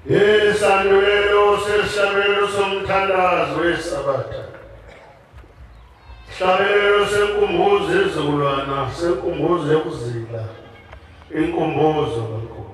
Isandulelo sesihlabelelo somthandazo weSabatha. Sihlabelelo senkumbuzo yezizukulwana, senkumbuzo yokuzila, inkumbuzo kaNkulunkulu.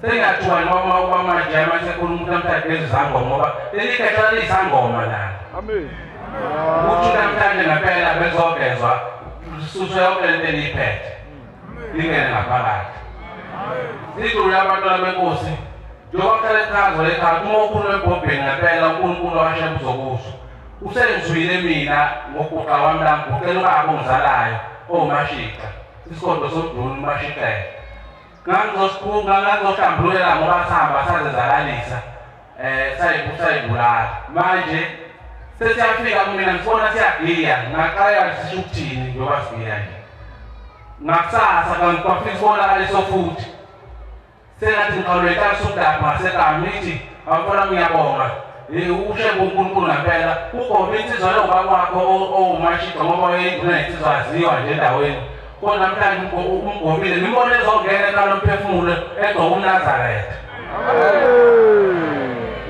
Sengiyathuka noma uba manje amasekhulu umuntu namhlanje lezizangoma ngoba leli khehla liyisangoma nalo. Amen. Ukuthi namhlanje ngempela bezogezwa suswe yonke lento eniyiphethe. Ingene ngaphakathi. Sidlule abantwana benkosi. Njengoba kuhlale echazwa ekhaya uma ukhuluma ebhobheni ngempela uNkulunkulu washembe uzokuzwa. Usengizwile mina ngokuguqa kwami la ngiguqela ubaba ongizalayo owuMashiqa. Isigodlo somduni uMashiqela. Ngangizosikhuka ngangizohlambululela ngoba sihamba sazenzakalisa sayibulala. Manje sesiyafika kumina ngibona siyagiya ngaqala sisho ukuthini njengoba sigiya nje. Ngakusasa kwafika isibonakaliso futhi. Sengathi ngiqalwe sodaba ngasekamithi abafana ngiyabonga. Ushe uNkulunkulu ngempela ugome insizwa lobaba wakho owuMashiqa ngoba wayeyinduna insizwa aziwa nje endaweni. Kodwa namhlanje umgomile nimbone ezongena ekhaya lomphefumulo egqoka umNazaretha.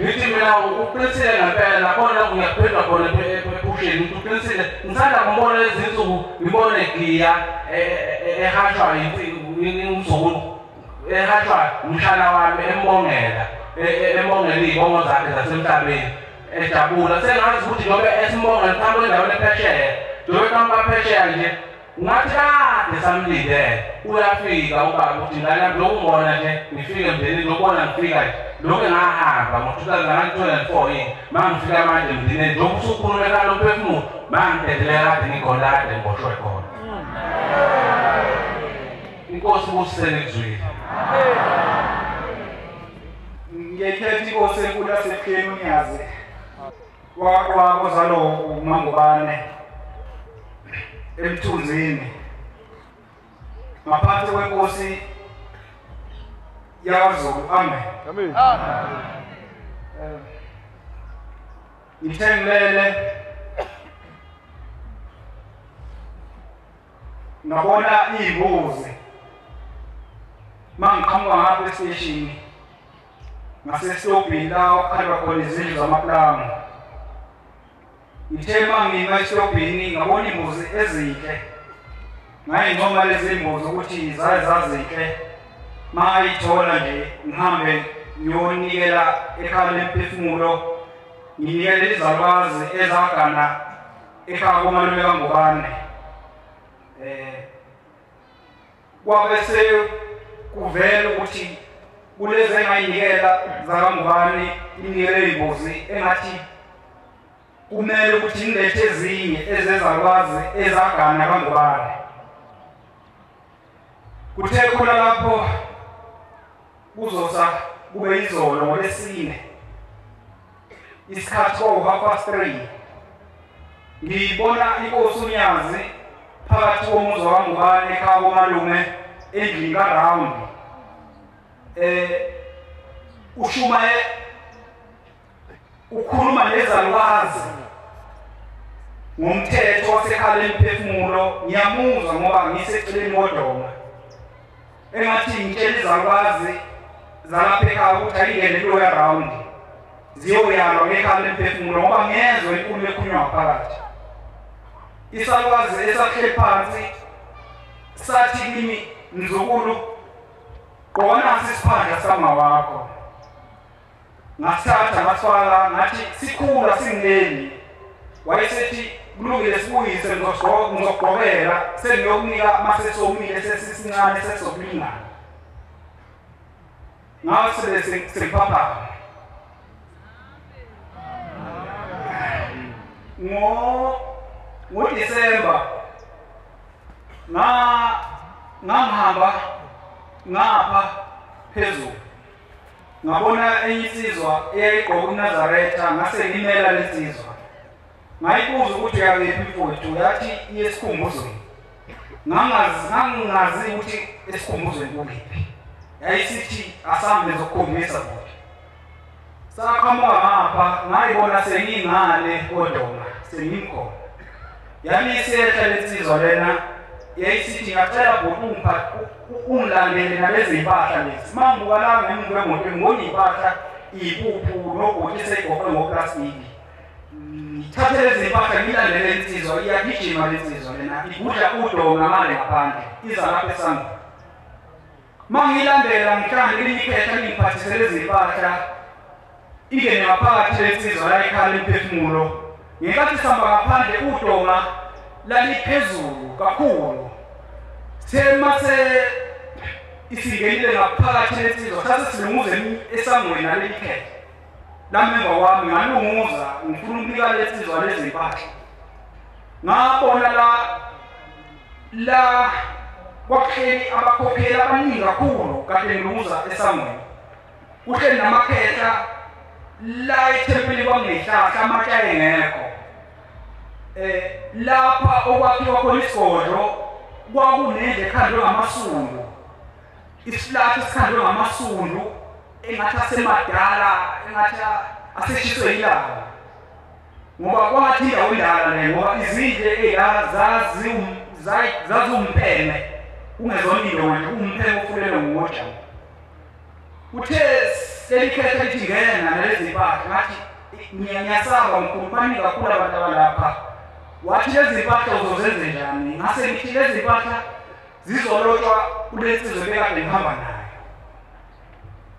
Ngithi mina uqinisile ngempela nakhona ngiyaphendula khona ephusheni ukuthi uqinisile. Ngisanda kumbona lezi nsuku ngibone egiya ehashwa umzukulu ehashwa umshana wami embongela embongela iy'bongo zakhe zasemhlabeni ejabula. Sengazi ukuthi njengoba esimbongela mhlawumbe endaweni ephesheya njengoba eqhamuka phesheya nje ngathi kade samlindele uyafika ubaba ukuthi ngane yami lokhu ngibona nje ngifike emndenini lokubona ngifika nje lokhu ngahamba ngo-2004 yini ma ngifika manje emndenini njengoba usukhulume kalo mphefumulo mangidedelela kade ngikhona kade ngiboshwe khona. Inkosi ibusisele kuzwile. Ngiyayikhetha inkosi enkulu yasebuhleni uNyazi wakwabo zalo uMangubane emthunzini ngaphansi kwenkosi yakwaZulu. Amen. Amen. Ngithe ngilele ngabona iy'mbuzi mangiqhamuka ngapha esiteshini ngasesitobhini la okukhandwa khona izindlu zamapulango. Ngithe mangima esitobhini ngabona imbuzi ezinhle ngayincoma lezi mbuzi ukuthi zaye zazinhle. Mangayithola nje ngihambe ngiyonikela ekhaya lemphefumulo nginikele izalukwazi ezagana ekhaya komalume kaNgubane. Kwabe sekuvela ukuthi kulezi engayinikela zakaNgubane inikele imbuzi engathi kumele ukuthi ngilethe ezinye ezezalukwazi ezagana kaNgubane. Kuthe khona lapho kuzosa kube izolo ngolesine isikhathi kwawu-3:30 ngiyibona inkosi uNyazi phakathi komuzi wakaNgubane ekhaya komalume endlini karawundi. Ushumaye ukhuluma nezalukwazi ngomthetho wasekhaya lemphefumulo. Ngiyamuzwa ngoba ngiseceleni kodonga engathi ngitshela izalukwazi zalapha ekhaya ukuthi ayingene kuloya rawundi ziyoyalwa ngekhaya lemphefumulo ngoba ngezwe inkulumo ekhulunywa ngaphakathi. Isalukwazi esahleli phansi sathi kimi, mzukulu, gqoka nasi isiphandla samawakho. Ngasithatha ngasifaka ngathi sikhula singileli. Wayesethi kulungile sibuyise ngizokugqokela sengiyokunika mase somile sesisincane sesizokulingana. Ngase sengiphaphama. NgoDisemba ngangihamba ngapha phezulu ngabona enye insizwa eyayigqoka umNazaretha ngase ngimela lensizwa. Ngayibuza ukuthi uyakephi mfowethu, yathi iye esikhumbuzweni. Ngangazi ukuthi esikhumbuzweni kukephi. Yayisithi asambe ngizokukhombisa futhi. Saqhamuka ngapha ngayibona sengingale kodonga sengimkhona. Yami isehla lensizwa lena yayisithi ngacela bhuti ungilandele nalezi mpahla lezi. Mangibuka la ngemuva kwemoto ngibona impahla iyipuphu nobhuti seyigoqwe ngoplastiki. Ngithathe lezi mpahla ngilandele insizwa, iyagijima lensizwa lena igudla udonga manje ngaphandle iza lapha esangweni. Mangilandela ngihlangane elinye ikhehla lingiphathisele lezimpahla ingene ngaphakathi lensizwa la ikhala imphefumulo. Ngenkathi sihamba ngaphandle udonga laliphezulu kakhulu. Sithe mase isingenile ngaphakathi lensizwa sase silunguze esangweni naleli khehla. Lami emva kwami ngalunguza ngifuna ukunika lensizwa lezimpahla. Ngabona la kwakuhleli abakhokheli abaningi kakhulu kade ngilunguza esangweni. Kuhleli namakhehla la ethempeli kwakunehlahla amatshe ayengekho. Lapha okwakhiwa khona isigodlo kwakunendlu ekhandwe ngamasundu, isilatha esikhandwe ngamasundu engathi asemadala, engathi aseshiswe ilanga, ngoba kwangathi indawo indala le, ngoba izindlu zaziwumpheme kungezona indonga nje, kuwumpheme ofulelwe ngotshani. Uthe leli khehla lithi ngena nalezi mpahla, ngathi ngiyasaba mkhulu, baningi kakhulu abantu abalapha. Wathi lezi mpahla uzozenze njani? Ngase ngithi lezi mpahla zizolotshwa kule nsizwa ebekade ngihamba nayo.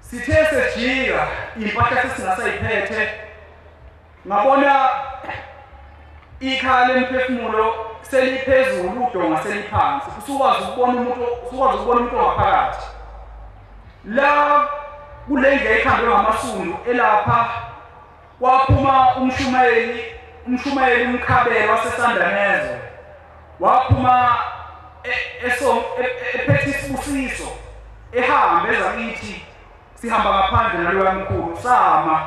Sithe sejika iy'mpahla sesingasayiphethe, ngabona ikhala lemphefumulo seliphezulu, udonga seliphansi, usukwazi ukubona umuntu, usukwazi ukubona umuntu ongaphakathi. La kule ndlu ekhandwe ngamasundu elapha waphuma umshumayeli uMkhabela waseSandanezwe, waphuma ephethe isibusiso ehambe eza kithi, sihamba ngaphandle naloya mkhulu sama,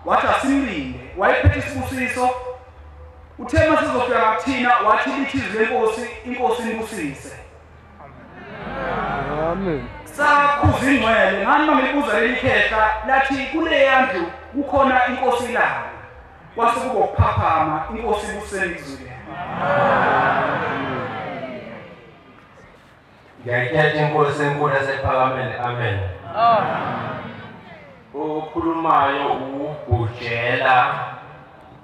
wathi asimlinde. Wayephethe isibusiso, uthe masizofika ngakuthina wathi lithi izwi lenkosi, inkosi inibusise. Amen. Sakhuza ingcwele ngani mangilibuza leli khehla lathi kuleya ndlu kukhona inkosi ilanga, kwase kuba ukuphaphama, inkosi ibuseni izwi. Ngiyayithetha inkosi enkulu esephakameni. Amen. Okhulumayo uGujela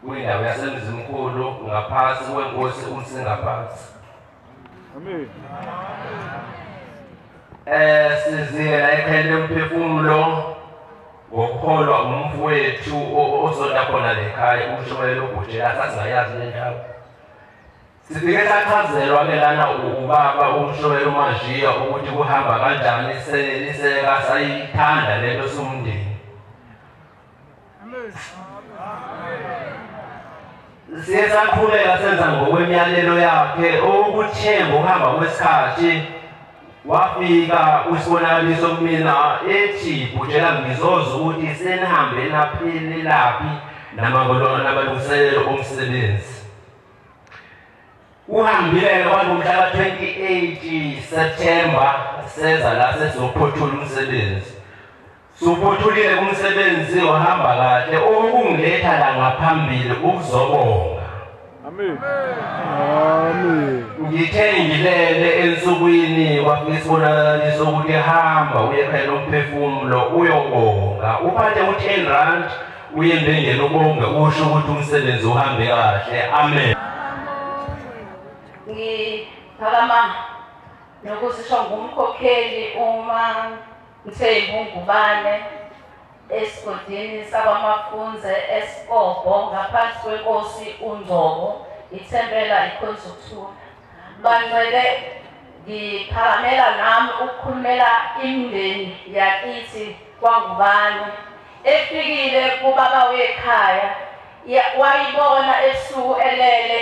kwindawo yaseMzimkhulu ngaphansi kwenkosi uMsingaphansi. Amen. Sizingela ekhaya lemphefumulo ngokukholwa umfowethu osonta khona lekhaya ushumayela uGujela, sasingayazi le ndawo. Sifike sachazelwa ke lana ubaba umshumayela uMajiya ukuthi kuhamba kanjani, seniseka sayithanda lento somndeni. Siye saqhubeka senza ngokwemiyalelo yakhe, okuthe ngokuhamba kwesikhathi wafika usibonakaliso kumina ethi Gujela ngizoza ukuthi senihambe naphelelaphi namalungiselelo omsebenzi. Uhambile kwangomhla ka-28 September seza la sesizophothula umsebenzi. Suphothulile umsebenzi wahamba kahle, okungiletha la ngaphambili ukuzobonga. Amen. Amen. Ngithe ngilele ensukwini kwafika isibonakaliso ukuthi hamba uye ekhaya lomphefumulo uyobonga, uphathe u-10 rand uye embengeni ubonge, usho ukuthi umsebenzi uhambe kahle. Amen. Ngiphakama nokusisho ngumkhokheli uma Mthembu Ngubane esigodini sakwaMafunze eSikobho ngaphansi kwenkosi uNgcobo, ithempela ikhonza ukuthula. Bangcwele, ngiphakamela nami ukukhulumela imindeni yakithi kwaNgubane efikile kubaba wekhaya, wayibona ebusuku elele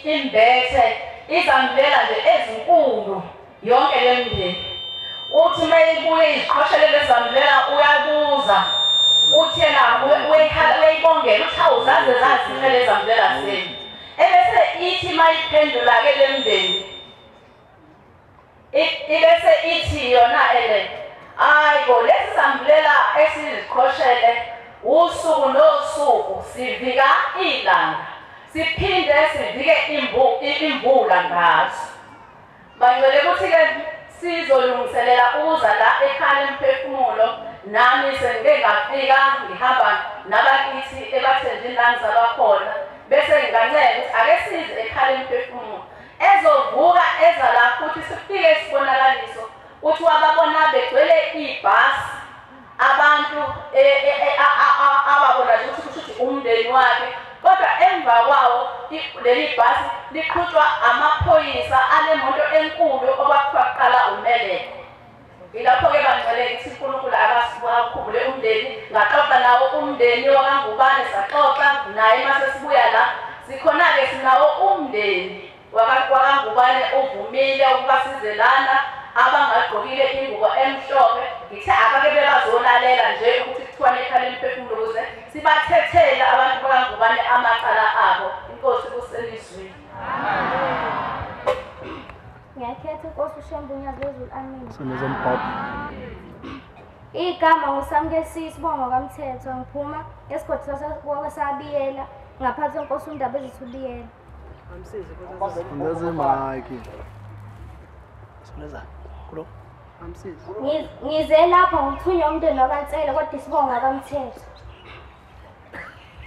imbethe izambulela nje ezinkulu yonke le mndeni. Uthi mayibuye iziqhoshele lezambulela uyabuza, uthi yena uyayibongela uthi hawu zaze zazihle lezambulela zenu. Ebese ithi mayiphendula-ke le mndeni, ibese ithi yona ele, hayi bo lesi sambulela esiziqhoshele usuku nosuku sivika ilanga siphinde sivike imvula ngazo. Bangcwele ukuthi-ke sizolungiselela ukuza la ekhaya lemphefumulo, nami sengike ngafika ngihamba nabakithi ebathenjini la ngizalwa khona, bese ngingancela ukuthi ake size ekhaya lemphefumulo ezovuka eza la futhi sifike isibonakaliso. Uthi wababona begcwele ibhasi abantu ababona nje ukuthi kusho umndeni wakhe, kodwa emva kwawo leli bhasi liqhutshwa amaphoyisa anemoto enkulu okwakuthiwa kuqala umeleko. Ilapho-ke bangcwele ngithi uNkulunkulu akakhumbule umndeni. Ngaxoxa nawo umndeni wakaNgubane, saxoxa naye mase sibuya la. Sikhona-ke sinawo umndeni wakaNgubane ovumile ukuba size lana, abangagqokile ingubo emhlophe. Ngithe abake bebazolalela nje ukuthi kuthiwa nekhala lemphefumulo ukuze sibathethele abantu bakaNgubane amacala abo. Inkosi kuselizwini. Ngiyakhetha inkosi uShembe uNyazi lwezulu. Amen. Sondeza umbhobho. Igama nguSamkesisi Sibongo kaMthetho, ngiphuma esigodini saseSabiyela ngaphansi kwenkosi uNdaba ezithubiyela. Sondeza imayiki. Sondeza. Kulo. Ngize lapha ngithunywa umndeni wakaNsele kodwa isibongo kaMthetho.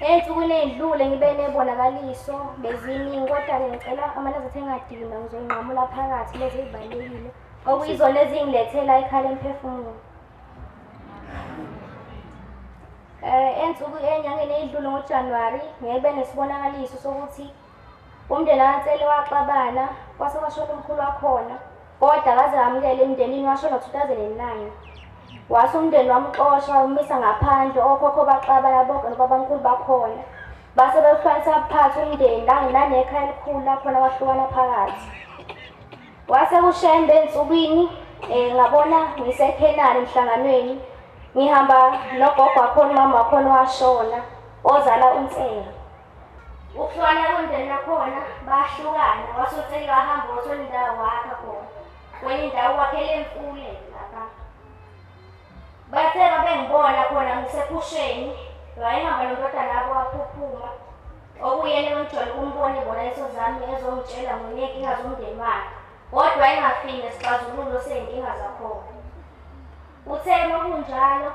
Ey'nsukwini ey'dlule ngibe nebonakaliso beziningi, kodwa-ke ngicela amanazatha engadinwa ngizonqamula phakathi lezi ey'balulekile okuyizona ezingilethela ikhala emphefumulo. Ensuku enyangeni ey'dlule ngoJanuwari ngibe nesibonakaliso sokuthi umndeni wakaNsele waxabana kwase kwashona umkhulu wakhona, kodwa akaze amukele emndenini, washona ngo-2009. Wase umndeni wamxosha wamisa ngaphandle, okhokho baxabana bonke nobabamkhulu bakhona. Base bewuhlukanisa phakathi umndeni nanekhaya elikhulu lakhona wahlukana phakathi. Wase kuShembe ensukwini ngabona ngiseKhenani emhlanganweni, ngihamba nogogo wakhona, umama wakhona washona ozala uNsele. Ukuhlukana komndeni nakhona bahlukana, wase uNsele wahamba wathola indawo wakha khona kwenye indawo wakhele emfuleni lapha. Bathe babengibona khona ngisephusheni, wayehamba nondodana yabo waphuphuma, okuyena engijwayele ukumbona ebona leso zami ezongitshela ngenkinga zomndeni wakhe, kodwa wayengafiki nesixazululo sey'nkinga zakhona. Uthe uma kunjalo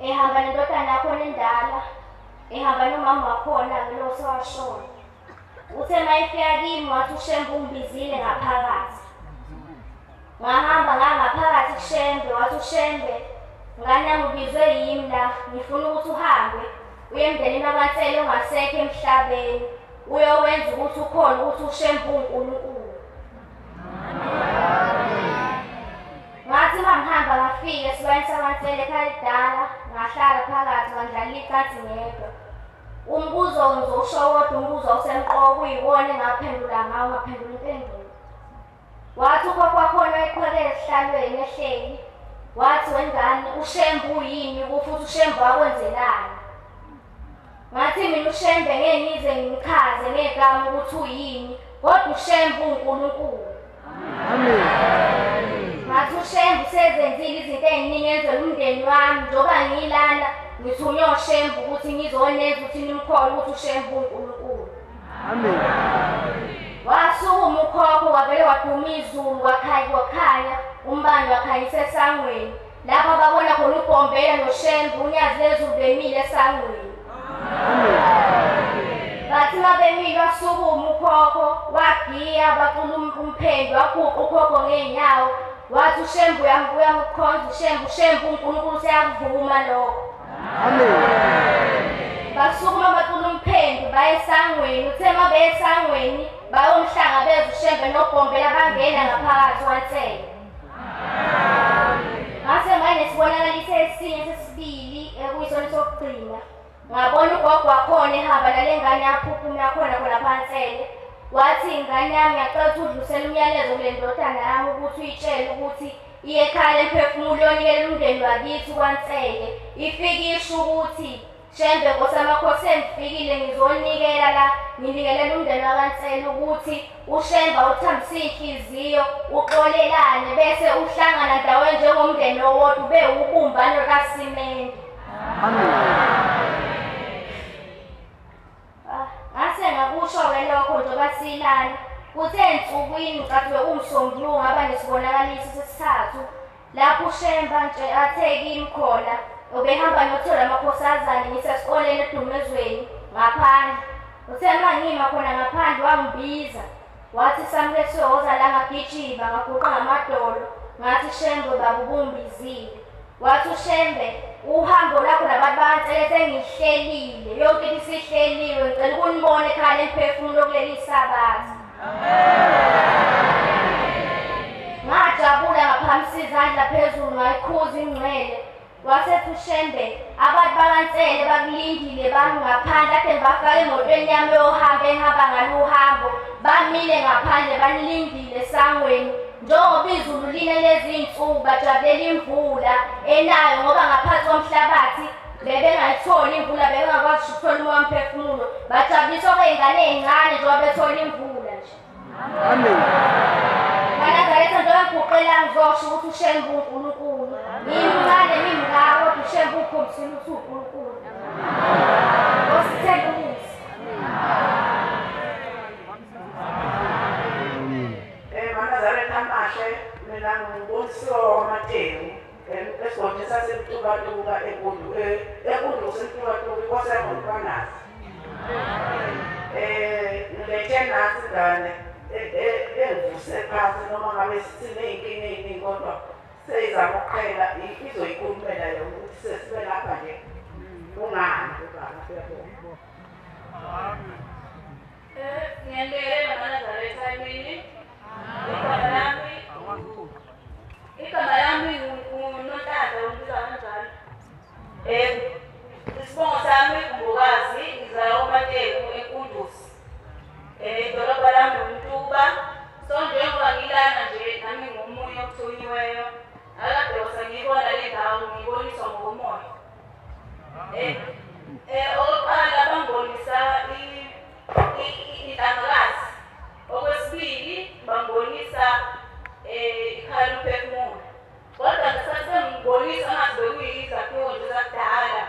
ehamba nendodana yakhona endala, ehamba nomama wakhona-ke lo osewashona. Uthe uma efika kimi wathi uShembe ungibizile ngaphakathi. Ngahamba ngangaphakathi kuShembe, wathi uShembe, ngane yami ubizwe yimi la, ngifuna ukuthi uhambe uye emndenini wakaNsele ongasekho emhlabeni, uyowenza ukuthi ukhona ukuthi uShembe uNkulunkulu. Ngathi uma ngihamba ngafika esibayeni sakaNsele ekhaya elidala, ngahlala phakathi ngandlalela icansi ngedwa. Umbuzo ngizowusho wodwa, umbuzo osemqoka kuyiwona engaphendula ngawo, ngaphendula impendulo. Wathi ukhokho wakhona wayekhwele esihlalweni ehleli, wathi wengane uShembe uyini futhi uShembe wakwenzelani? Ngathi mina uShembe ngeke ngize ngimchaze ngegama ukuthi uyini, kodwa uShembe uNkulunkulu. Amen. Ngathi uShembe usezenzile izinto ey'ningi enzela umndeni wami, njengoba ngilana ngithunywe uShembe ukuthi ngizonenza ukuthi nimkholwe ukuthi uShembe uNkulunkulu. Amen. Wasukuma ukhokho wavele waduma izulu, wakhanya umbane wakhanyisa esangweni lapho babona khona uBhombela noShembe uNyazi lwezulu bemile esangweni. Bathi uma bemile wasukuma ukhokho wagiya, bacula umphendu, waguqa ukhokho ngey'nyawo, wathi uShembe uyamkhonza uShembe, uShembe uNkulunkulu useyakuvuma lokho. Amen. Basukuma bacula umphendu baye esangweni. Uthe uma beye esangweni bayomhlangabeza uShembe noBhombela, bangena ngaphakathi kwaNsele. Ngase nganesibonakaliso esinye sesibili ekuyisona sokugcina. Ngabona ugogo wakhona ehamba nale ngane yaphuphuma yakhona khona phansele. Wathi ingane yami ngiyacela ukuthi udlulisele umyalezo kule ndodana yami ukuthi uyitshele ukuthi iye ekhaya lemphefumulo yonikela umndeni wakithi kwaNsele. Ifike isho ukuthi Shembe Nkosi yamakhosi sengifikile ngizonikela la, nginikelela umndeni wakaNsele ukuthi uShembe awuthambise inhliziyo, uxolelane bese uhlangana ndawonye njengomndeni owodwa ube ubumbano kasimende. Amen. Ngase ngakusho-ke lokho njengoba silana. Kuthe ensukwini ngicathi bekuwumsombuluko ngaba nesibonakaliso sesithathu lapho uShembe athe kimi khona ubehamba nothola amakhosazane ngisesikoleni eDumezweni ngaphandle. Uthe uma ngima khona ngaphandle wangibiza wathi Samkesiwe woza la, ngagijima ngaguqa ngamadolo Ngathi Shembe baba ubumbizile. Wathi uShembe uhambo lakho nabantu bakaNsele sengihlelile, yonke into isihleliwe, ngicela ukunibona ekhaya lemphefumulo kuleli Sabatha. Ngajabula ngaphamisa izandla phezulu ngayikhuza ingcwele. Wasethi uShembe abantu bakaNsele bakulindile bami ngaphandle, ade ngibafake emotweni yami yohambo engihamba ngalo uhambo, bamile ngaphandle banilindile esangweni. Njengoba izulu line lezi iy'nsuku bajabulela imvula enayo ngoba ngaphansi komhlabathi bebengayitholi imvula, bebengakwazi ukuthola umoya womphefumulo. Bajabuliswa kwey'ngane ey'ncane njengoba bethola imvula nje. Manazaretha njengoba ngiguqela ngizosho ukuthi uShembe uNkulunkulu. Ngimncane ngimngaka kodwa uShembe ukhombisile ukuthi uNkulunkulu. Osithela umusa. Manazaretha amahle, mina ngubonisiwe wamaTewu esigodini saseMtubatuba eNkundu kuseMtubatuba inkosi yakoMkhwanazi. Ngilethe nansi ingane engivuse phansi noma ngabe siney'nkinga ey'ningi kodwa seyizama ukuqhela izoyikhulumela yona ukuthi sesibe lapha nje kungani baba siyabonga. Ngiyabingelela Manazaretha emini. Igama lami nguNontanda, ungibiza kanjalo. Isibongo sami uMbokazi, ngizalwa kwaMateku eNkundusi. Idolobha lami uMtuba. So njengoba ngilana nje nami ngumunye othunyiweyo. Akade ngiyibona le ndawo ngiyiboniswa ngokomoya. Okokuqala bangibonisa inhlangakazi. Okwesibili bangibonisa ikhaya lomphefumulo. Kodwa ngesikhathi sengibonisa ngathi bekuyizakhiwo nje zakudala.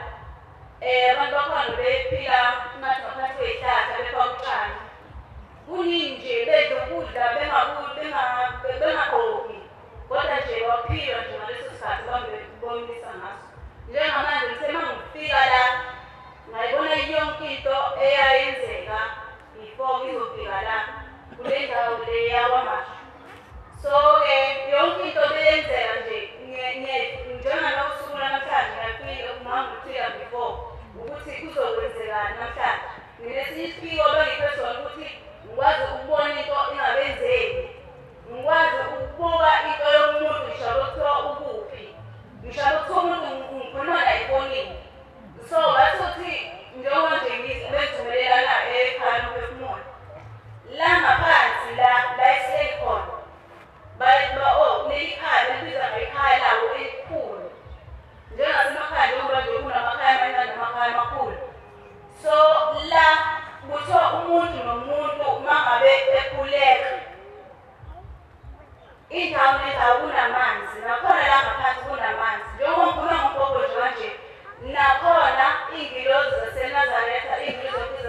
Abantu bakhona bephila ngathi ngaphansi kwey'hlahla befaka utshani. Kuningi nje bedla ukudla bengagqoki. Kodwa nje kwaphilwa nje ngaleso sikhathi bangibonisa ngaso. Njengamanje ngithe uma ngifika la ngayibona yonke into eyayenzeka before ngizofika la kule ndawo le yakwaMashu. So-ke yonke into beyenzeka nje njengalosuku lwanamhlanje ngiyafika uma ngifika before ukuthi kuzokwenzekani namhlanje. Nginesinye isiphiwo abangiphe sona ukuthi ngikwazi ukubona into ingabenzeki, ngikwazi ukubuka into yomuntu ngisho kuthiwa ukuphi, ngisho kuthiwa umuntu ngikhuluma naye efonini. So bathi ukuthi njengoba nje bengithumelela la ekhaya lomphefumulo la ngaphansi la esihleli khona leli khaya belibiza ngekhaya labo elikhulu njengasemakhaya njengoba nje kunamakhaya amancane namakhaya amakhulu. So la kuthiwa umuntu nomuntu uma ngabe ekhuleka indawo nendawo kunamanzi, nakhona la ngaphansi kunamanzi. Njengoba ngikhuluma ngogogo nje kanje, nakhona iy'ngilozi zaseNazaretha, iy'ngilozi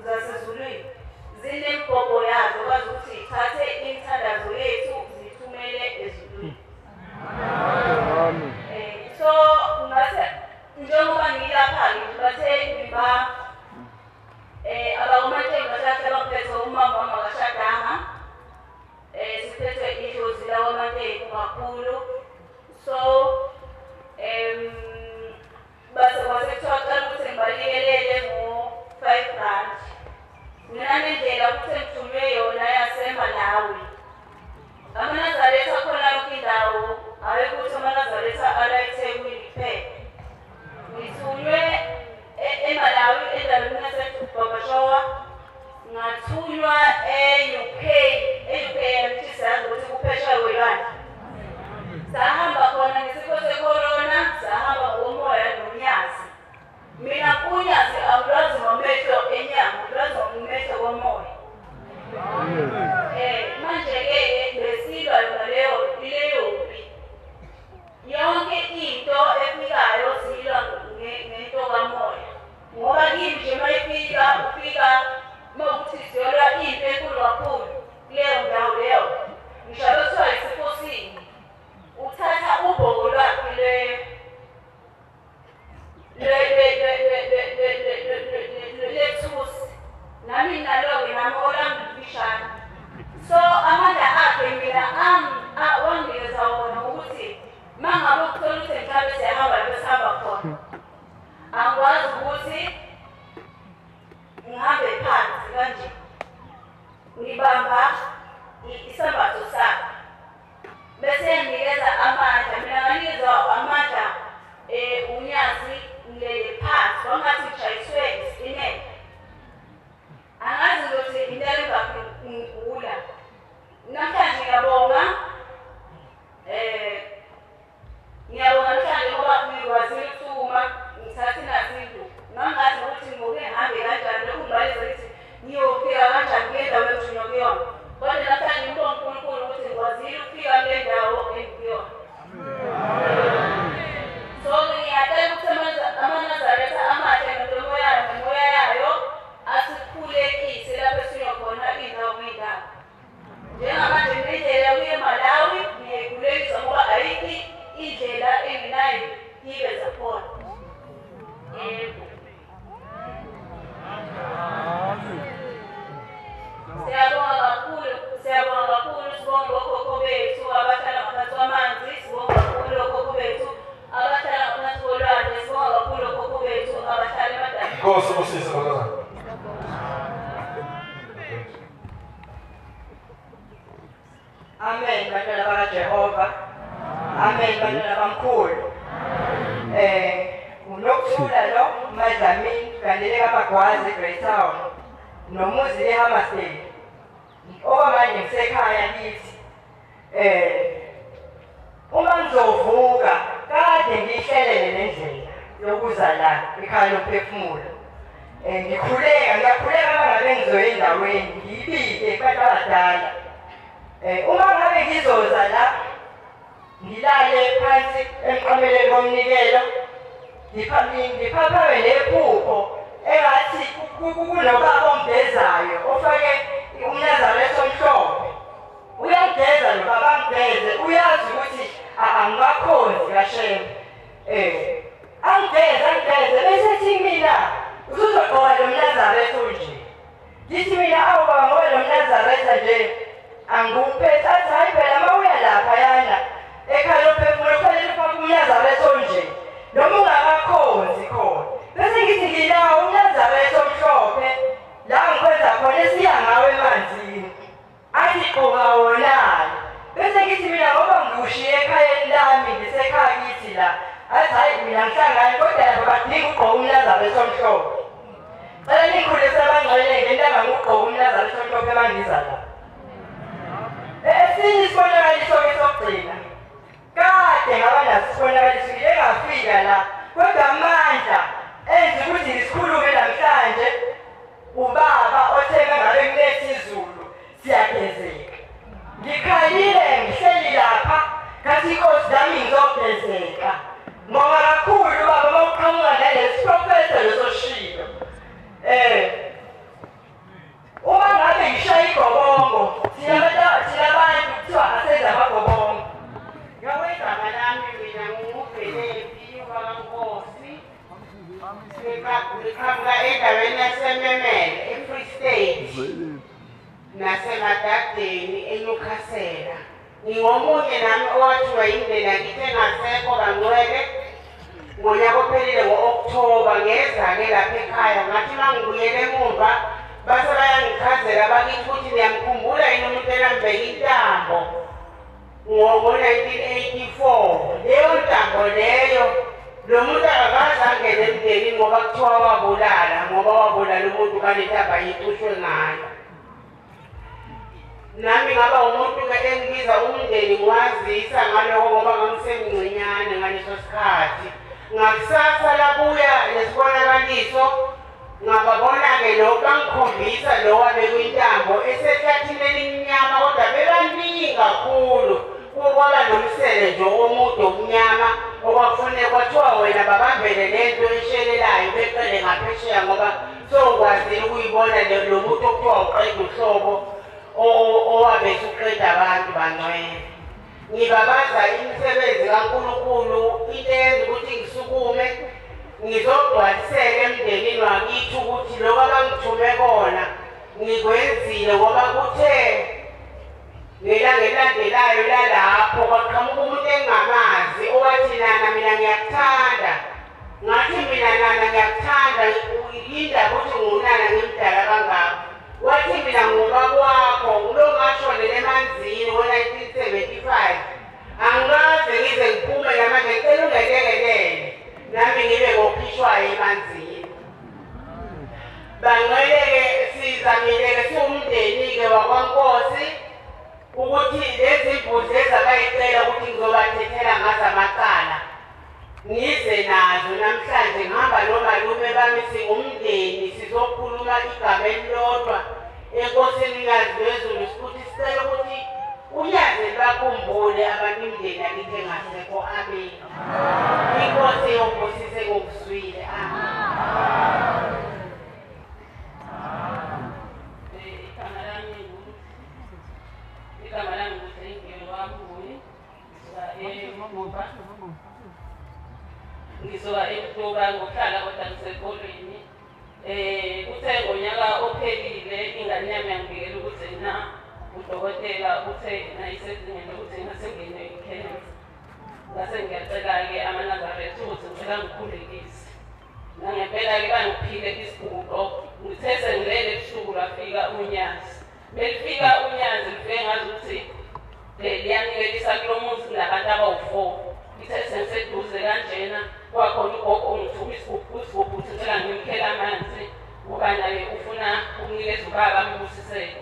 zasezulwini zinemibhobho yazo kwazi ukuthi zithathe imithandazo yethu zithumele ezulwini. So ngase njengoba ngilapha-ke bathe ngiba abakumaTewu bathathe bangiphethe umama wami akashadanga. Siphethwe idlozi lakwaMateku kakhulu. So base kwase kuthiwa cela ukuthi ngibalekelele ngo-5 rand. Mina nendlela ukuthi ngithunywe yona yaseMalawi. Amanazaretha khona yonke indawo, hhayi ukuthi amanazaretha ala eThekwini kuphela. Ngithunywe eMalawi Nokuthula lo Madlamini Ganele kaMagwazi eGreytown nomuzi eHammersdale. Okwamanje ngisekhaya kithi. Uma ngizovuka kade ngihlelele nendlela yokuza la ekhaya lokuphefumula. Ngikhuleka, ngiyakhuleka uma ngabe ngizoya endaweni ngiyibike kubantu abadala. Uma ngabe ngizoza la ngilale phansi emqameleni komnikelo, ngiphaphame nephupho engathi kunobaba omgezayo ofake umNazaretha omhlophe. Uyangigeza lo baba, angigeze, uyazi ukuthi angibakhonzi kaShembe. Angigeze, angigeze, bese ethi mina usuzogqoka lo mNazaretha onje. Ngithi mina awu baba, ngoba lo mNazaretha nje angiwuphethe. Athi hhayi phela uma uya laphayana ekhaya lophefumulo kufanele ufake umNazaretha onje noma ungakakhonzi khona. Bese ngithi nginawo umNazaretha omhlophe la ngikhonza khona esiya ngawo emanzini. Athi gqoka wona-ke. Bese ngithi mina ngoba ngiwushiye ekhayeni lami ngisekhaya kithi la. Athi hhayi mina ngihlangane kodwa lapha badinga ukugqoka umNazaretha omhlophe. Cela ningikhulise abangcwele ngentanga ngokugqoka umNazaretha omhlophe mangiza la. Esinye isibonakaliso-ke sokugcina, kade ngaba naso isibonakaliso ngike ngafika la, kodwa amandla enza ukuthi ngisikhulume namhlanje ubaba othe mangabe kuletha izulu siyagezeka. Ngikhalile ngihleli lapha ngathi inkosi nami ngizogezeka. Ngoba kakhulu baba uma uqhamuka nalesi profeso leso shilo. Uma ngabe ngishaya igobongo, thina abantu kuthiwa asenze amagobongo. Igama lami mina nguVelephi wakaNkosi. Ngiqhamuka endaweni yaseMemele eFree State naseMadadeni eNewcastle. Ngingomunye nami owathiwa yindlela yakithi engasekho bangcwele ngonyaka ophelile ngo-Okthoba. Ngeza-ke lapha ekhaya ngathi uma ngibuyele emuva base bayangichazela bakithi ukuthi niyamkhumbula yini umuntu enambeka intambo ngo-1984. Leyo ntambo leyo lo muntu akakaze angene emndenini ngoba kuthiwa wabulala, ngoba wabulala umuntu kanentaba yicushwe ngayo. Nami ngaba umuntu-ke engibiza umndeni ngiwazisa ngaloko ngoba ngangisemncinyane ngaleso sikhathi. Ngakusasa labuya lesibonakaliso ngababona-ke lo bangikhombisa lo wabekwa intambo esehlathini elimnyama, kodwa bebaningi kakhulu. Kwaba nomsele nje omude omnyama okwakufuneka kwathiwa wena babambele lento eshelelayo beqele ngaphesheya ngoba sowukwazile ukuyibona lo muntu okuthiwa uqeda uhlobo owabe usuqeda abantu bangcwele. Ngibabaza imisebenzi kaNkulunkulu, into eyenza ukuthi ngisukume ngizogcwalisela emndenini wakithi ukuthi lokho abangithume kona ngikwenzile, ngoba kuthe ngelanga elilandelayo lalapho kwaqhamuka umuntu engingamazi owathi nana mina ngiyakuthanda. Ngathi mina nana ngiyakuthanda, yindaba ukuthi ngunana ngimdala kangaka. Wathi mina ngubaba wakho ngulo ngashonela emanzini ngo-1975. Angikaze ngize ngiphume namanje, ngicela ungelekelele nami ngibe ngokhishwayo emanzini. Bangcwele-ke sizamile-ke siwumndeni-ke wakwaNkosi ukuthi lezi mbuzi lezi abayicela ukuthi ngizobathethela ngazo amacala ngize nazo namhlanje. Ngihamba nomalume bami singumndeni sizokhuluma igama elilodwa enkosini Nyazi lweZulu ukuthi sicela ukuthi uNyazi lwakhumbule abantu imndeni yakithi engasekho. Amen. Inkosi yobusise ngokuzwile. Amen. Igama lami nguHlengiwe waMnguni, ngisuka eMtuba ngokuhlala kodwa ngisekolweni. Kuthe ngonyaka ophelile ingane yami yangibikela ukuthi na udokotela uthe na isezingeni lokuthi ngasengene i-cancer. Ngase ngiyacela-ke amaNazaretha ukuthi ngicela ngikhulekise. Nangempela-ke bangiphile isiguqo. Ngithe sengilele ebusuku lwafika uNyazi. Belifika uNyazi lifike ngazi ukuthi liyanikelisa kulo muzi kunabantu abawu-4. Ithe sengiseduze kanjena Kwakhona ugogo ongithuma isigubhu ukuthi ngicela ngimkhele amanzi ngoba naye ufuna ukunikeza ubaba ambusisele.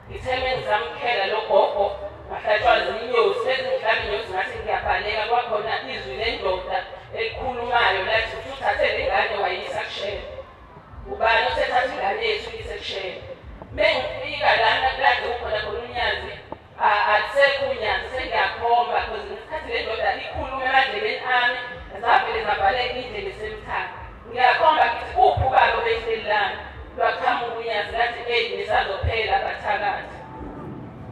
Ngithe mengisamkhela lo gogo ngahlatshwa zinyosi, sezingihlaba inyosi ngathi ngiyabaleka. Kwakhona izwi lendoda elikhulumayo lathi usuthathe le ngane wayisa kuShembe. Ubani osethatha ingane yethu uyise kuShembe? Mengifika lana kade kukhona khona uNyazi, akusekho uNyazi, sengiyakhomba because ngesikhathi le ndoda ikhuluma emadlebeni ami zavele zavaleka indlebe semthanga. Ngiyakhomba ngithi uphi ubaba obehleli lana? Lwaqhamuka uNyazi lathi eyi nisazophela bathakathi.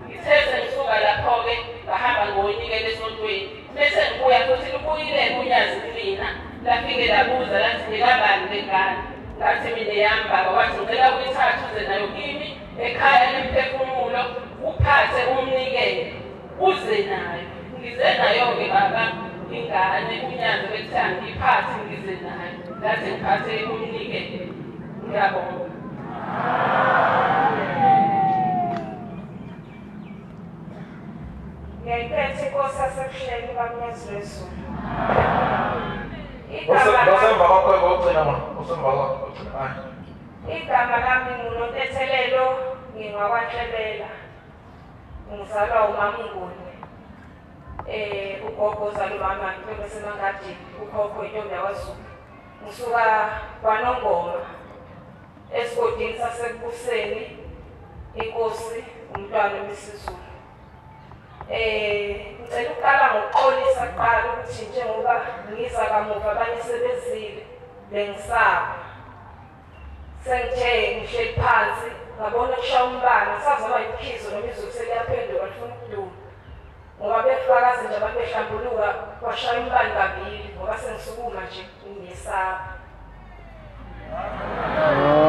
Ngithe sengisuka lapho-ke ngahamba ngoyinikela esontweni. Bese ngibuya futhi lubuyile uNyazi kumina, lafike labuza lathi ngekabani le ngane? Ngathi mina yami baba. Wathi ngicela uyithathe uze nayo kimi ekhaya lemphefumulo, uphathe umnikelo uze nayo. Ngize nayo-ke baba ingane, uNyazi bethi angiyiphathe ngize nayo. Ngathi ngiphathe umnikelo. Ngiyabonga. Ngiyayiphethe inkosi yasebuhleni baMnyazi lwezulu. Igama lami nguNontethelelo, ngingwakwaNhlebela. Ngizalwa umama uNguni. Ugogo ozala umama intombi yaseMangadini, ukhokho intombi yakwaZulu. Ngisuka kwaNongoma esigodini saseKubuseni, inkosi umntwana uMisizulu. Ngicela ukuqala ngokuxolisa kuqala ukuthi njengoba ngiza kamuva abanye sebezile bengisaba. Sengithe ngihleli phansi ngabona kushaya umbane, sazi noma yimkhizo noma izulu seliyaphenduka lifuna ukuduma. Ngoba befakazi nje abantu behlambuluka kwashaya umbane kabili ngoba sengisukuma nje ngiyesaba.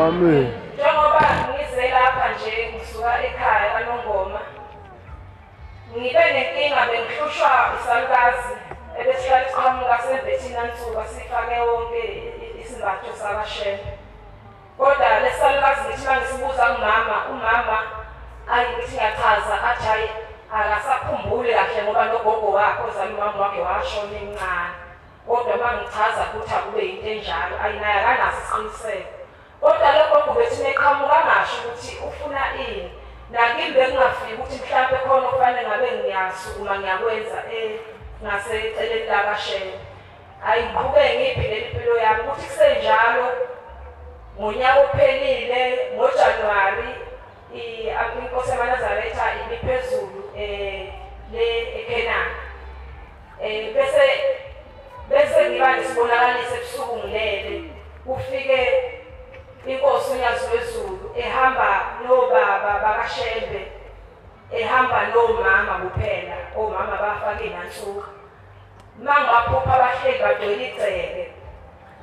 Amen. Njengoba ngize lapha nje ngisuka ekhaya kaNongoma, ngibe nenkinga bengihlushwa isalukazi ebesihlala siqhamuka sembethina nsuka sifake wonke isimbatho sakaShembe. Kodwa lesalukazi ngithi uma ngisibuza kumama, umama ayi ngithi ngiyachaza athi hayi akasakhumbuli kahle ngoba nogogo wakhe ozala umama wakhe washona emncane. Kodwa uma ngichaza ukuthi akube yinto enjalo ayi naye akanaso isiqiniseko. Kodwa lo gogo bethi meqhamuka angasho ukuthi ufuna ini. Nakimi bekungafiki ukuthi mhlampe khona okufanele ngabe ngiyasukuma ngiyakwenza ngaseceleni lakaShembe. Ayi ngiqhubeke ngiyiphilele impilo yami ukuthi kusenjalo. Ngonyaka ophelile ngoJanuwari inkosi yamaNazaretha ibiphezulu le eKhenana. Bese ngiba nesibonakaliso ebusuku ngilele, kufike inkosi uNyazi lwezulu ehamba nobaba bakaShembe, ehamba nomama kuphela, omama bafake inansuka. Mangaphupha abahleli bagcwele igceke,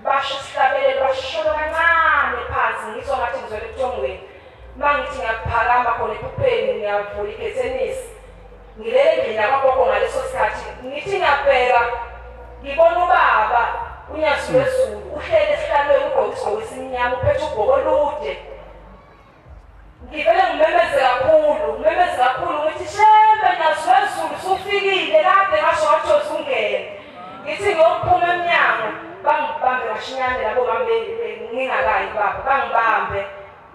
basho isihlabelelo bashona kancane phansi, ngizwa ngathi ngizwele ebuthongweni. Mangithi ngiyaphakama khona ephupheni ngiyavula ikhethenisi, ngilele endlini yakwagogo ngaleso sikhathi, ngithi ngiyabheka ngibona ubaba uNyazi lwezulu uhleli esihlalweni ugqoke isigqoko esimnyama uphethe ubhoko olude. Ngivele ngimemeze kakhulu ngithi Shembe Nyazi lwezulu usufikile, kade ngasho ngathi uzungene. Ngithi ngiyophuma emnyango bangibambe ngashinyane labo mama ngingakayi baba, bangibambe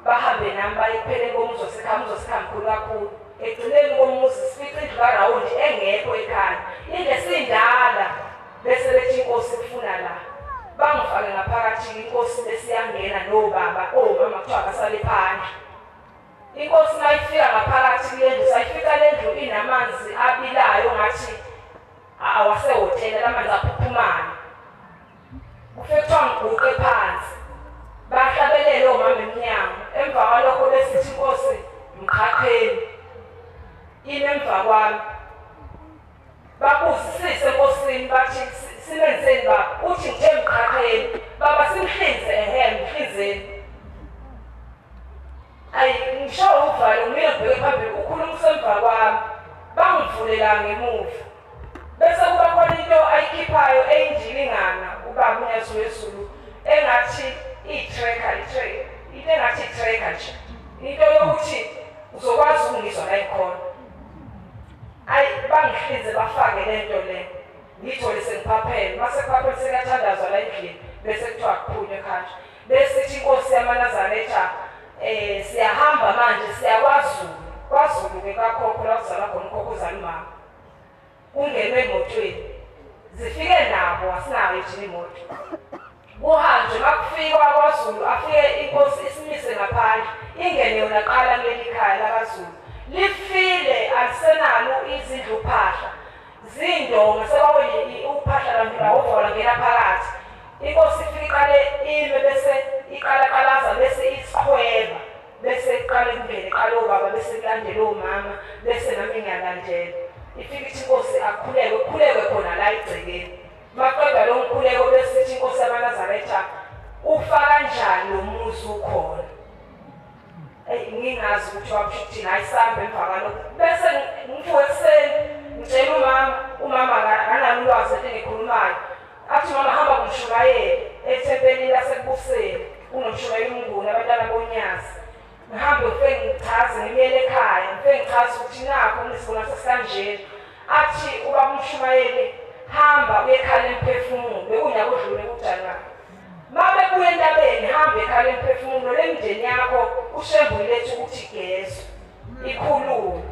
bahambe nami baye ekupheleni komuzi wasekhaya. Umuzi wasekhaya mkhulu kakhulu. Ekugcineni komuzi sifice indlu karawundi engekho ekhaya, indlu esindala. Bese bethi inkosi ifuna la, bangifake ngaphakathi inkosi besiyangena nobaba, omama kuthiwa abasale phandle. Inkosi mayifika ngaphakathi kule ndlu, sayifika le ndlu inamanzi abilayo ngathi awasehhotela, lamanzi aphuphumayo. Kufike kuthiwa ngiguqe phansi, bahlabelele omama emnyango. Emva kwalokho besithi inkosi mqhaqheni, ime emva kwami. Babuzisise enkosini bathi simenzeni baba, uthi ngithe mqhaqheni baba simhlinze, ehe mhlinzeni. Ayi ngisho uvalo ngimile ngibheke phambili, ukhuluma usemva kwami, bangivulela ngemuva. Bese kuba khona into ayikhiphayo eyinjilingana ubaba uNyazi lwezulu engathi i-tracker, into engathi i-tracker nje, into yokuthi uzokwazi ukungizwa la ikhona. Ayi bangihlinze bafake lento le. Ngithole sengiphaphele, mase kuphaphele sekuyathandazwa la endlini bese kuthiwa kuphunywe ekhaya. Bese ithi inkosi yamaNazaretha siyahamba manje siya kwaZulu. KwaZulu ke kakhokho la kuzalwa khona ukhokho uzala umama. Kungenwe emotweni. Zifike nabo asinayo thina imoto. Kuhanjwe makufikwa kwaZulu afike inkosi isimise ngaphandle ingene yona qala kuleli khaya lakaZulu. Lifile alisenalo izindlu uphahla. Zindonga sekwawele uphahla lwahovola ngena phakathi. Inkosi ifike iqale ime bese iqalaqalaza bese isiqhweba bese iqale kungene iqale obaba bese kulandela omama bese nami ngiyalandela. Ifike ithi inkosi akhuleke kukhulekwe khona la egcekeni. Maqeda lo mkhuleko bese ithi inkosi yamaNazaretha ufa kanjani lo muzi ukhona. Ngingazi ukuthi wakusho ukuthini, hayi sambe emva kwalokho. Bese ngivuka ekuseni ngitshela umama, umama akanalo ulwazi lento engiyikhulumayo. Athi mama hamba kumshumayeli ethempelini lasekubuseni, kunomshumayeli uMnguni abantwana boNyazi. Ngihambe ngifike ngichaze ngimyele ekhaya, ngifike ngichaze ukuthi nakho ngisibona sesikanjena. Athi ubaba umshumayeli hamba uye ekhaya lemphefumulo, bekunyaka odlule kuJanuwari. Mabebuya entabeni hamba ekhaya lemphefumulo lemndeni yakho uShembe ulethe ukuthi igezwe ikhulume.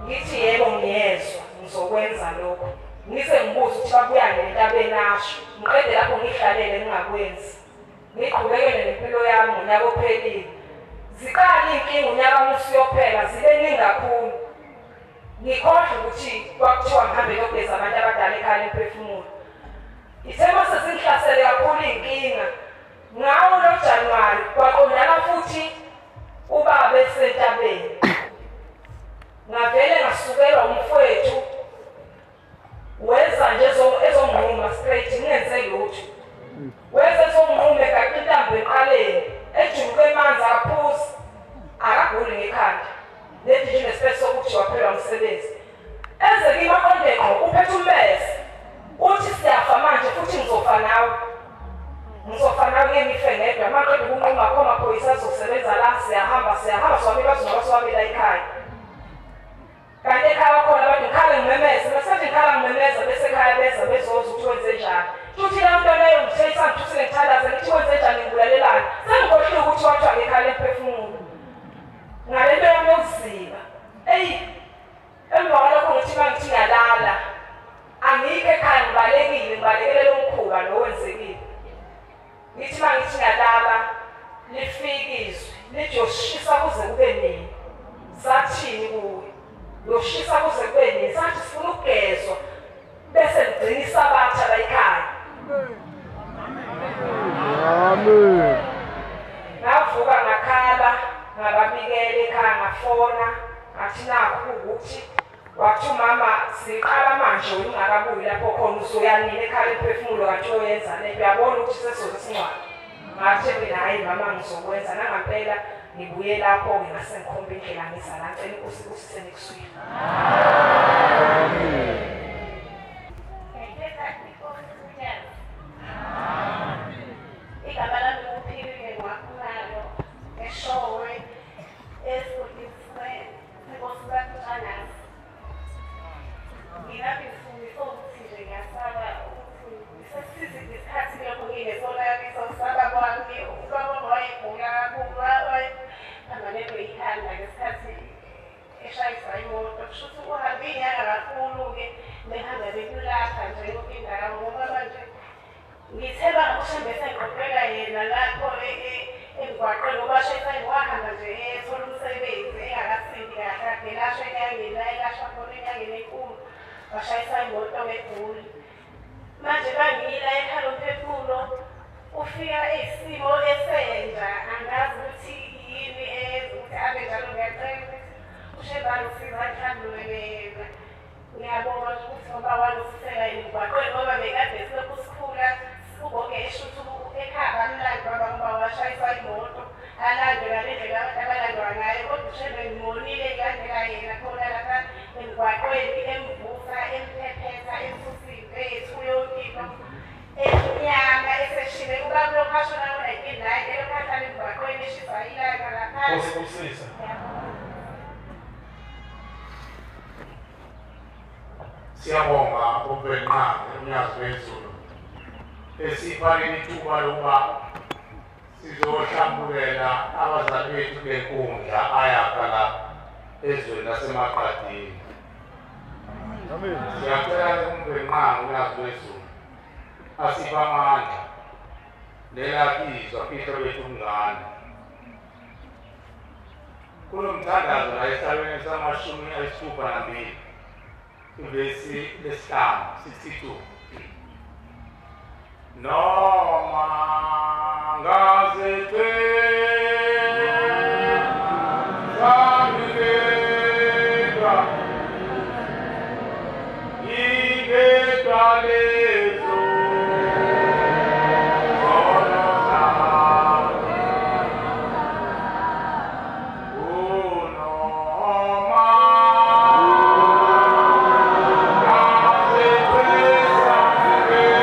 Ngithi yebo ngiyezwa ngizokwenza lokho. Ngize ngibuze ukuthi babuya ngentabeni asho. Ngiqede lapho ngihlalele ngingakwenzi. Ngiqhubekele nempilo yami ngonyaka ophelile. Ziqala iy'nkinga unyaka usuyophela zibe ningi kakhulu. Ngikhohlwa ukuthi kwakuthiwa ngihambe ngiyogeza abantu abadala ekhaya lemphefumulo. Ithe mase singihlasele kakhulu iy'nkinga. Ngawo lo Januwari kwaqondana futhi ubaba esentabeni. Ngavele ngasukelwa umfowethu weza nje ezonginquma straight ngingenze lutho. Weza ezonginquma egaqa intambo eqaleni ejuluke emanzi akaphuzi akaguli ngekhanda. Nedijini nesiphetho sokuthi waphelwa umsebenzi. Eze kimi aqonde ngqo uphethe ummese. Uthi siyafa manje futhi ngizofa nawe. Ngizofa nawe ngeke ngife ngedwa. Maqeda ukunquma akho amaphoyisa azosebenza la siyahamba siyahamba siwabili bazoba siwabili la ekhaya. Kanti ekhaya bakhona abantu ngikhala ngimemeza, masethi ngikhala ngimemeza bese ekhaya beza bezoza ukuthi wenze njani. Futhi leyo nto leyo ngithe isangithusile ngithandaza ngithi wenze njani ngibulalelani. Sengikhohliwe ukuthi kwathiwa ngekhaya lemphefumulo. Ngale nto yami yokuziba. Eyi, emva kwalokho ngithi uma ngithi ngiyalala angikho ekhaya ngibalekile ngibalekele lo mkhuba lo wenzekile. Ngithi uma ngithi ngiyalala lifike izwi lithi yoshisa kuze kube nini. Sathini kuwe? Yoshisa kuze kube nini? Sathi sifuna ukugezwa bese ngigcina isabatha la ekhaya. Amen. Ngavuka ngakhala ngababikela ekhaya ngafona ngathi nakho ukuthi wathi umama siqala manje wena ungakabuyi lapho khona uzoya nini ekhaya lemphefumulo kanti uyoyenza lento uyabona ukuthi sesoze singcwabe. Ngathi mina hayi mama ngizokwenza nangampela ngibuye lapho ngase ngikhomba indlela ngiza la ngicela inkosi ibusise nikuswile. Amen. Igama lami nguPhilile ngwaKhumalo eShowe esigodini senkosi kaNtshangase. Ngilapha ngifundiswa ukuthi nje ngiyasaba ukuthi sesiziphi isikhathi lokho nginesonakaliso saba kwami ubaba wayegula kakhulu wayephambanelwe ikhanda ngesikhathi eshayiswa imoto. Kusho ukuthi uhambe iy'nyanga kakhulu-ke behamba bekulapha nje yonke indawo ngoba manje ngithemba ngokushembe sengiqoqela yena lapho emgwaqeni ngoba shayisa wahamba nje ethola umsebenzi engakasindi kahle agelashwa enyangeni la elashwa khona enyangeni enkulu washayisa imoto egoli. Manje bangila ekhaya lomphefumulo ufika eyisimo esenja angazi ukuthi yini eyenza ukuthi abe njalo. Ngiyacela ukuthi uShembe angisize angihlambulule yena. Ngiyabonga nje ukuthi ngoba wangisisela emgwaqweni ngoba bekade silokhu sikhula ugogo esho ukuthi ekhaya bamlandi baba ngoba washayiswa imoto alandwe ngale ndlela abantu abalandwa ngayo kodwa uShembe ngimonile ngilandela yena khona lapha emgwaqweni emvusa emphephetha emsusa impethu yonke into emnyama eseshile. Ubaba lokhu ashona ngo-1990 elokhu ahlala emgwaqweni eshiswa ilanga lapha. Nkosi ibusise. Siyabonga uBenqabe. uNyazi lwezulu esipha leli thuba lokuba sizohlambukela abazali bethu benkundla ayakha la ezweni laseMaqadini. Siyacela uMvelinqangi uNyazi lwezulu asiphe amandla nelakizwa fihlo bethu umngane. Kunomthandazo la esabeni sama-62 ivesi lesihlanu 62. Noma ngazethe sangilelwa ingedwa lezo zono zami unoma ngazethe sangilelwa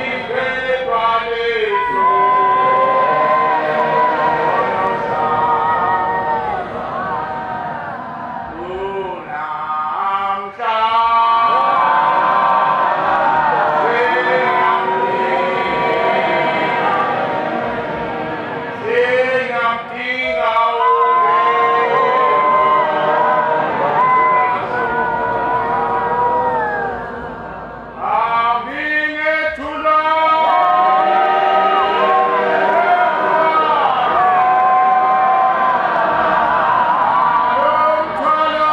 ingedwa lezo zono zami unamhla singamdinga Angingethula umthwalo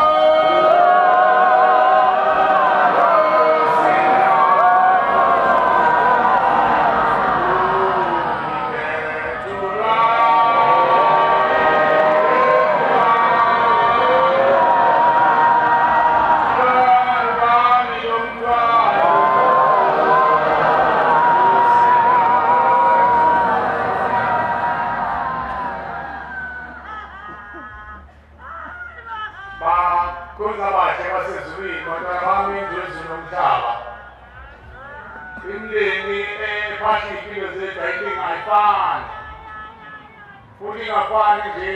Bakhonza abahle basezulwini, bantwana bami, indlu nomhlaba. Imindeni ephahla iy'mpilo zethu ayilingi, ayifani. Futhi ingafani nje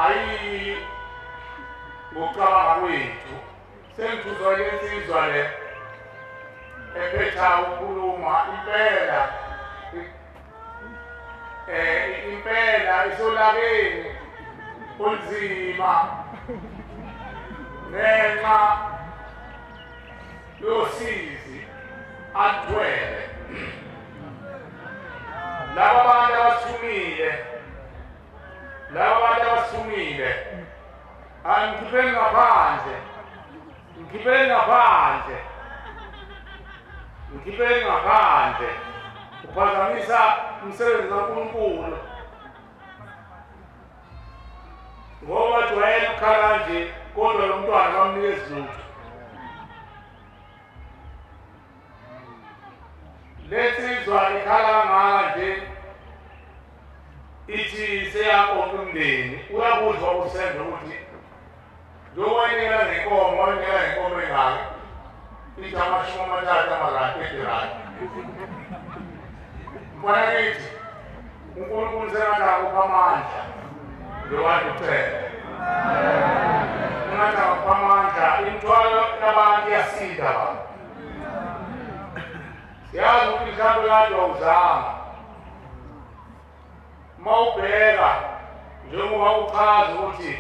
ayiyi ngokucabanga kwethu. Sengithuzwa le nsizwa le ephetha ukukhuluma impela impela isolakeni olunzima ngenxa yosizi athwele. Laba bantu abasithumile, laba bantu abasithumile, angikhipheli ngaphandle, ngikhipheli ngaphandle, ngikhipheli ngaphandle. Uphazamisa umsebenzi kaNkulunkulu ngoba jwayele ukukhala nje, kodwa lo mntwana bamnikeza lutho. Lensizwa ikhala kangaka nje ithi seyaqoqa umndeni, uyakuzwa usendo ukuthi njengoba inikela ngenkomo, wayinikela ngenkomo engaka, ithi 30 amarandi, 30 randi. Mfana kithi uNkulunkulu sengathi akupha amandla njengoba ucela. Ungathi akupha amandla, imithwalo yabantu iyasinda baba. Siyazi ukuthi mhlawumbe kade wawuzama. Uma ubheka njengoba uchaza ukuthi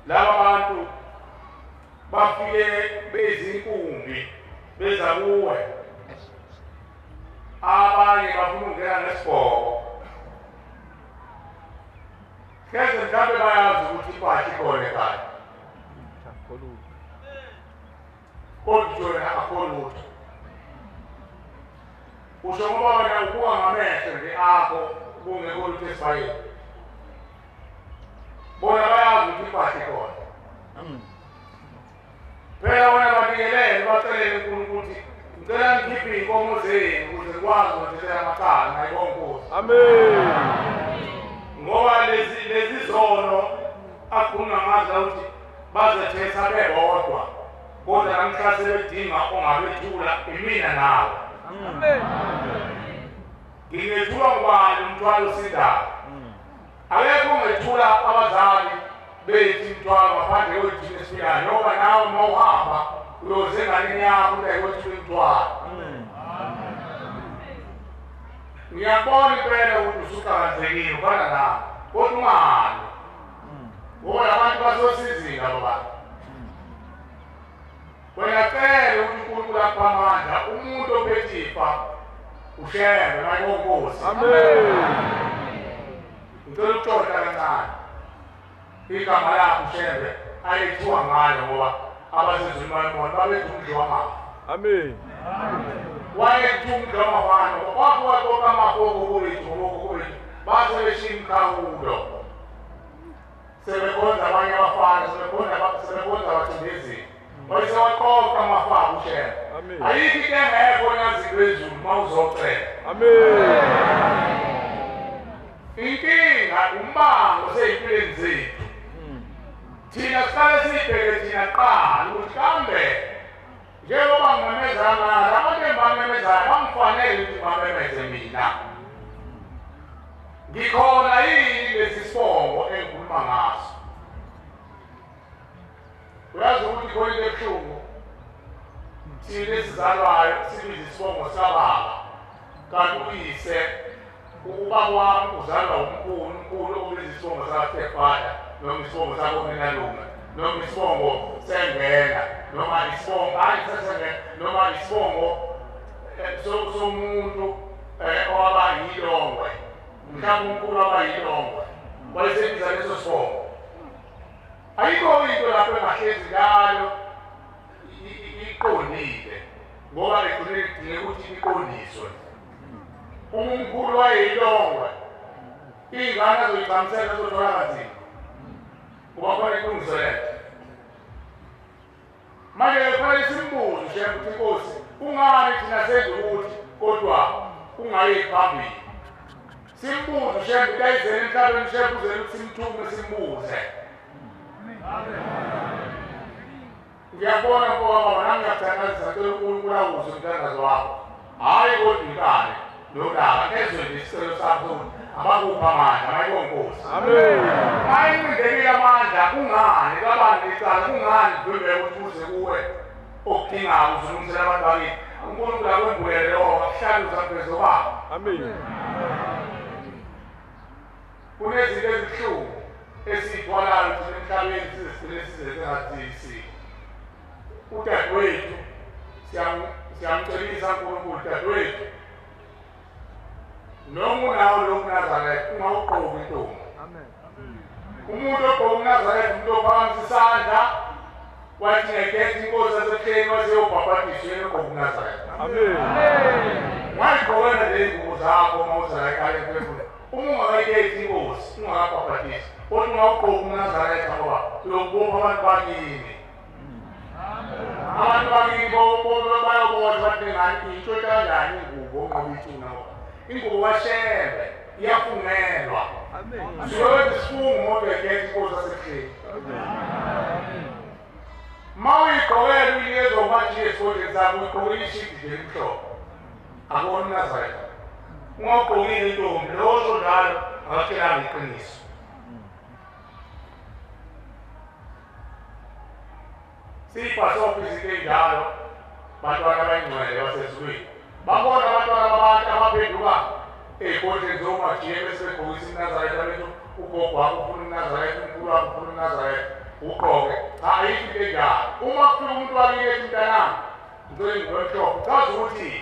laba bantu bafike bezinkumbi beza kuwe, abanye bafuna ukungena ngesigqoko. Hleze mhlawumbe bayazi ukuthi impahla ikhona ekhaya, kodwa wena akho lutho. Usho ngoba wena ubuka ngamehlo nje akho kungekho lutho esibayeni. Bona bayazi ukuthi impahla ikhona. Phela wena banikelele, bacelele uNkulunkulu ukuthi ngicela nikhiphe iy'nkomo zenu ukuze nikwazi ukuthethela amacala ngayibonga Nkosi. Amen. Ngoba lezi zono akhuluma ngazo ukuthi bazethetha bebodwa, kodwa namhla sebedinga ongabethula imina nawe. Amen. Ngingethula ngubani umthwalo osindayo? Akekho ongethula abazali bethi imithwalo ngaphandle kwethu esiphilayo ngoba nawe uma uhamba uyoze enganeni yakho ukuthi imithwalo. Ngiyabona impela ukuthi usuqhakazekile ufana nami kodwa ungalwi ngoba labantu basosizini labo bantu. Wena cela ukuthi uNkulunkulu akuphe amandla umuntu ophethe ifa ushembe mayinkosi. Amen. Ngicela ukuxoxa kancane igama lakho ushembe ayethiwa ngalo ngoba abasezulwini bayibona babethi umdli wamafa. Amen. Wayethi umdli wamafa ngoba kwaqoqa amafa okuwethu ngokuwethu base beshiya imikhawulo sebekhonza abanye abafana sebekhonza abacindezeli wayesewaqoqa amafa ushembe. Ayikho into engekho yazini lwezulu uma uzocela. Amen. Inkinga umbango osey'mpilweni zethu. Thina siqale siyibheke thina kuqala ukuthi kambe njengoba ngimemeza ngala abantu engibamemezayo bangifanele ukuthi bamemeze mina. Ngikhona yini lesi sibongo engikhuluma ngaso? Uyazi ukuthi khona into ebuhlungu thina esizalwayo sibiza isibongo sababa kanti uyise ubaba wami uzalwa umkhulu, umkhulu obiza isibongo saka-stepfather noma isibongo sakoninalume noma isibongo sengena noma isibongo hayi sesengena noma isibongo somuntu owaba yilongwe mhlawumbe umkhulu waba yilongwe wayesebiza leso sibongo. Ayikho into lapho engahlezi njalo iqondile ngoba egcineni kudingeka ukuthi iqondiswe. Uma umkhulu wayeyilongwe iy'ngane azoyigqamisela azothola kanzima ngoba khona ilungiselele. Manje kufanele simbuze uShembe ukuthi inkosi kungani thina senze ukuthi kodwa kungayi phambili. Simbuze uShembe ukuthi ayizele emhlabeni uShembe uzele ukuthi simthume simbuze. Ngiyabona ngoba nami ngiyakuthandazisa cela uNkulunkulu awuzwe umthandazo wakho. Hhayi kodwa inkani nolaka ezwe nje isicelo sakho sokuthi abakuphi amandla mayibonkosi. Amen. Mayinqindekile amandla kungani kabani icala kungani kuvimbeke ukuthi uze kuwe okudingayo uzulungisela abantu bakini. uNkulunkulu akwembulele lokho akuhlale uzaphezu kwakho. Amen. Kunezinto ezibuhlungu esiyithwalayo thina emhlabeni size sigcine sizenze ngathi siyisiko. Udadewethu siyamcelisa uNkulunkulu dadewethu noma unawo lo mNazaretha ungawugqoki intombi. Amen. Umuntu ogqoka umNazaretha umuntu ophakamisa isandla wathi ngekhetha inkosi yasebuhleni waseyobhabhadiswa yena ogqoka umNazaretha. Amen. Ungayigqokela lezi ngubo zakho uma uzala ekhaya emphefumulweni. Uma ungakayikhethi inkosi ungakabhabhadiswa kodwa ungawugqoki umNazaretha ngoba uyokubopha abantu bakini. Abantu bakini bayobona bathi ngani intshontsha kanjani ingubo onqoba ithuna ngoba ingubo kaShembe iyafungelwa. Suke isifungo ngoba uyakhetha inkosi yasebuhleni. Uma uyigqokela uyinikezwa umajiya esigodleni sakho uyigqokile ishidi nje elimhlophe akubona umNazaretha. Ungawugqokile intombi lowo osho njalo akakutshelanga iqiniso. Siyibhasopha izinto ey'njalo bantwana abayingcwele basezulwini. Bakhona abantwana babantu abaphenduka ey'godleni zomajiya bese begqokisa imNazaretha bethi ugogo wakho ufuna umNazaretha, umkhulu wakho ufuna umNazaretha, ugqoke. Cha, ayikho into enjalo. Uma kufika umuntu wakini ethi mntanami ngicela ingubo emhlophe, chaza ukuthi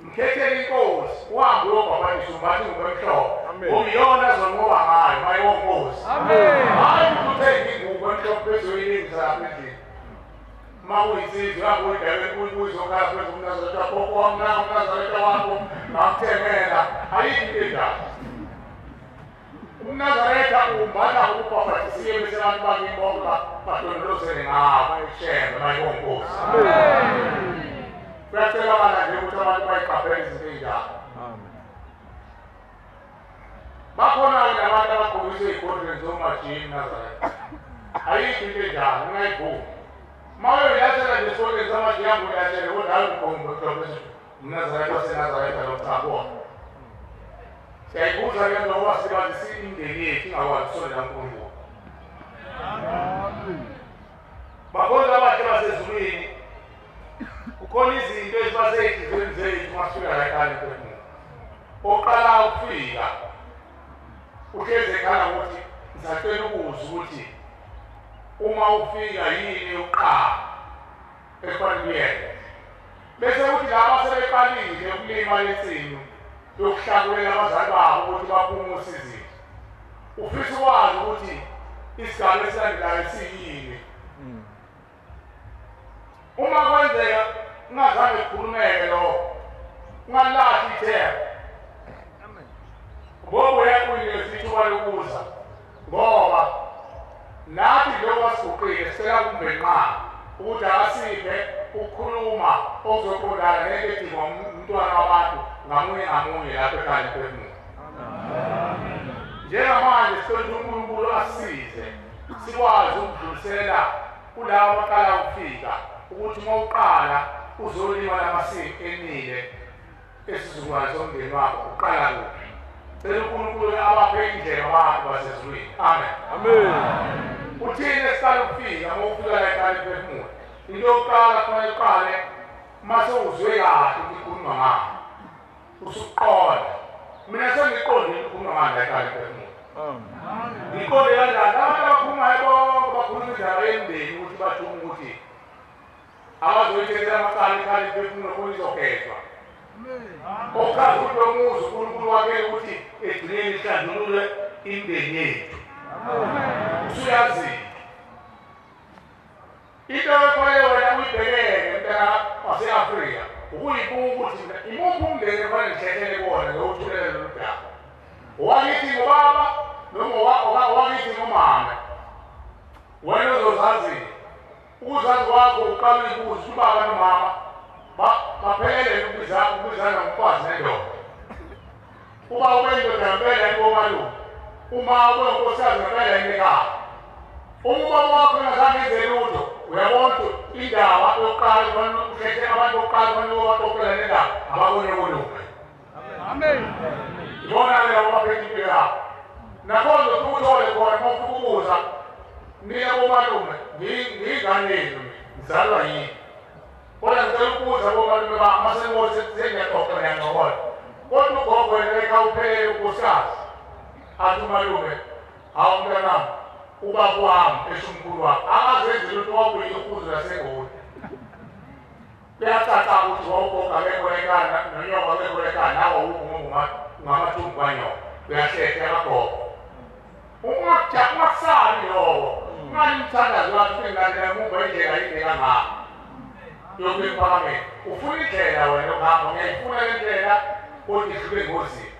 mkhethele inkosi uhambe uyobhabhadiswa umbathe ingubo emhlophe ngoba iyona azonqoba ngayo mayibonkosi. Hhayi ukuthi uthenge ingubo emhlophe bese uyilungisa lapha endlini. Uma uyinsizwa uhambe uyidabeni uyizokhala phezu komNazaretha gogo wami nangu umNazaretha wakho ngakuthengela. Ayikho into enjalo. UmNazaretha umbatha ukubhabhadisiwe bese abantu bakini bonke badondolozele ngawo bayishembe mayibonkosi. Kuyacelakala nje ukuthi abantu bayiqaphele izinto ey'njalo. Bakhona-ke nabantu abagqokiswe ey'godlweni zomajiya imNazaretha. Ayikho into enjalo, ungayivumi. Uma uyoyilahlela nje esigodlweni samajiya hambe uyilahlele kodwa hhayi ugqoke ngomhlophe umNazaretha waseNazaretha lo cha bona. Siyayibuza ke ngoba sibazisa imindeni yethu ingakwazi ukusondela kuNkulunkulu. Bakhonza abahle basezulwini, kukhona izinto ezibasezinhliziyweni zethu masifika la ekhaya emphefumulo. Oqala ukufika uhlezi ekhala ukuthi ngisacela ukuzwa ukuthi uma ufika yini yokuqala ekufanele uyenze. Bese kuthi laba sebeqalile ukulima lensimu yokuhlakulela abazali babo ukuthi baphume usizini, ufisa ukwazi ukuthi isigaba esilandelayo siyini. Uma kwenzeka ungazange kukhulumeke lokho, ungalahli ithemba. Ngoba uyakunikeza ithuba lokuza, ngoba nathi njengoba siguqile sicela kumvenqaba ukuthi akasiphe ukukhuluma okuzoqondana nento edingwa umntwana wabantu ngamunye ngamunye lapho ekhaya emphefumulo. Njengamanje sicela ukuthi uNkulunkulu asisize sikwazi ukudlulisela kulabo abaqala ukufika ukuthi uma uqala uzolima lamasimu emile esizukulwane somndeni wakho uqala kuphi. Cela uNkulunkulu abaphe indlela abantu basezulwini. Amen. Amen. Uthini esiqala ukufika uma ufika la ekhaya emphefumulo? Into yokuqala kufanele uqale uma sewuzwe kahle ukuthi ikhulunywa ngani, usuqonda. Mina sengiqondile ukukhuluma ngani la ekhaya emphefumulo. Ngiqonde kanjani? Abantu abakhulumayo bonke bakhuluma indaba yemndeni ukuthi bathuma ukuthi abazoyithethela amacala ekhaya emphefumulo khona izogezwa. Okazi ukuthi lo muzi uNkulunkulu wakhe ukuthi egcineni ihlanjululwe imindeni yethu. Usuyazi into efanele wena uyibhekele mntana wase-Afrika ukuyibuka ukuthi imuphi umndeni efanele ngihlekele kuwona ngiyowuthulela lolu daba. Owakithi ngobaba noma owakithi ngomama, wena uzozazi. Ukuzazi kwakho uqala uyibuze ubaba nomama baphelele ukubizana ngomfazi nendoda. Uba ube indoda ngempela inkomalume, uma ube unkosikazi ngempela ekhaya. Uma ubaba wakho engazange enze lutho, uyabona ukuthi indaba yokuqala ukhethe abantu bokuqala kufanele ubaxoxele le ndaba abakonyokolume. Amen. Ibona-ke labo baphethe impilo yabo. Nakhona uzofika uthole khona uma ufika ubuza, nina bomalume ngiyingane yenu, ngizalwa yini? Kodwa ngicela ukubuza bomalume bami uma sengiyaxoxa ngiyancokola. Kodwa ugogo yena ekhaya uphelele unkosikazi, athi umalume, hawu mntanami, ubaba wami esho umkhulu wami akazenzi lutho, wabuye ihuzu laseGoli. Kuyacaca ukuthi wawugogo akekho ekhaya nonyoko akekho ekhaya, nawe awukho ngamathumbu kanyoko, uyahlehla kagogo. Ungakusali lowo, ungani umthandazo wakho sengilandela muva indlela yinde kangaka yokuya emphakameni. Ufuna indlela wena yokuhamba, ngiyayifuna le ndlela kodwa idlule engozini.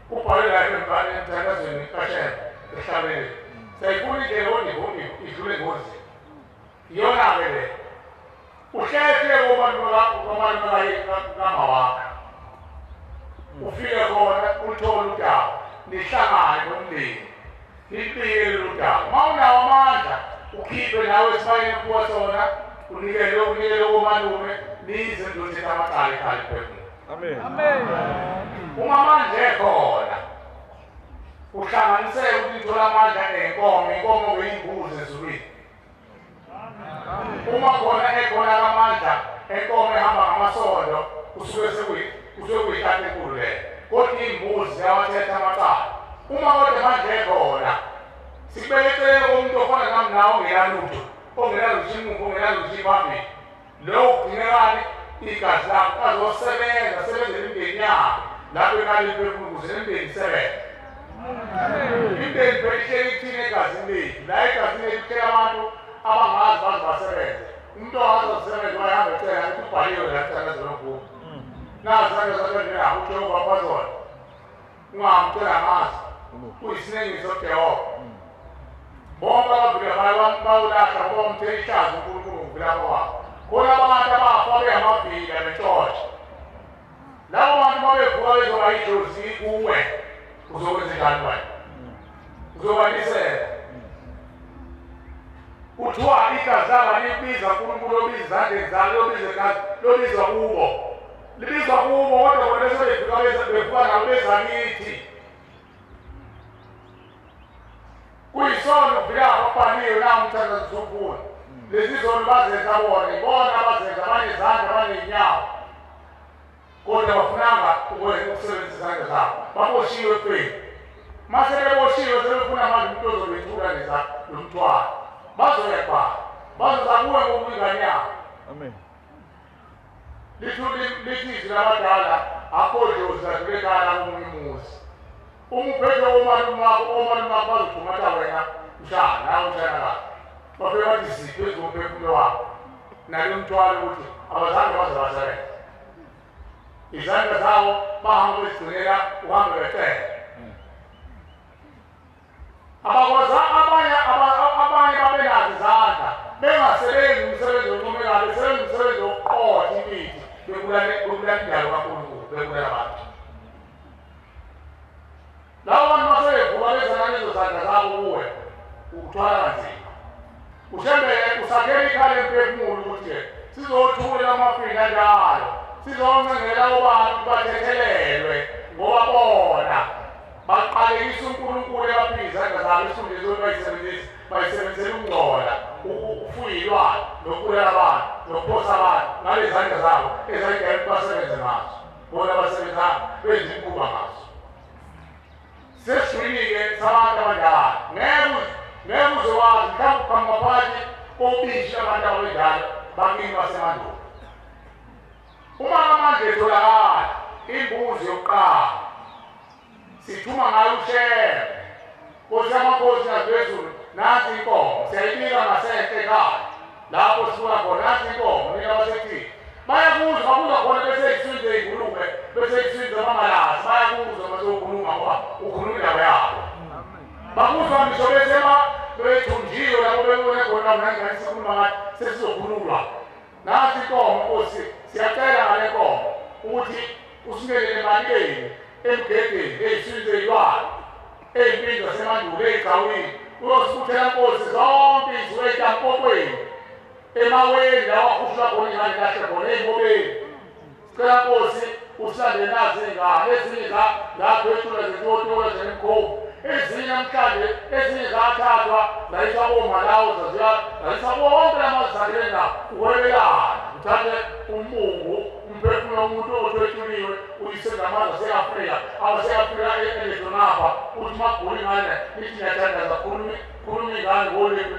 Kubhalwe la emthandazweni kaShembe ehlabeleni, siyayifuna indlela kodwa idlule engozini. Iyona-ke le uhlehle komalume kamawakho, ufike khona uthole udaba, nihlangane nomndeni nilibike lolu daba. Uma unawo amandla ukhiphe nawe esibayeni kuwa sona, unikele unikele komalume, nize nizothetha amacala ekhaya emphefumulo. Amen. Uma amandla ekhona uhlanganiseke ukuthi nithola amandla enkomo, inkomo kuyimbuzi ezulwini. Uma khona ekhona amandla enkomo ehamba ngamasondo, kusuke sekuyihlahla enkulu leyo. Kodwa iy'mbuzi ziyawathetha amacala. Uma kodwa amandla ekhona, sikubeke eceleni komuntu ofana nami nawe ongenalutho, ongenalutho imuva, ongenalutho phambili. Lowo kudingekani igazi lakho azosebenza, asebenzele imindeni yakhe lapho ekhaya emphefumulo ukuze nemindeni isebenze. Imindeni phela ihleli ikuthini egazini lethu. La egazini lethu kuhleli abantu abangazi baze basebenze. Umuntu ongazi asebenze wayehamba ecela ukuthi ubhaliwe la emthandazweni omkhulu. Nazi izandla zakho nje uJehova wapha ungamcela ngazi kuyisinengiso Jehova. Bonke abavila bawulahla ngoba umthela ihlazo uNkulunkulu ngokuvilapha kwabo. Khona abantu abafa bengamavila bentshontsha. Labo bantu uma bevuka bezoba idlozi kuwe, uzokwenza njani wena? Uzobanisela. Kuthiwa igazi labo libiza uNkulunkulu obiza izandleni zalo, lobiza igazi, lobizwa kubo. Libizwa kubo kodwa bona bese bevuka bevuka nabo beza kithi. Kuyisono ukuvila ababhaliwe la umthandazo usukhula. Lezi zono bazenza bona, ibona abazenza banezandla baney'nyawo. Kodwa bafunanga ukusebenzisa izandla zabo. Baboshiwe ekufeni. Mase beboshiwe sebefuna manje umuntu ozobethula leza lomthwalo. Bazoya kubani? Bazoza kuwe ngokulingane yabo. Amen. Lithi izwi labadala akho dlozi ladlule ekhaya komunye umuzi. Uma uphethe omalume wakho, omalume wakho bazothungatha wena mshana, nawe mshana kahle. Bafike bathi ziphi ezomphefumulo wakho. Nalo mthwalo ukuthi abazange baze basebenze. Izandla zabo bahamba bezigcinela uhambe becele. Abakwazi abanye babenazo izandla bengasebenzi umsebenzi oncomekayo, besebenza umsebenzi wokuqotha imithi, bebulala indalo kaNkulunkulu, bebulala abantu. Labo bantu basebevuka beza nalezo zandla zabo kuwe, ukuthwala kanzima. Ushembe usakhela ikhala emphefumulo ukuthi sizothula amafini njalo, sizoncengela abantu bathethelelwe ngoba bona baqalekisa uNkulunkulu ebaphila izandla zabo isikhundleni sokuthi bayisebenzise, bayisebenzisela ukungcola, ukufuya iy'lwane, nokubulala abantu, nokuphosa abantu ngalezi zandla zabo ezayidala ukuthi basebenze ngazo. Bona basebenzanga benza imikhuba ngazo. Sesishwini-ke sabantu abadala, ngeke uze wazi mhlawumbe uqhamuka phakathi kobishi abantu ababenjalo bakini basemandulo. Uma amandla etholakala, imbuzi yokuqala sithuma ngayo uShembe. Nkosi yamakhosi naphezulu, nansi inkomo siyayibika ngasenhle ekhaya lapho sisuka khona, nansi inkomo nina basekuthini. Bayakuzwa, babuza khona bese yiswini zey'ngulube, bese yiswini zamamalasi, bayakuzwa mase ukhuluma ngoba ukhuluma indaba yabo. Bakuzwa ngisho bese bethunjiwe lapho bebone khona nangane sikhuluma ngathi sesizokhululwa. Nansi inkomo Nkosi, siyacela ngale nkomo ukuthi usingenele emalibeni, emgedeni, ey'swini zey'lwane, ey'mpini zasemandulo, ey'gcawini, uyosibuthela Nkosi zonke izwe ey'tampokweni, emaweni lawa akhushulwa khona iy'ngane kahle khona, ey'ngobeni. Sicela Nkosi usilande nazo iy'ngane, ezinye zakhwethula zeziotola zenemkhovu, ezinye namhlanje, ezinye zathathwa zayiswa koMalawi, zayiswa konke lamazwe sakhelene nawo, ukwebelana. Uthathe umbungu, umphefumulo womuntu othwetshuliwe, uyise ngamazwe ase-Afrika, abase-Afrika elezonapha, uthi uma kugula ingane, nithi niyathandaza, khuluma ingane ngolimi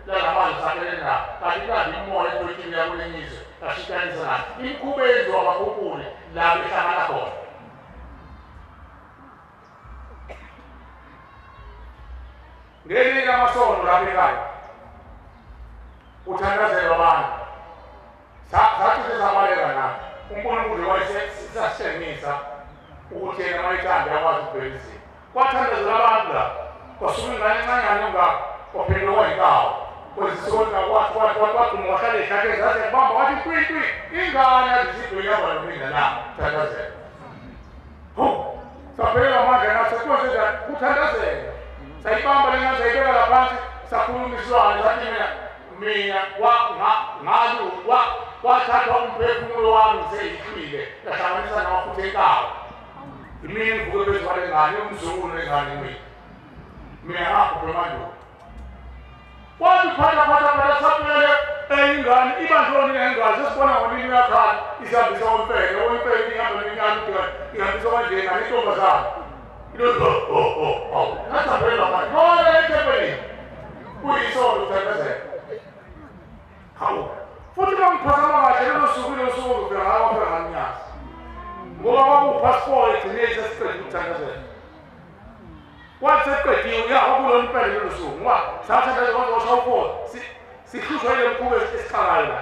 lalamazwe sakhelene nawo, kanti kanti imimoya ethwetshuliwe yakwelinye izwe, yashintshanisa nathi. Imikhuba eyenziwa abakhukhuli la behlangana khona. Ngelinye lamasono lapha ekhaya, uthandazelwa abantu. Sathi sesabaleka nathi, uNkulunkulu wayesasitshengisa ukuthi yena mayithanda uyakwazi ukubheka izimo. Kwathandazela abantu la, kwasuka ingane encanyana engaka, kwaphenduka kwayinkawu. Kwezisonta kwaduma wahlala ey'hlahleni zaze kubamba wathi twi twi, ingane yathi isigwini yaba nomlinda na, thandazela. Saphelelwa amandla nathi sekwenzenjani, kuthandazela. Sayibamba le ngane sayibeka la phansi, sakhuluma isilwane sathi mina kwathathwa umphefumulo wami ngiseyihlwile ngahlanganisa namafutha enkawu. Mina ngivuke phezu kwale ngane, umzukulu lengane mina. Mina ngabhubha emandulo. Kwathi phatha phatha phatha saphele ingane ibanjoni lengazi esibona ngolimi uyakhala isihambisa omfele, omfele ihamba neminyaka ihambisa kanje ngane intombazane. Ilokhu oh. Ngasaphela manje. Khona ethempelini. Kuyisono ukuthandazela. Hawu. Futhi bangiphathama kahle lolo suku ngifika ngawo wafika nganyazi. Ngoba kwakuwupassport egcineni sesiqedile ukuthandazela. Kwathi sekuqediwe ya kwakulona impela lolo suku ngoba sathandaza kwaze kwashaya u-4 sihlushwa yile mkhuba esixakayo la.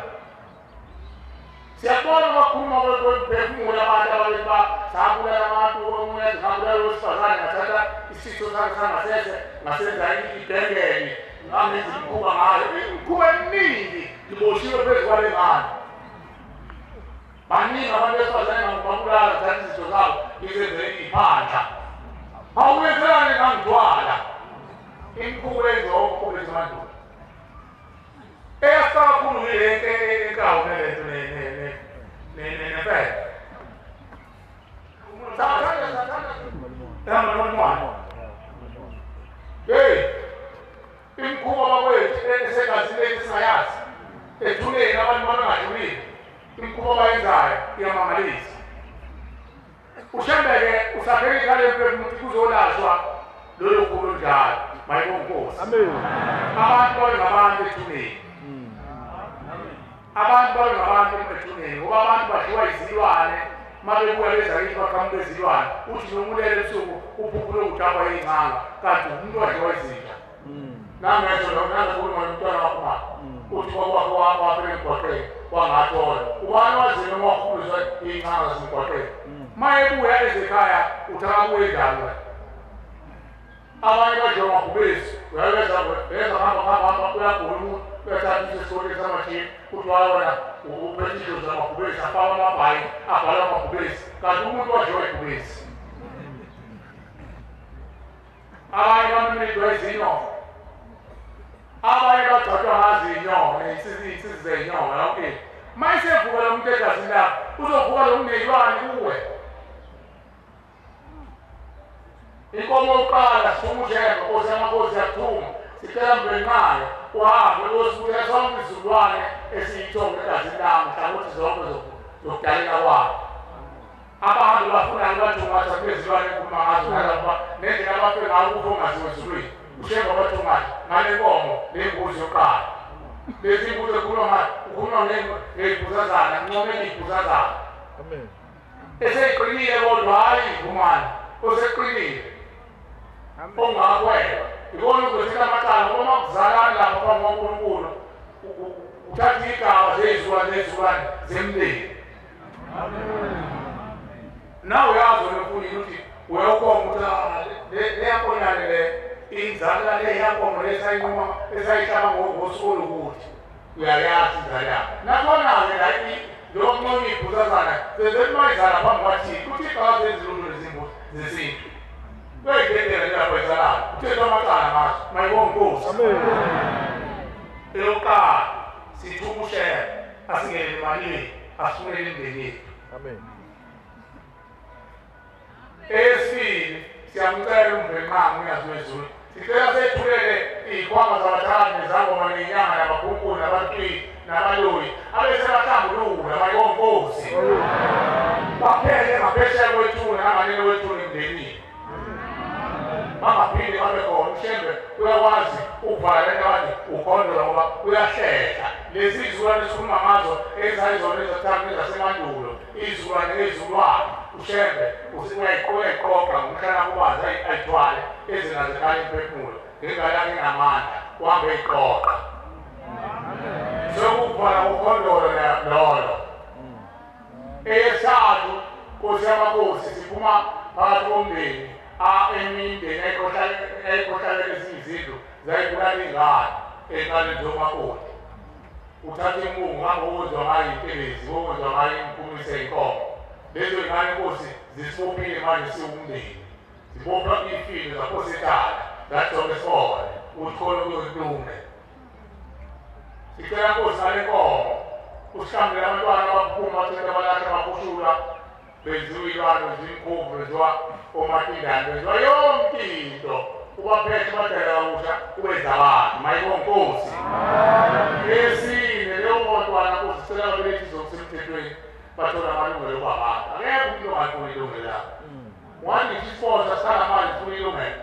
Siyabona kwakhuluma kwemphefumulo abantu ababethi sabulala abantu, omunye athi ngabulala owesifazane ngathatha isitho sakhe sangasese ngasenza ibhengele ngangenza imikhuba ngayo. Imikhuba eminingi iboshiwe phezu kwale ngane. Baningi abantu besifazane ngababulala ngathatha izitho zabo ngizenze iphandla. Awuyenzelani ngangidwala. Imikhuba yenziwa okhokho bethu emandulo. Eyasifaka kakhulu yile enkawu nalento nempela. Sathanda ehamba nomntwana. Hey, Imikhuba abayenzayo iyamangalisa. Ushembe-ke usakhele ikhaya lemphefumulo ukuthi kuzolashwa lolo gulo njalo. Mayibonge Nkosi. Abantu babe ngabantu ethuneni. Abantu babe ngabantu ethuneni ngoba abantu badliwa izilwane. Uma bebuya beza kithi baqhamuka izilwane. Uthi noma ulele ebusuku uphuphule ujabha iy'nganga kanti umuntu wadliwa izinja. Nangesho nangekhuluma nomntwana wakho ma uthi kwakwakho wafela emgwaqeni wangathola. Ubani waziyo noma wakhuliswa iy'nganga zasemgwaqeni? Uma ebuya ezekhaya uthi akabuye njani wena? Abanye badliwa amabhubesi, uyabeza beza hamba hamba uyagula umuntu uyathatha isikole samajini uthi wona uphethe idlozi lamabhubesi afaka amabhayi abhala amabhubesi kanti umuntu wadliwa ibhubesi. Abanye bamemedwa izinyoka, abanye bagcatshwa ngazo iy'nyoka ney'nsizi zey'nyoka yonke. Uma isevuka lo muntu egazini lakho uzovuka lo muneyilwane kuwe. Inkomo yokuqala sithuma uShembe, Nkosi yamakhosi yakuthuma, sicela Mvelinqangi uhambe uyosibuya sonke isizukulwane esiyithongo egazini lami hlangothi zonke zokudaleka kwabo. Abahambi bafunani bathungatha kulezilwane engikhuluma ngazo nalapha nendlela abafe ngayo ukufa ongaziwa ezulwini. uShembe wabathungatha ngale nkomo nembuzi yokuqala. Lezi mbuzi ekhuluma ngazo ukhuluma ngey'bhuzazana, ngincomela iy'bhuzazana. Eseyiqinile kodwa hhayi ivumane, oseqinile. Ongakwelwa ikona ukuzothatha amacala ngoba uma kuzalana lapha phambi kwaNkulunkulu uthatha igaba zezizukulwane nezizukulwane zemndeni. Nawe uyazi wena mfundisi ukuthi uyakhomba ukuthi leyankonyane le inzala le yankomo le esayinquma esayihlaba ngosuku olukuthi uyayazi inzala yakho. Nakhona-ke la njengoba kunqonywa iy'bhuzazana sezethi uma izala phambi kwaThixo uThixo akazenzi lutho lezimbuzi zesintu. Kuyayidedela nje lapho izalana uthethwa amacala ngazo. Mayibonge Nkosi. Eyokuqala sithuka uShembe asingene emalini asifunele imindeni yethu. Eyesibili siyamcela uMvelinqangi uNyazi lwezulu, sicela sethulele iy'khwama zabathakathi nezangoma ney'nyanga nabakhunkulu nabacwili nabaloyi abese bahlambulula. Mayibonge Nkosi. Baphele ngaphesheya kwethuna nanganeno kwethuna emndenini. Bangaphinde babe khona. uShembe uyakwazi ukuvala lento kade ukhondola ngoba uyahlehla. Lezi zizukulwane esikhuluma ngazo ezayizona ezathanda ezasemandulo, izizukulwane ney'zukulwane uShembe uyayiqoqa ngomhlana kubazi ayithwale ezingaze khale imphefumulo ngengane yakhe enamandla uhambe eyiqoqa. Sekuvala ukhondolo lolo. Eyesithathu Nkosi yamakhosi siphuma phakathi komndeni emindeni ayikhohlakele ezinye izindlu zayibulala iy'ngane ey'nganeni zomakoti. Uthatha imbungu hambe okwenziwa ngayo intelezi, okwenziwa ngayo impumise inkomo. Lezo y'ngane Nkosi zisibophile manje siwumndeni. Zibopha iy'filo zaphose ekhaya zathi sonke sibone ukuthi khona kuyokulunge. Sicela Nkosi ngale nkomo usihlambulele abantwana abaphuma bathatha abalahla abakhushulwa benziwa iy'lwane, benziwa imkhubu, benziwa omatindane, benziwa yonke into. Ubaphethe ubadala kabusha ubenza abantu. Mayibonge Nkosi. Eyesine leyo bantwana Nkosi sicela babelethe izokusemthethweni bathole amalungelo okuba abantu. Akekho umuntu ongalifuni ilungelo lakhe. Wangisho isiposa sikhala manje sifuna ilungelo.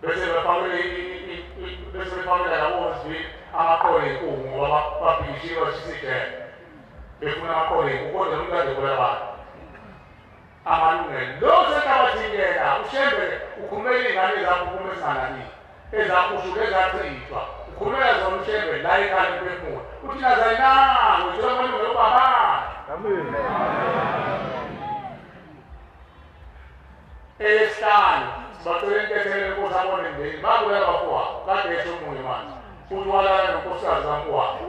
Bese befakele labo zwi amaqolo enkungu ngoba babhikishiwe bashisa ijele. Befuna amaqolo enkungu kodwa umuntu kade ebulala abantu. Amalungelo lo senhlabathini yena uShembe ukhulumela iy'ngane zakho uma ezinganakile ezakhushulwa ezachithwa ukhulumela zona uShembe la ekhaya emphefumulo uthi nazayinango uthola amalungelo okuba abantu. Eyesihlanu sibacela intethelelo Nkosi abone emndenini babulala abafowabo kade esho omunye manje uthi walala nonkosikazi kamfowabo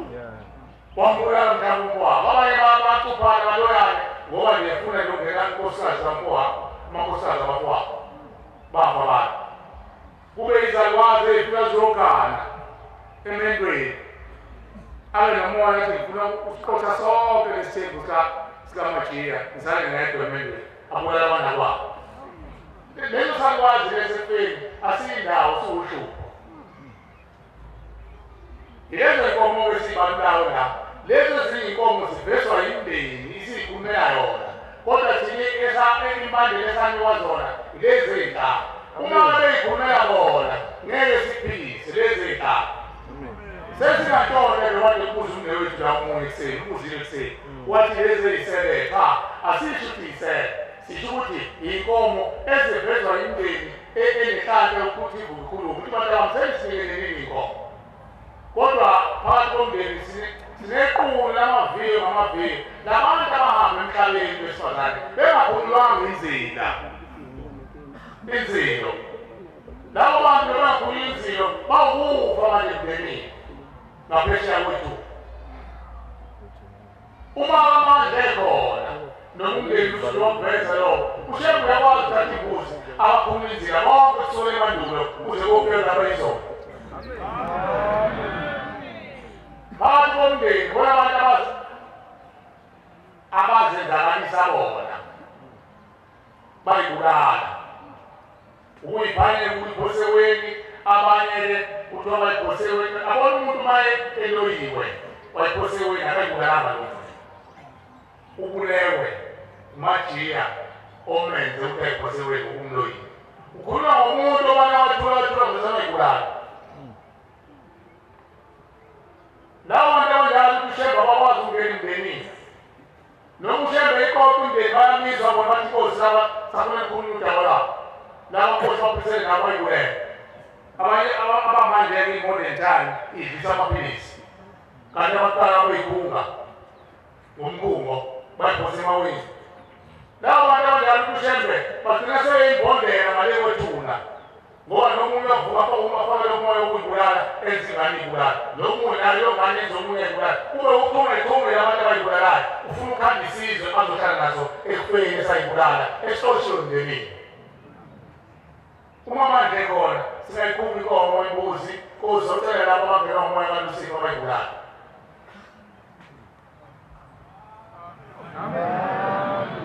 wambulala mhlawumbe umfowabo. Abanye bacuphana baloyane ngoba nje efuna lokungena unkosikazi kamfowabo amakhosikazi abafowabo bafa abantu. Kube izalukwazi ey'funa ziyogana emendweni abe nomoya athi ngifuna ukuqotha sonke lesithembu sikamajiya ngisale ngedwa emendweni abulala abana kwabo. Leso salukwazi lesefeni asiyindawo siwuhlupho. Yilezo nkomo-ke esiyibalulayo la Lezo zinkomo zivezwa imndeni isikhulumela yona. Kodwa thina imibandela esanikwa zona lezi zinhlaka. Uma beyikhulumela bona ngeke siphilise lezi zinhlaka. Sesingantona ke wathi kubuza umnewethu la omunye ekuseni, ubuzile ekuseni. Wathi lezi ziyisele, cha, asisho ukuthi iyisele. Sisho ukuthi inkomo ezivezwa imndeni enenhlanhla yokuthi ivuke ikhulume ukuthi bantu bami senisikelele inkomo. Kodwa phakathi komndeni sinequlu lamaviyo ngamaviyo labantu abahamba emhlabeni besifazane bengakhululwanga inzila. Inzilo. Labo bantu bengakhulula inzilo bawukufa manje emndenini ngaphesheya kwethu. Uma amandla ekhona noma umndeni usuwaveza lokho, uShembe uyakwazi ukuthatha imbuzi abaphuma inzila bonke kusukela emandulo kuze kuyofika lapha izolo. Phakathi komndeni khona abantu abazenzakalisa bona bayibulala ukuyiphanyela ukuyiphoseweni abanye-ke kuthiwa bayiphoseweni abona umuntu uma eloyiwe wayiphoseweni akayibulalanga lo muntu ubulewe umajiya omenze ukuthi ayiphoseweni ukumloyile. Ukhuluma ngomuntu obana wathula wathula ngesamayibulala. Labo bantu abanjalo ukuthi uShembe abakwazi ukungena emndenini. Noma uShembe iqoqa umndeni bayamizwa bona bathi inkosi laba safuna ukukhuluma udaba lwabo. Laba nkosi baphisele nabo bayibulele. Abanye abamanje-ke i-modern time idlisa amaphilisi. Kanti abaqala bayikhunga ngomkhungo bayiphose emaweni. Labo bantu abanjalo ukuthi uShembe bagcina sebeyimbondela ngale kwethuna. Ngoba noma umuntu uyavuka afake lo moya wokuyibulala enze ingane iyibulala. Lo munye naleyo ngane enze omunye ayibulala. Kube uchungechunge labantu abayibulalayo. Ufuna ukuhamba isizwe azohlala naso ekufeni esayibulala esixoshiwe emndenini. Uma manje ekhona singayikhupha inkomo imbuzi kuzocela labo abangenwa umoya kaLusifa abayibulala.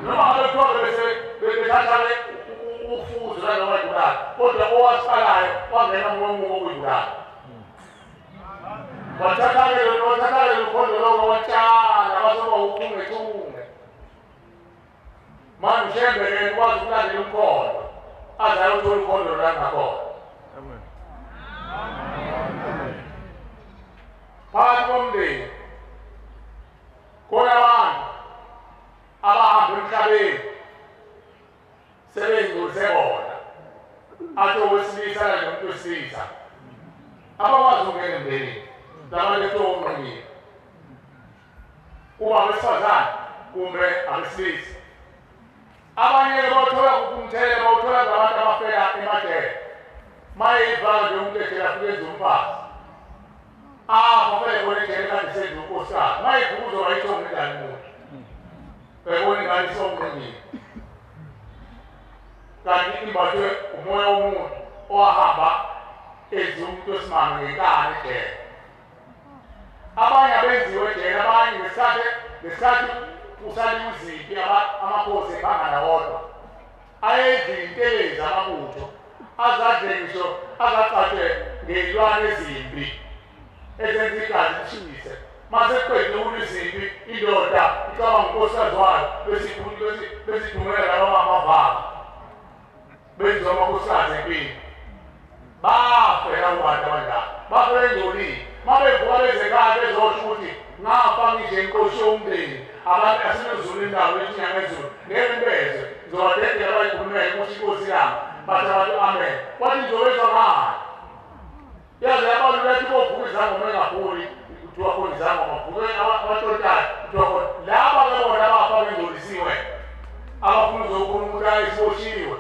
Noma ngabe kuthiwa bese bethatha ufuzo lalo bayibulala, kodwa owasiqalayo wangena umoya omubi wokuyibulala. Wathatha-ke lolu lolo watshala bazoba uchungechunge. Manje uShembe-ke ukwazi ukulandela umkhondo aze ayothola umkhondo la ngakhona. Phakathi komndeni khona abantu abahamba emhlabeni sebengcolise bona athi owesilisa kanye nomuntu wesilisa abakwazi ukungena emndenini labantu ekuthiwa onqinile kuba abesifazane kumbe abesilisa. Abanye-ke bawuthola kumthele bawuthola ngabantu abafela emajele. Maye ivaka nje umuntu ejele afike enze umfazi afa fele khona ejele kade senze unkosikazi. Maye ivuka uzoba ithongo ingane umuntu uyayibona ingane isonqinile kanti imbathwe umoya womuntu owahamba enze umuntu wesimame ngenkani ejele. Abanye abenziwe ejele, abanye ngesikhathi kusaliwa izimpi amakhosi ebangana wodwa ayenza iy'ntelezi amabutho azadle ngisho azacatshwe ngey'lwane ezimbi ezenza igazi lishise. Mase kuqedile ukulwa izimpi indoda icabanga unkosikazi wayo besithumela laba amavaka benziwa amakhosikazi empini. Bafe labo bantu abanjalo, bafe bengcolile. Uma bevuka bezekhaya bezosho ukuthi ngafa ngisho inkosi yomndeni abantu asinezulu indawo ethi inyanga ezulu ngeke nibezwe ngizobadedela bayikhulumele kusho inkosi yami bathi abantu amen. Wathi ngizobezwa ngani? Yaze yabalula ethi kovuka izangoma engaphuli kuthiwa khona izangoma vuke abatshontshayo kuthiwa khona laba ke bona abafa bengcolisiwe abafuna uzokhona umuntu ayesiboshiwe.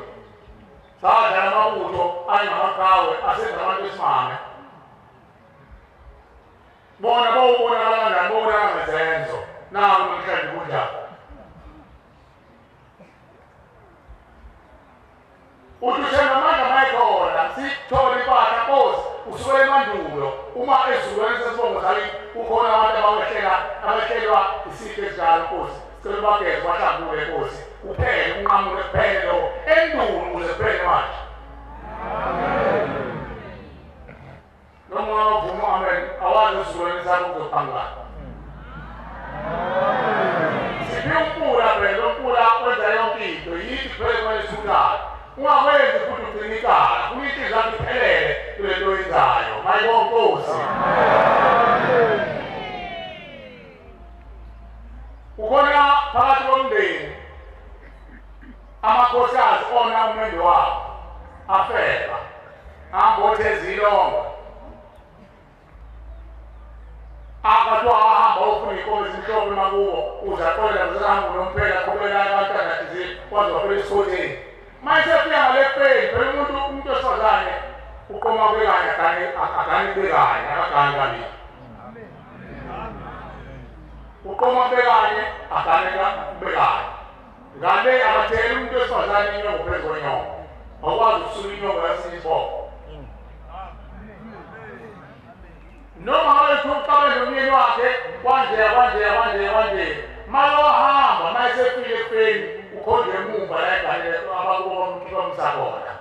Sadlala amabutho ayengamaqhawe asenza abantu besimame. Bona bawubonakala kanjani? Bawubonakala ngezenzo. Naku namhlanje kunjani? Uthi uShembe amandla mayekhona sithole impahla nkosi usukela emandulo uma esizukulwane sesibongo sakini kukhona abantu abehlelwa isifo esinjalo nkosi sicela ubageze bahlambuluke nkosi kuphele unqamule kuphele lokho endulo ukuze kuphele manje. Noma ungavuma amen awazi isizukulwane sakho kuzoqhamuka. Ukhona phakathi komndeni amakhosikazi ona umendo wabo afeba ambothe ezilongo akathiwa ahamba ufuna iy'nkomo ezimhlophe makubo uze aqonde uzahamba unomphela qhubela abantwana thizeni waze wafela esikhotheni. Manje sefika ngale feni phela umuntu wesifazane uqoma kube kanye agane kube kanye akagani kabili. Uqoma kube kanye agane kube kanye. Ngale abatheli umuntu wesifazane inyongo phezu kwenyongo. Awukwazi ukusula inyongo yasinye isibopho. Noma ngabe uxabene nomyeni wakhe kwanjeya kwanjeya kwanjeya kwanjeya. Mawahamba mayesefike ekufeni ukhonjwe emumva la eganele abakubo bamsakhona.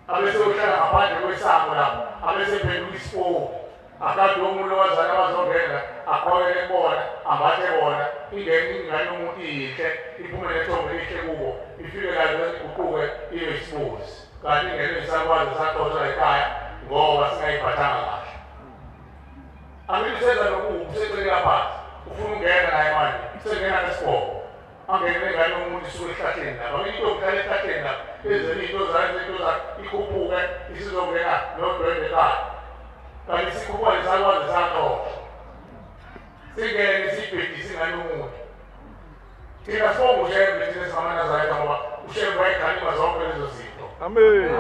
Abese uhlala ngaphandle kwesango lapho abese phenduka isipoki. Akade umuntu wazana abazongena aqhokele kubona ambathe bona ingene ingane yomuntu iyinhle iphume nethongo elihle kubo ifike la iguquke ibe isibozi. Kanti ingene isakwazi saxoshwa ekhaya ngoba singayiphathanga kahle. Angithi nokubi useceleka phansi ufuna ukungena naye manje usengena ngesibhobo angene nengane yomuntu isuke ehlahleni lapha into yokuhlala ehlahleni lapha ezinye iy'nto zayo izinto zakhe ikhuphuke isizongena nodwendwe ekhaya kanti sikhuphuka lesakwazi saxoshwa singene siyibhedise ingane yomuntu. Thina sibonga uShembe thina singamaNazaretha ngoba uShembe wayeganima zonke lezo zinto. Amen.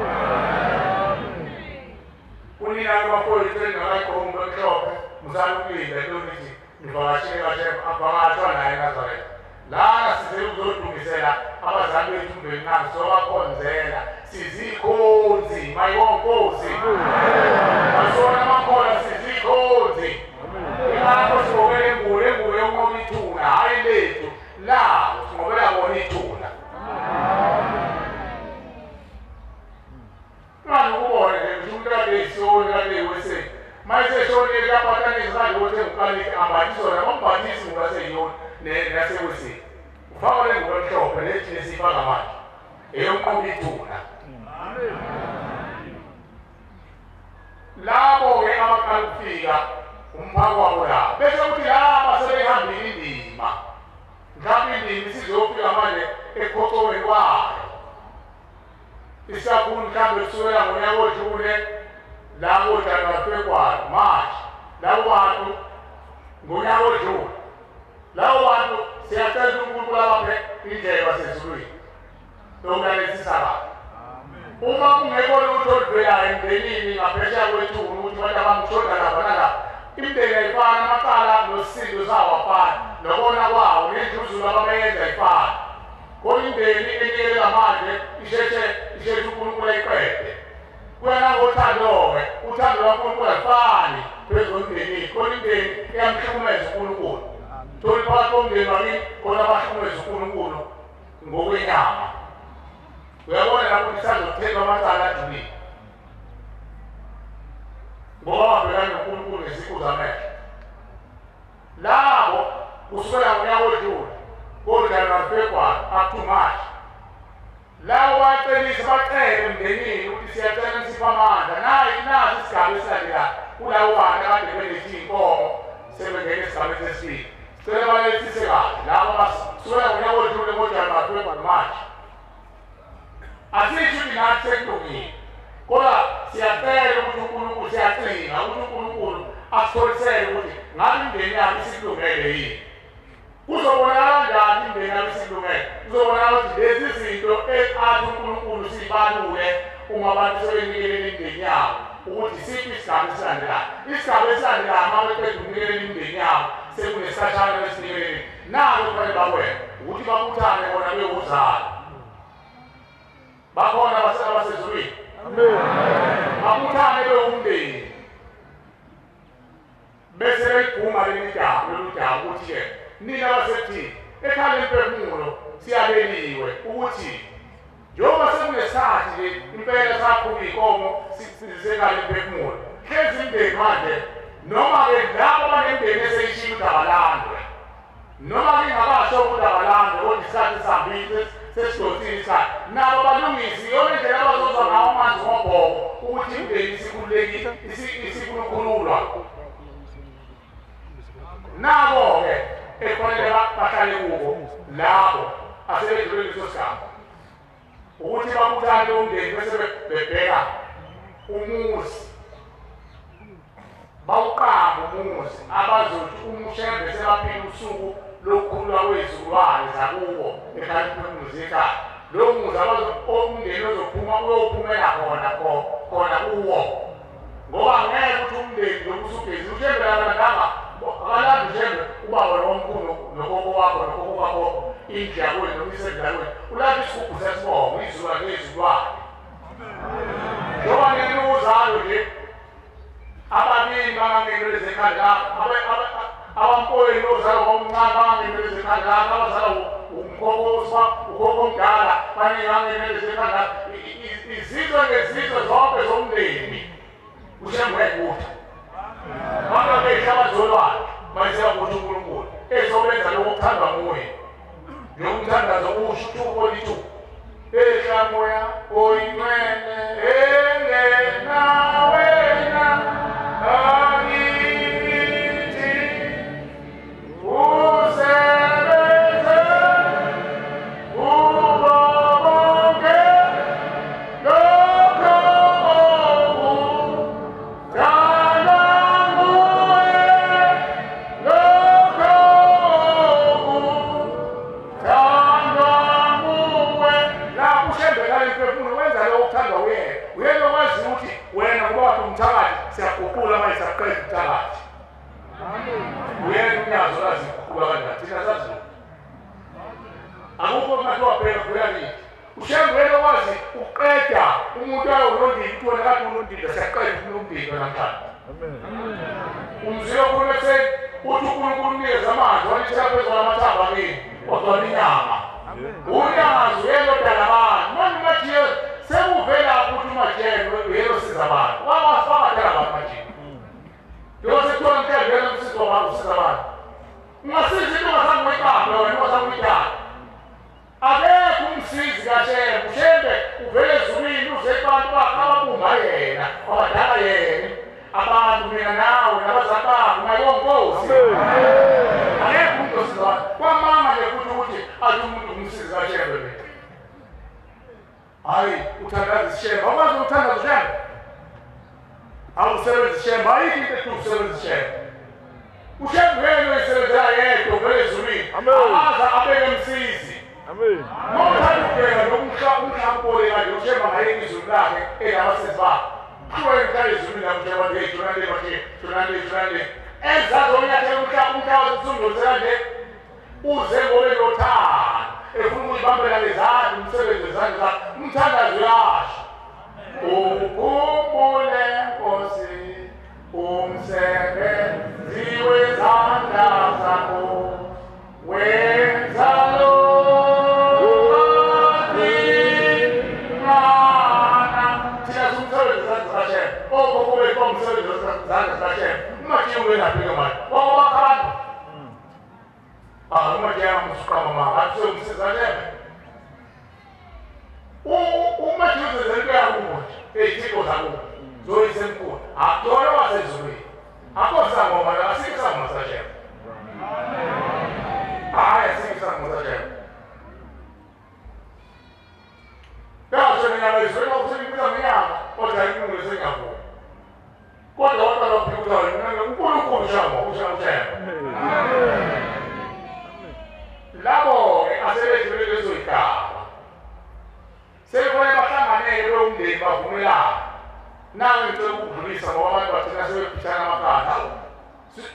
Kunina-ke bafowethu engingakayigqoki into emhlophe musani ukulinda into nithi nivakashile kaShembe avakashwa naye eNazaretha. Lana size ukuzodumisela abazali bethu umndeni nangu sizobakhonzela sizikhonzi mayibonkosi. Asona amakhona sizikhonzi. Ingakho sibokele ingubo lengubo yonqoba ithuna hhayi lethu lawo singobela bona ithuna. Ngani ukubona nje ngisho umuntu kade eyisoni kade eyiweseni mayeseshonile kuyaphatanisa manje ukuthi engukanike ambathiswa nabambhathisi ngoba seyiyona naseweseni. Ufaka le ngubo emhlophe le thina esiyifaka manje eyonqoba ithuna. Labo-ke abaqala ukufika umphako wabo la bese kuthi laba sebehambile indima mhlawumbe indima isizofika manje ekhoxoweni kwayo. Isakhulu mhlawumbe kusukela ngonyaka odlule la koJanuwari February March labo bantu ngonyaka odlule labo bantu siyacela uNkulunkulu abaphe indlela wasezulwini yokulalelisisa kahle. Uma kungekho lutho oluvelayo emndenini ngaphesheya kwethuna ukuthi abantu abamshoda lapha nalapha imindeni ayifani amacala nosisindo sawo afani nokona kwawo nendluzulu ababeyenza ayifani. Kodwa imindeni enikelela manje isheshe uNkulunkulu ayiqede. Kuya nangothando-ke uthando lwaNkulunkulu alufani phezu komndeni kodwa imindeni iyamhlukumeza uNkulunkulu. Tholi phakathi komndeni wakini khona abahlukumeza uNkulunkulu ngokwenyama. Uyabona lapho kusazothethwa amacala ajulile ngoba babhekana noNkulunkulu ngeziqu zamehlo. Labo kusukela ngonyaka odlule koJanuwari February up to March labo bayacelisa bacele emndenini ukuthi siyacela nisiphe amandla nayi nasi isigaba esilandelayo kulabo bantu akade belethe iy'nkomo sebengena esigabeni sesibili. Sicela balethise kahle labo basukela ngonyaka odlule koJanuwari February March. Asisho ukuthi nathi sekulungile kodwa siyacela ukuthi uNkulunkulu siyacinga ukuthi uNkulunkulu asitholisele ukuthi ngabe imindeni yabo isikulungele yini. Kuzobonakala kanjani imindeni yabo isikulungele? Kuzobonakala ukuthi lezi zinto athi uNkulunkulu siyibalule uma abantu sebenikelele imindeni yabo ukuthi siphi isigaba esilandelayo. Isigaba esilandelayo uma beqeda ukunikelela imindeni yabo sekunesikhashana besinikelele nalo kufanele bakwenze ukuthi babuthane bona bewuzalo. Bakhona abasezulwini. Babuthane bewumndeni bese beyiguma leli daba lolu daba ukuthi-ke nina basekuthini ekhaya lemphefumulo siyabeliwe ukuthi njengoba sekunesikhathi nje impela saqhuba iy'nkomo sisekhaya lemphefumulo hlezi imndeni manje noma-ke labo banemndeni eseyishilo ukuthi abalandwe noma kingabasho ukuthi abalandwe kodwa isikhathi sihambile sesidonsile isikhathi nabo balungise iyona indlela abazozwa ngawo amanzi ngobhoko ukuthi imndeni isikhululekile isifuna ukukhululwa. Nabo-ke ekufanele bahlale kubo labo asebedlule leso sigaba ukuthi babuthane umndeni bese bebheka umuzi bawuqamba umuzi abazothi umushembe sebaphila usuku lokukhulwa kwezilwane zakubo ekhaya umuzi ekhaya lo muzi umndeni ozophuma uyophumela khona kuwo ngoba ngeke ukuthi umndeni lokhu usugezi ushembe akalandanga akalandi ushembe ubaba nomkhulu nokhokho wakho nokhokho wakho indlu yakwenu noma isendlu yakwenu ulapha isigubhu sesibongo izilwane ngezilwane njengoba nginozalo nje ababili bangangeneleza ekhanda abampoyeni ozalwa omncane bangangeneleza ekhanda abazalwa umkhokho ukhokho omdala bangangeneleza ekhanda izizwe ngezizwe zonke zomndeni ushembe uyayibutha bangabehle abazolwane bayisela ukuthi uNkulunkulu ezobenza lokho okuthandwa nguye njengokumthandazo usho uthuko lithuko ehla moya oyingcwele engena wena akithi usebenze kubo bonke lokho okudalwa nguwe lokho okuthandwa nguwe. Lapho ushembe kale mphefumulo wenza lokho okuthandwa uyena uyena okwazi ukuthi wena ngoba wathi umthakathi siyaguqula manje siyaqeda umthakathi uyena unyazo laziguqula kanjani thina sazi akukho kungathiwa bheka kuyakithi ushembe uyena okwazi ukuqeda umuntu ayewunondini ukuthi wena kade unondini siyaqeda unondini namhlanje umzilo khona ekuseni uthi uNkulunkulu unikeze amanzi walithela phezu kwamathamba akini wagcwala inyama unyazo uyena odala abantu manje umajiye sekuvela ukuthi umajiye uyena osiza abantu wabadala abantu manje njengoba sekuthiwa namhlanje uyena umsizi wabantu usiza abantu ungasiza into ongazange uyiqambe wena ungazange uyidale akekho umsizi kaShembe uShembe uvele ezulwini uze kubantu bakhe ababumba yena abadala yena abantu mina nawe nabazali bakho nayo nkosi akekho umuntu osiza abantu kwamanga nje futhi ukuthi athi umuntu umsizi kaShembe mina hayi uthandaza isishembe awukwazi ukuthandaza uShembe awusebenzi ishembe ayikho into ethi usebenza ishembe uShembe yena oyisebenzela yedwa uvele ezulwini akaze abeke msizi mawuthanda ukubheka nomhlaba ubole kanje uShembe angayeka izulu lakhe enabasizi bakhe kuthiwa ngihlala ezulwini lapho uShembe athi hey shona le manje shona le shona le ezazonyathela umhlaba usungulise kanje uze ngobe nothando efuna ukuyibambela ngezandla umsebenzi wezandla zakhe umthandazo uyasho ukhumbule Nkosi umsebenzi wezandla zakho wenza lobadingana thina sumsebenzi wezandla zikaShembe okhokho bethu bawumsebenzi wezandla zikaShembe umajiye ungenaphi-ke manje wakwabakha abantu umajiye angamusuqamba manga athi sewumsiza Shembe umajiye uzenza into yakubo nje ey'thixo zakubo zoyisemkhulu akuthola wasezulwini akho sangoma la asikho isangoma sikaShembe hhayi asikho isangoma sikaShembe yasho mina ngizwe kwakusebiza ngenyama kodwa ilungile sengiyavuma kodwa waqala waphika ukuthi mina uNkulunkulu shamo uShembe labo-ke asebedlule lezo yigaba sekufanele bahlanganele lowo mndeni bavumelane nawe ngicela ukudlulisa ngoba abantu bagcina sebephithana amakhanda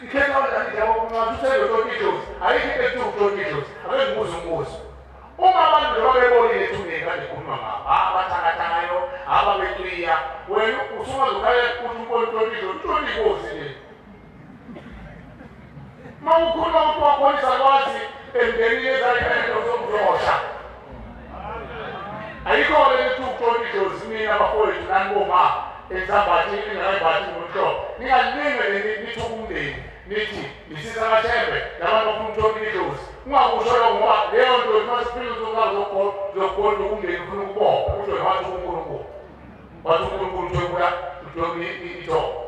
ikhetha kanjani nje ungathi usengototi idlozi ayikho into ekuthiwa utoti idlozi ake ngibuze umbuzo uma abantu njengoba bebonile ethuneni kade khuluma ngabo abathakathakayo ababecwiya wena usungaze ukhale uthi ubona utoti idlozi utoti inkosi nje uma ukhuluma ukuthi wakhona izalwazi emndenini ezalokuzosha ayikho le nto utoti idlozi mina bafowethu nani boma ensambathi ningakayimbathi ngomhlobo ningalinge nithuke umndeni nithi nisiza kaShembe labantu bafuna ukuthola idlozi ungakusho lokho ngoba leyo nto uma sifika uzogoda umndeni ufuna ukubopha usho wathi uNkulunkulu wathi uNkulunkulu uthwebula uthwebula ithongo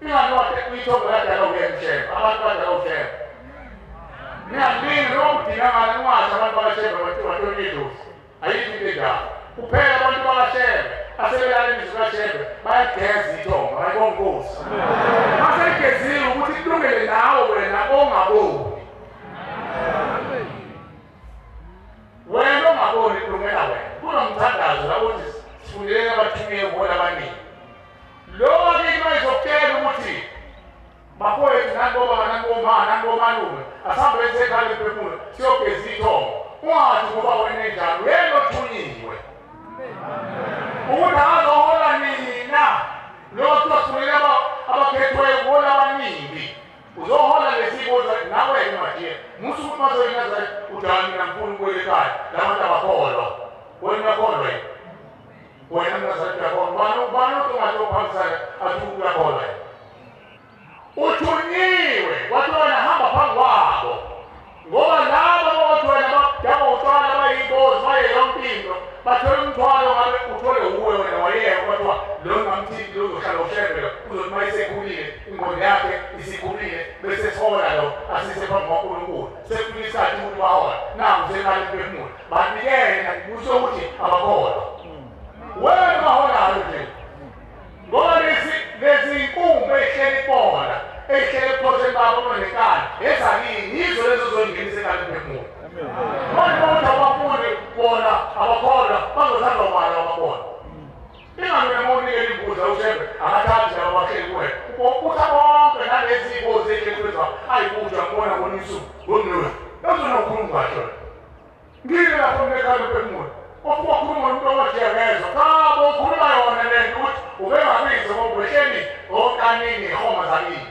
ingani ithongo ladala uyena uShembe abantu badala uShembe ningalinge Umndeni ungasho abantu bakashembe bathola idlozi. Ayikho into enjalo. Kuphela abantu bakashembe asebelala imizwa kashembe bayageza ithongo, bayibonga inkosi. Maseyigeziwe ukuthi kulungele nawe wena ongaboni. Wena ongaboni kulungela wena. Kunomthandazo la uthi sifundelele abathumiwe kuhola abaningi. Lo wakini bayizokutshela ukuthi bafowethu nangobaba nangomama nangomalume asambe esekhaya emphefumulo siyogeza ithongo. Ungathi ngoba wena enjalo wena othunyiwe. Ukuthi azohola nina lo kuthiwa abakhethweyo kuhola abaningi. Uzohola lesiboza nawe majiye. Musu ukuthi mazoyinaza udala mina ngifuna ukubuyela ekhaya labantu abakholwa. Wena uyakholwa yini? Wena mnazaleti uyakholwa. Ubani othi ungathi athi uyakholwa yini? Uthunyiwe wathi wena hamba phambi kwabo. Ngoba labo abathi wena badaba utshwala bayingozi baye yonke into bathole umthwalo ngabe uthole uwe wena wayeka kwathiwa lo ngamthinti lo uzohlala ushembe lo uzothi uma isekhulile ingqondo yakhe isikhulile bese sihola lo asise phambi kwaNkulunkulu sefika isikhathi ukuthi bahola nangu sekhaya emphefumulo banikele kusho ukuthi abakholwa wena baholayo nje ngoba lezi inkumbi ehleli kubona ehleli ebukhosini babo onenkani ezakini yizo lezo zozongenisa ekhaya emphefumulo. Manje bawuthi abafuni bona abakholwa bazothanda ubani ababona. Ingani wena unikele imbuzi ushembe akathathi laba abahleli kuwena. Ubutha bonke nalezi ingozi ehleli kwezabo ayibuzwa ngibona ngona usuku ngomnuka. Bazona ukhuluma kahle. Ngile lapho ekhaya emphefumulo. Okhuluma nomuntu owajiyangezwa. Cha bo ukhuluma yona le nto ukuthi ubengabizi ngoba uhleli okanini ihoma zakini.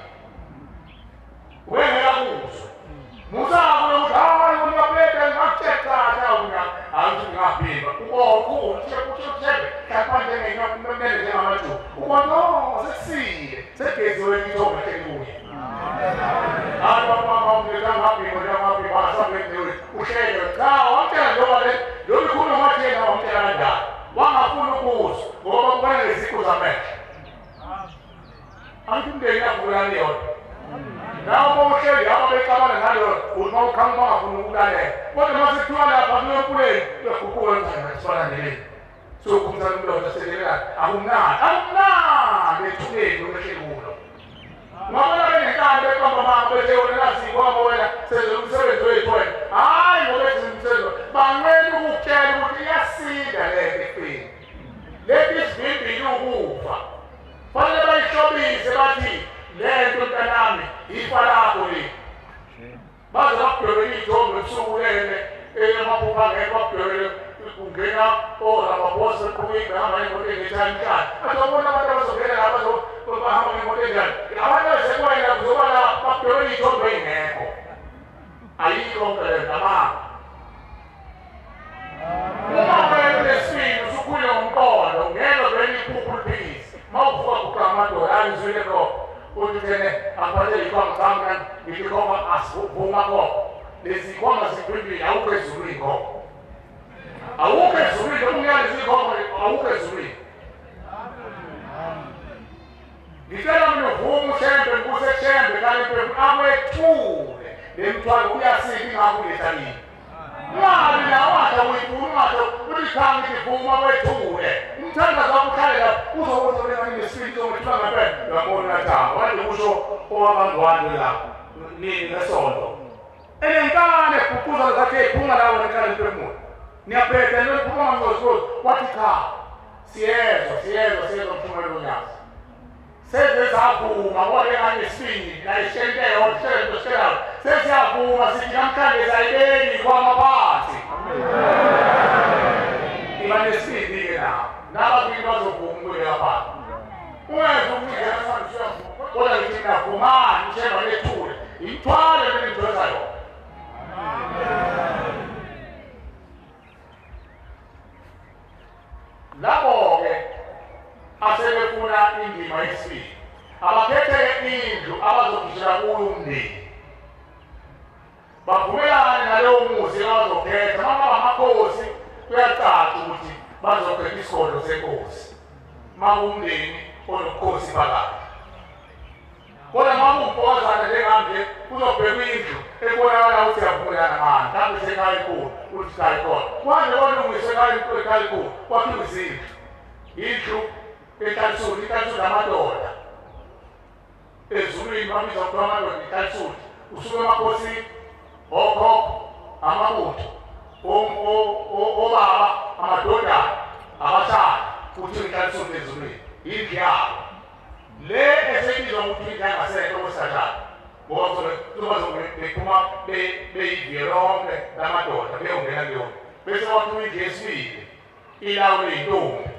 Ubengeka kuzwe. Musa ukuthi hayi uyabheda ngakuthetha una awuthi ngaphiba. Ubonke uthebe manje ngenyoka njengamajuba. Ubona sesile segeziwe ithongo ehleli kuye. Hayi baba umntwana ngaphiba ngaphiba asabe uhlele cha wamtshela njengoba le lo mikhulu mathena wamtshela kanjani. Wangafuna ukuzwa ngoba bakubona ngeziqu zamehlo. Angithi umndeni avulani yodwa. Nawo bawuhleli aba bexabana nalo uthi mawuqhamuka bangafuni ukulalela. Kodwa uma sekuthiwa lapha kuyompuleni uyaguquka njani sifana nele. Sokhumsana umlotha sekelelana akumnandi akumnandi ethuneni lomehleli kulo. Ungabona benenkani beqamba amanga bethe wena nasiko wena senze umsebenzi wethu wena. Hhayi ngoba enze umsebenzi banqena ukukutshela ukuthi iyasinda le nto ekufeni. Le nto isivimbile ukufa. Fanele bayihlobise bathi le nto mntanami ifa lakho le. Baze bakudwebele iy'thombe ebusuku lene amaphupho angekho bakudwebele kungena oramaphosa beqhuba behamba ngemoto engethani mhlana. Athi wabona abantu abazongena la bahamba ngemoto enjani. Abantu abasekuwena kuzoba la bakudwebele iy'thombe ey'ngekho. Ayikho le nto amanga. Uma wena unesibindi usukhule ngomqondo ngeke vele iphupho uliphikise. Uma uvuka guqa amadolo angizwile lokho. Uthi thene aphathe ikhwama sami ngithi ikhwama asivuma kho. Lezi ikhwama zivimbile awukho ezulwini kho. Awukho ezulwini umnyaka ikhwama awukho ezulwini. Ngicela mina uvume ushembe ngikuse shembe kanti akwethule le mthwalo uyasika ingakho uletha kimi. Ungabi nawe wathi uyifuna ungathi uthi cha ngithi vuma kwethule. Umthandazo wakho uhlale lapho uzobona wena nesibindi sokuthi ngempela uyabona cha wathi usho owabangwane lapho nini ngesonto. Enenkane ebhuquza zathi ephunga la wena ekhaya emphefumulo. Niyabheda niliphuma ngozikozi wathi cha siyezwa siyezwa siyezwa mphumela onyazi. Seze savuma ngoba ngesibindi la ishente yonke selawo. Sesiyavuma sithi namhlanje sayibeki kwamaphathi. Iba nesibindi ke nawo. Naba kuyinto bazovuma ukuyeka phansi. Ungeze ukungena sandisuyavuma. Kodwa ngithi navumani ushemba lethule. Imithwalo le ngidonsa yona. Labo-ke asebefuna indima yesibili abakhetheke indlu abazogishela kuyo umndeni bavumelane nalowo muzi abazokhetha. Uma ngaba amakhosi kuyacaca ukuthi bazokhetha isigodlo senkosi uma umndeni onobukhosi phakathi. Kodwa uma kuwumfokozana njengami nje Uzobheka indlu ebonakala ukuthi iyavumelana ngani, mhlawumbe isekhaya elikhulu, uthi ikhaya khona. Kwanje kwalungiswa ekhaya elikhulu, kwakhiwa izindlu. Indlu enhlalisuthi, inhlalisuthi amadoda. Ezulwini babiza kuthiwa amadoda inhlalisuthi. Usuke emakhosini, okhokho, amabutho, obaba, amadodana, abashana, kuthiwa inhlalisuthi ezulwini. Indlu yabo. Le esebizwa ngokuthi indlu yangasenhla okwesikhashana. Ngoba bephuma beyiviyo lonke lamadoda beyongena kuyona. Bese kwakhiwa indlu yesibili, ilawule iy'ntombi.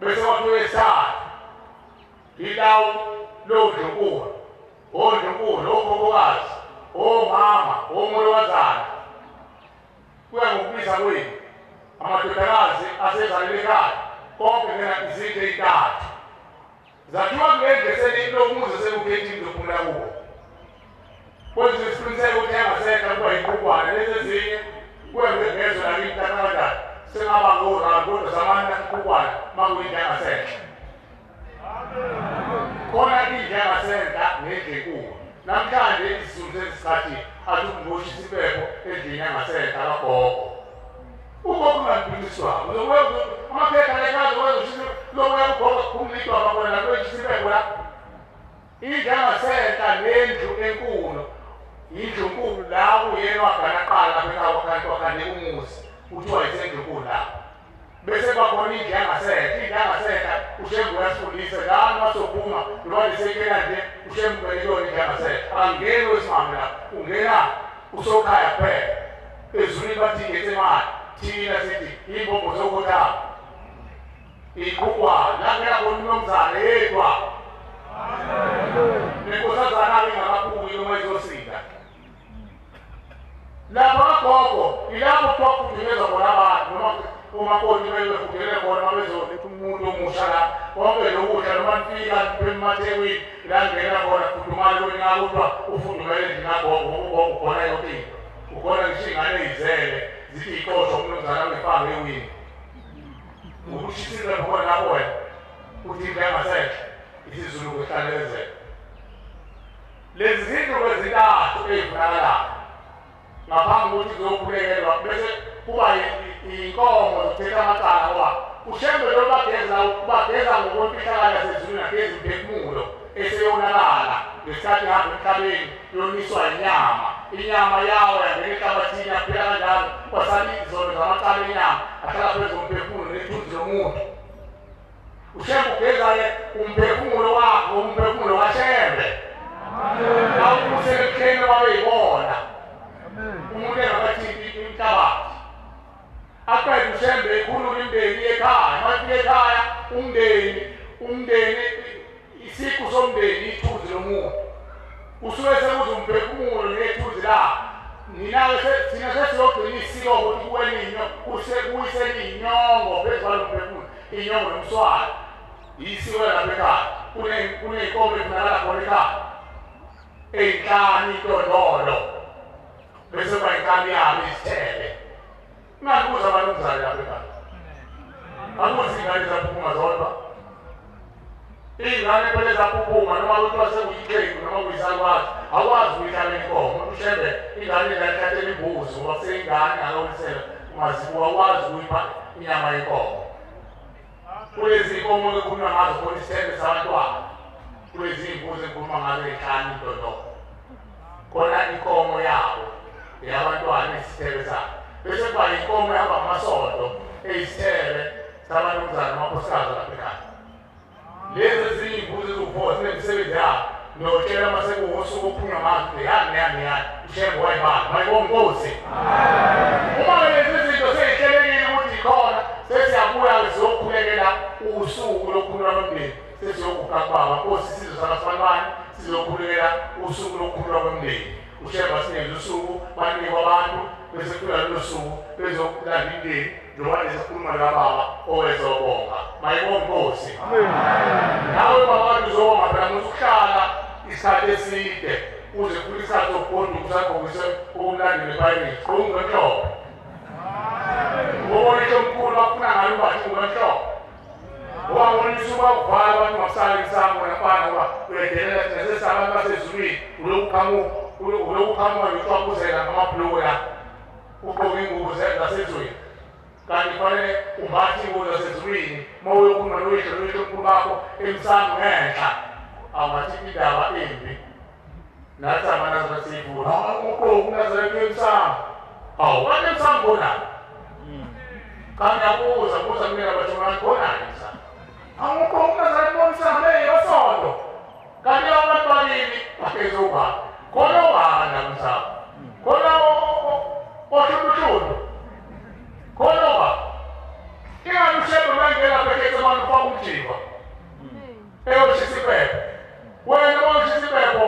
Bese kwakhiwa esithathu, ilawu londlunkulu, ondlunkulu, okhokhokazi, omama, omolokazana. Kuya ngokubiza kwenu, amadodakazi asezalele ekhaya, konke ngena izindlu ey'ntathu. Zakhiwa kule ndlu lomuzi esekukhethile uzophumula kuwo. Kwenziwe isiqiniseko ukuthi yangasenhla kuba yinkukwana, lezi ezinye kuya ngezwe lakini kanjani. Sengaba ngorani kodwa zamani inkukwana uma kuyindlu yangasenhla. Khona indlu yangasenhla nendlu enkulu. Namhlanje isiZulu sesisikhathi athi ukungoshisa impepho endlini yangasenhla kagogo. Ugogo ungaqiniswa. Amaphepha lekazi wezoshisa lokuya ugogo kuphumula idwaba khona lapho eshisa impepho la. Indlu yangasenhla nendlu enkulu. Indlu enkulu la uyena wagana qala lapha ekhaya kwakhande umuzi. Kuthiwa isendlu enkulu lapho. Bese kwakhona indlu yangasenhla. Indlu yangasenhla uShembe uyasifundisa la masophuma noma lisekela nje uShembe kuyona indlu yangasenhla. Angeni wesimame lapho. Ungena usokhaya kuphela. Ezulwini bathi ngesemali. Thina sithi imbombo zokhothama. Ikhukwana la ngena khona umnumzane yedwa. Nenkosazana ingakaphumi noma izosinda. Lapha gogo ilapho kuthiwa kufudunyezwa khona abantu noma umakoti befudele khona uma bezoletha umuntu omusha la. Konke lokudla noma nifika emaThekwini la ngena khona kufudumale kweninga kuthiwa ufudumele endlini kagogo ngoba ugogo ukhona yonke into. Ukhona ngisho iy'ngane ey'zele zithi iy'xoshwa umnumzane uyifake ewini. Ukushisile khona lapho wena uthi indlu yangasenhla isiZulu kuhlalezela. Lezi zindlu ezintathu ey'funakalayo ngaphambi kokuthi kuzokhulekelwa bese kuba iy'nkomo zokuthetha amacala ngoba uShembe lo bageza bageza ngokwemfihlakalo yasezulwini ageza imphefumulo eseyonakala ngesikhathi ihamba emhlabeni yoniswa inyama. Inyama yawo yangena ehlabathini yaphela kanjalo kwasala izono zamacala enyama ahlala phezu komphefumulo nethunzi lomuntu. uShembe ugeza-ke umphefumulo wakhe, umphefumulo kaShembe. Awubusele ebuhleni babeyibona. Umuntu engakathinti inhlabathi. Aqede uShembe ekhuluma imndeni ekhaya. Uma efika ekhaya umndeni isiqu somndeni ithunzi lomuntu. Usuke sekuza umphefumulo nethunzi lakhe. Nina-ke thina sesiyogcina isiko ukuthi kuyisele inyongo phezu kwalo mphefumulo, inyongo nomswalo. Isiko lapha ekhaya. Kuney'nkomo efunakala khona ekhaya. Ey'nhlanu intondolo. Bese kuba inkabi yabo izithele. Ungabuza abanumzane lapha ekhaya. Akuzi iy'ngane zaphuphuma zodwa. Iy'ngane phela ezaphuphuma noma kuthiwa sekuyiqembu noma kuyisalukwazi, awukwazi ukuyihlabela inkomo. Ushembe ingane ingayihlatshela imbuzi ngoba kuseyingane akawisela ungazibuka awukwazi ukuyipha inyama yenkomo. Kulezi iy'nkomo ekukhulunywa ngazo khona isithembe sabantwana. Kulezi iy'mbuzi ekukhuluma ngazo ey'nhlanu intondolo. Khona inkomo yabo eyabantwana eyisithebe sabo. Bese kuba inkomo ehamba amasonto eyisithebe sabanumzane amakhosikazi lapha ekhaya. Lezi ezinye iy'mbuzi eziwu-4 zinemisebenzi yabo. Notshela uma sekuwusuku okuphunywa ngazo yani yani yani uShembe wayibala mayibonga inkosi. Uma-ke lezi zinto sey'hlelekile ukuthi ikhona sesiyabuya-ke siyokhulekela usuku lokukhululwa komndeni. Sesiyoguqa kubaba Nkosi isizwe sakasibanibani sizokhulekela usuku lokukhululwa komndeni. uShembe asinikeze usuku banikwe abantu bese kufika lolo suku bezokulanda imndeni njengoba lesikhuluma nababa owezobonga. Mayibonga inkosi. Nawe baba uzobonga phela ngokuhlala isikhathi eside uze kufike isikhathi sokugoduka usagqokise ukumlandela ePirates. Gqoka ngenhlobo. Ngoba uyihlo omkhulu bafuna ngalo ubathi ngenhlobo. Ngoba ngolisa ubakuvala abantu ngasala emsamo wena mfana ngoba uyedelela thina sesabantu basezulwini ulokhu qhamuka nje ngamabhulukwe la ugqoke ingubo zasezulwini kanti kufanele umbathe ingubo zasezulwini uma uyokhuluma noyihlo noyihlomkhulu bakho emsamo ngenhla awungathi indaba embi nathi amanazaretha siyivula ugqoke umnazaretha emsamo awu kanti emsamo khonani kanti akubuza buza mina bashona khonani emsamo awukho umnazaretha emsamo basonto kanti abantu bakini bakezoba khona obani la emsamo khona oshubushudu khona oba ingani ushebe mangena bekhethe abantu ufaka umjiva eyoshisa impepho wena uma ushisa impepho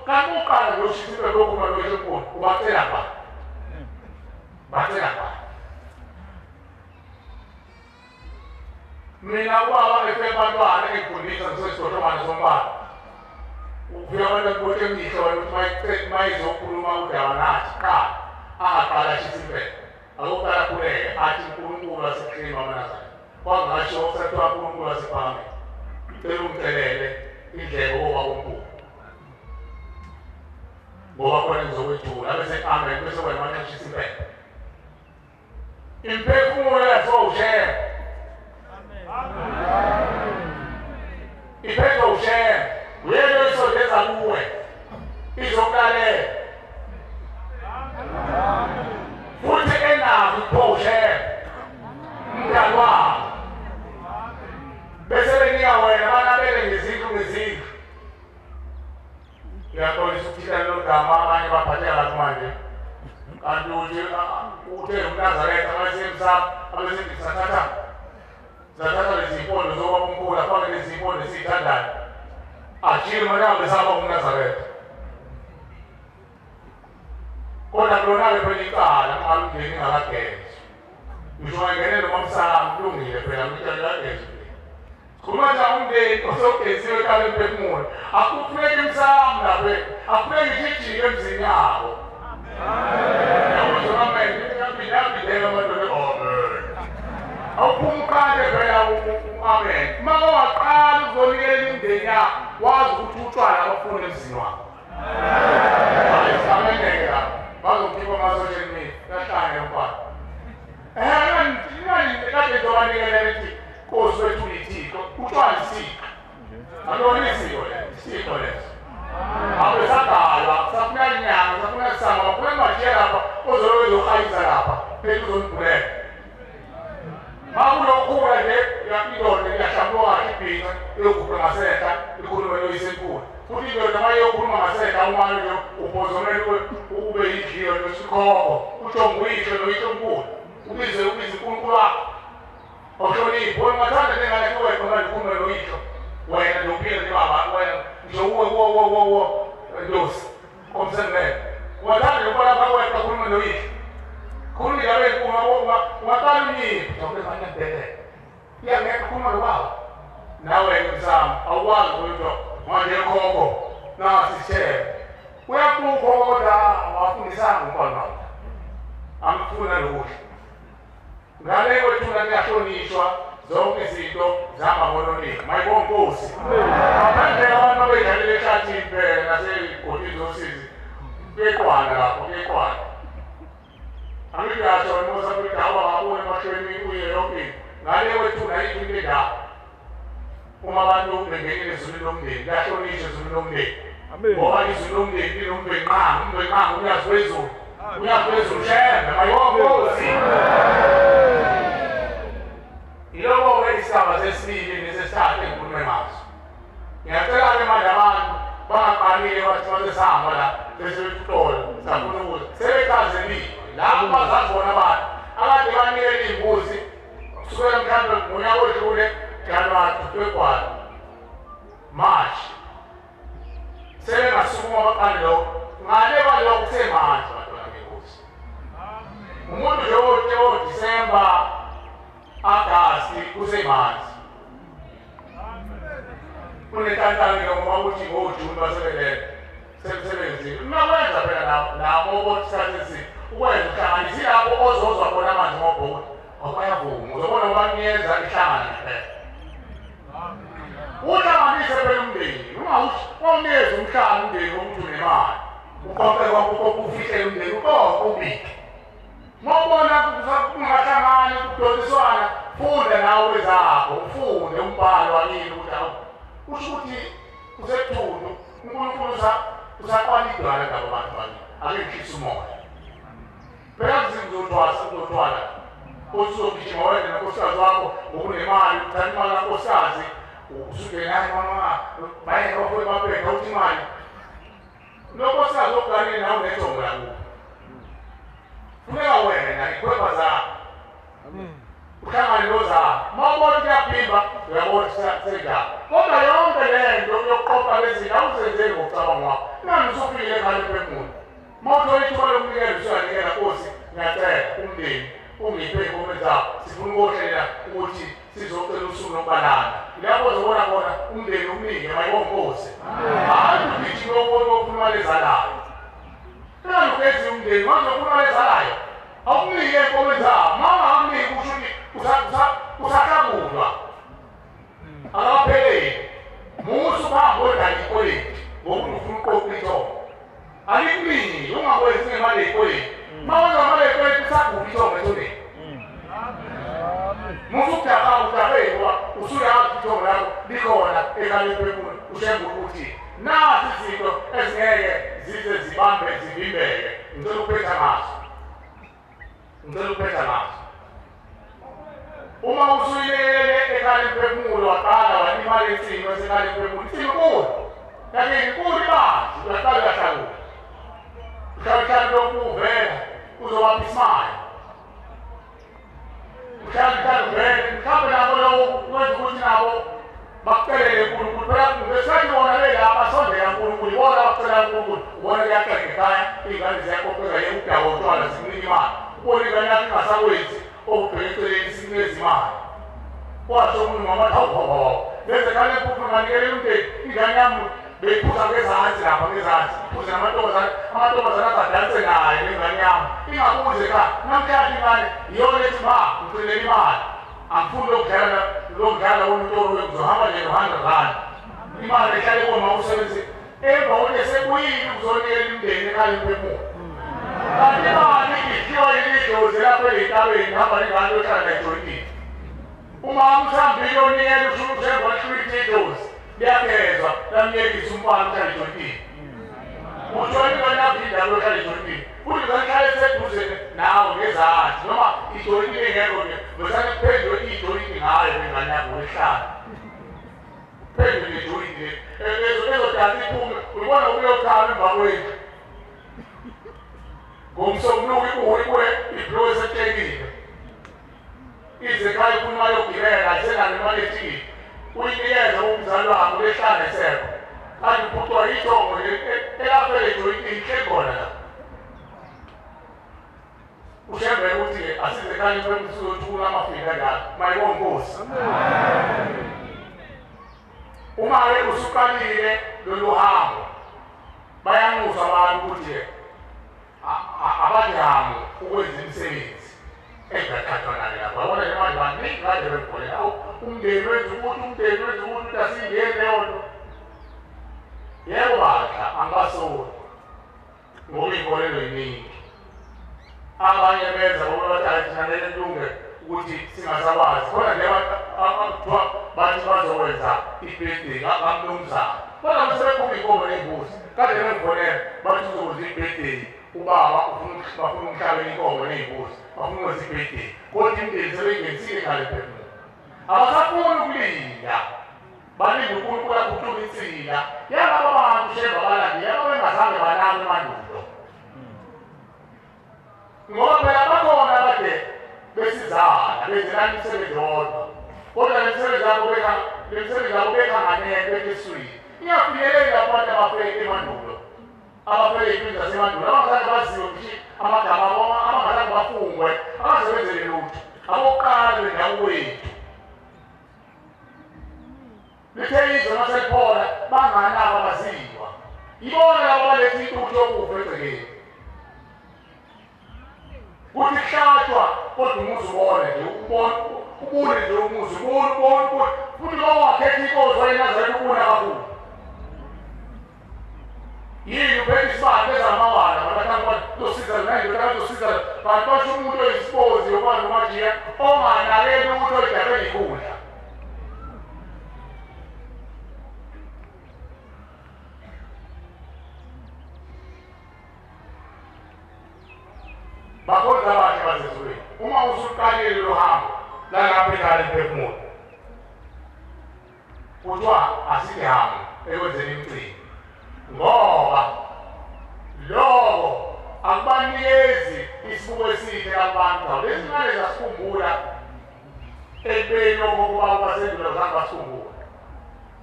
kanti uqala nje ushisa impepho yokhuluma noyihlomkhulu ubacela ba bacela ba mina ubaba efe abantwana engifundisa ngisesidohlobane sombala ufika abantu ekubohle emihlo ukuthi mayizokhuluma udaba nathi qala angaqala ashisa impepho akoqala akhuleke athi uNkulunkulu wasekhulima amanazaretha kwangasho kusathiwa uNkulunkulu wasephakameni cela ungicelele indlebe kobaba omkhulu ngoba khona ngizokwethula bese amen bese wena manje ashisa impepho imphefumulo yaziwa uShembe iphethwe uShembe uyena oyisondeza kuwe izokulalela futhi enakho ukuphiwa uShembe umdali wabo bese benika wena banabele ngezindlu ngezindlu ngiyaxolisa ukuthinta lelo gama abanye baphatheka kabi manje kanti uthi uthe umnazaretha abasemsamo abesithi sathatha zathatha lezi mpondo zobabamkhulu afake lezi mpondo esiyithandayo ajike manje ahambe saba umnazaretha kodwa kulona-ke phela icala ngabe umndeni ingakagezwa ngisho ungangene noma msamo kulungile phela uyagezwa sikhuluma nje umndeni osogeziwe eqala emphefumulo akufuneki imsamo lapho akufuneki ngisho ijike emzini yabo awuphuma uqale phela amen uma waqala uzonikela imindeni yakho wazi ukuthi utshwala abafuni emzini wakho ameneke lapho bazokhipha ama-social media kahlanye mfana kade ngizobanikelela ukuthi Nkosi wethu uyithixo utshwala isiko akulona isiko lelo isiko leso abesadalwa safuna inyanga safuna isamba bafuna majiya lapha ozobe ezohayisa lapha phela uzonibhulela makulokhula nje indoda iyahlambuka kahle ibhinca iyokhupha ngasehla ikhulume noyisemkhulu futhi indoda uma iyokhuluma ngasehla umane nje ubhozomele ube yidliyo nesikhokho utsho nguyihlo noyihlomkhulu ubize ubize uNkulunkulu wakho awuhloniphi wena ungathanda nengane yakho wena manje ukhulume noyihlo wena nje uphile nje baba wena nje uwe wo ndosi komsengele ungathanda nje ukuba lapha wena ukhulume noyihlo khuluma indaba enkulu ungaqala unyiphi jabule manje ngibhekele iyangekho khuluma nobaba nawe-ke msamo awukwazi ukuthi manje khokho nasi isithebe uyabuka ukhokho kodwa awafundisanga umntwana wakho angifuni nalokuhle ngale kwethuna kuyahlonishwa zonke izinto zihamba mayibonga Nkosi ngaphandle abantu abedlalela ehlathini phela nasey'godini zosizi kuyeqwana lapho kuyeqwana angithi uyasho wena ukuthi hawu akaboni emahlweni uye yonke into ngale kwethuna ayikho into endawo uma abantu bengenile ezulwini lomndeni kuyahlonishwa ezulwini lomndeni ngoba izulu lomndeni linomvenqanga umvenqanga unyazi wezulu unyazi wezulu Shembe mayibonga Nkosi Iloko-ke isigaba sesibili nesesithathu engikhulume ngaso ngiyacela-ke manje abantu bangaqalile bathi mase sihamba la bese bethuxola safuna ukuza sebechazeliwe lapho bazazibona abantu akade banikele iy'mbuzi kusukela mhlawumbe ngonyaka odlule January to February March sebengasukuma baqale lokho ngale kwalokho kusemanje bantwana benkosi umuntu nje oDisemba Agasti kusemanzi kunenhlanhla ngoba ukuthi ngoJuni basebelele semsebenzini ungakwenza phela nabo isikhathi eside ukwenza uhlanganise ilapho ozozwa khona amanzi ngobhokwe awuyavuma uzobona ngoba ngiyenza ihlangana phela Uhlanganise phela umndeni, ungawunikezi umhlaba umndeni wokuthi unemali. Uqoqe konke ufihlele umndeni, uqoqe ubike. Uma ubona kungahlangani kudonsiswana, funda nawe zakho, ufunde umbhalo wakini ukuthi awu usho ukuthi usekuthundu uNkulunkulu usaqala idwala ngabo bantu bakini, ake ngihlise umoya. Phela kuzothwasa uzothwala. Uzogijima wena nonkosikazi wakho ngokunemali, uthatha imali kankosikazi, usuke naye mama, baye bafike babheke uthi imali. Lo nkosikazi oganile nawe unethongo lakubo. Funeka wena ikhwepha zakho. Uhlangane nozakho. Uma ubona ukuthi uyaphimba, uyabona senjalo. Kodwa yonke le nto yokuqoqa lezinto awuzenzeli ngokucabanga wakho. Ingani usufikile ekhaya lemphefumulo. Uma uthola ithuba lokunikela usuyanikela, Nkosi, ngiyacela umndeni ungiphe iy'nkomo zakho. Sifuna ukuhlela ukuthi sizocela usuku lokubalana. Lapho uzobona khona umndeni umnike mayibonge Nkosi. Hhayi ugijime ofuna imali ezalayo. Ingani ugezi umndeni manje ufuna imali ezalayo. Awumnike iy'nkomo zakho. Uma ungakuniki kusho ukuthi usahlangulwa. Akapheleli. Musa uhambe odlala ikweleti ngokuthi ufuna uqoqa ithongo. Alikuniki ungakwenzi ngemali yekweleti. Uma wenza ngemali yekweleti usagula ithongo ethoneni. Musa ukudaka udake ngoba usuyazi ithongo lakho likhona ekhaya lemphefumulo ushembe ukuthi nazi izinto ezingeke zize zibambe zivimbeke. Ngicela ukuphetha ngazo. Ngicela ukuphetha ngazo. Uma usuyilele ekhaya lemphefumulo waqala walimala insimo esekhaya lemphefumulo, insimo inkulu. Yakini inkulu ibanzi, uyaqala uyahlakula. Uhlala lokhu uvela uzobapha isimali. Uhlala uvele, mhlawumbe nabo lokho kwenza ukuthi nabo bakucelele uNkulunkulu. Phela ngesikhathi bona belapha basondela uNkulunkulu, ibona abakucela uNkulunkulu. Ubona kuyaqeda ekhaya, iy'ngane ziyaqoqeka yeka udaba utshwala zikunika imali. Ubona ingane yakho ingasakwenzi okubheka eceleni sikunikeza imali. Kwasho omunye umama wathi hawu hawu hawu, lezi ngane empuphu nganikele umndeni, ingane yami beyiphuza ngezansi lapha ngezansi, iphuze namantombazane, amantombazane azadanse naye lengane yami. Ingabuze ekhaya, namhlanje ingane iyona ethi ma ngicelele imali. Angifuni lokudlala lokudlala womtoro ngizohamba nje no-100 rand. Imali ehlale kuwona usebenzise. Emva kokuthi sekuyini uzonikela umndeni ekhaya lemphefumulo. Kanti imali idliwa yilidlozi lapho ey'ntabeni ihamba nengane yohlala nayijoyinile. Uma umthambile onikela usho ukuthi ushembe idlozi liyagezwa lamyekisa umfana uhlala ejoyinile. Ujoyina ingane yakho indawo yohlala ejoyinile. Futhi ingane ihlale iseduze nawe ngezansi noma ijoyinile ingekho nje besane kuphendulwe ijoyini ngayo ingane yakho wehlala. Kuphendulwe ijoyini ezodansa iphume uyibona ukuyokhala emva kwendlu. Ngomsombuluko ibuye ibhlowe esetshekile. Ize ekhaya ifuna imali yokugibela ayisenayo imali yethikithi. Uyinikeze umzali wakho lehlala esekho. Kanti uphucwa ithongo elafele ijoyini inhle khona la. Ushembe ukuthi asize ekhaya sizothula amafika kanjalo. Mayibonge Nkosi. Uma-ke usuqalile lolu hambo, bayanxusa abantu ukuthi abajamu ukwenza imisebenzi engathathwa nayo lapho. Yabona nje manje baningi kade bebholela, umndeni wenza ukuthi, umndeni wenza ukuthi, asingeni leyo nto. Yebo bandla, angibasoli ngoba iy'nkolelo yiningi. Abanye benza ngoba bathi hhayi thina ngeke kulunge ukuthi singasakwazi. Khona nje kuthiwa bathi bazokwenza ibhedi kamnumzane. Kodwa sebephuma iy'nkomo ney'mbuzi. Kade bengibonela bathi uzokwenza ibhedi. Ubaba bafuna umhlabeni inkomo ney'mbuzi, bafuna ukwenza ibhedi. Kodwa imindeni sebeyingenisile ekhaya lemphefumulo. Abasafuni ukulinda. Balinda uNkulunkulu akhuphule insila. Yalaba bantu shembe abalandile, yaba bengazange banake emandulo. Ngoba phela bakhona abade besizana, benzelana imisebenzi yodwa. Kodwa le misebenzi yabo behanganele bekeswini. Ingafinyeleli abantu abafele emandulo. Abafele iy'mpilo zasemandulo, abangazange baziwe ngisho amagama abo, abangazange bafungwe, abangazebenzele lutho. Abokuqala bendabuko yethu. Lithe izwe maseliphola banganabo abaziwa. Ibona labo baletha intuthu yokufa egcekeni. Kuthi kuhlatshwa kodwa umuzi ubone nje, ubone Ubone nje umuzi, ubone futhi lo wakhetha inkosi wayenazaretha ubona kakhulu. Yini ubheka isibani ezamawala abantu tosiza la tosiza bantu basho umuntu oyisibozi yoba nomajiya onganakeli ukuthi oyidabe inkundla. Bakhonza abahle basezulwini. Uma usuqalile lo hambo lalapha ekhaya lemphefumulo, kuthiwa asihambe ekwenzeni imicimbi, ngoba lokho akubanikezi isibuko esihle abantu. Lezi ngane zasikhumbula ekubeni okhokho babo basendulo zange basikhumbule,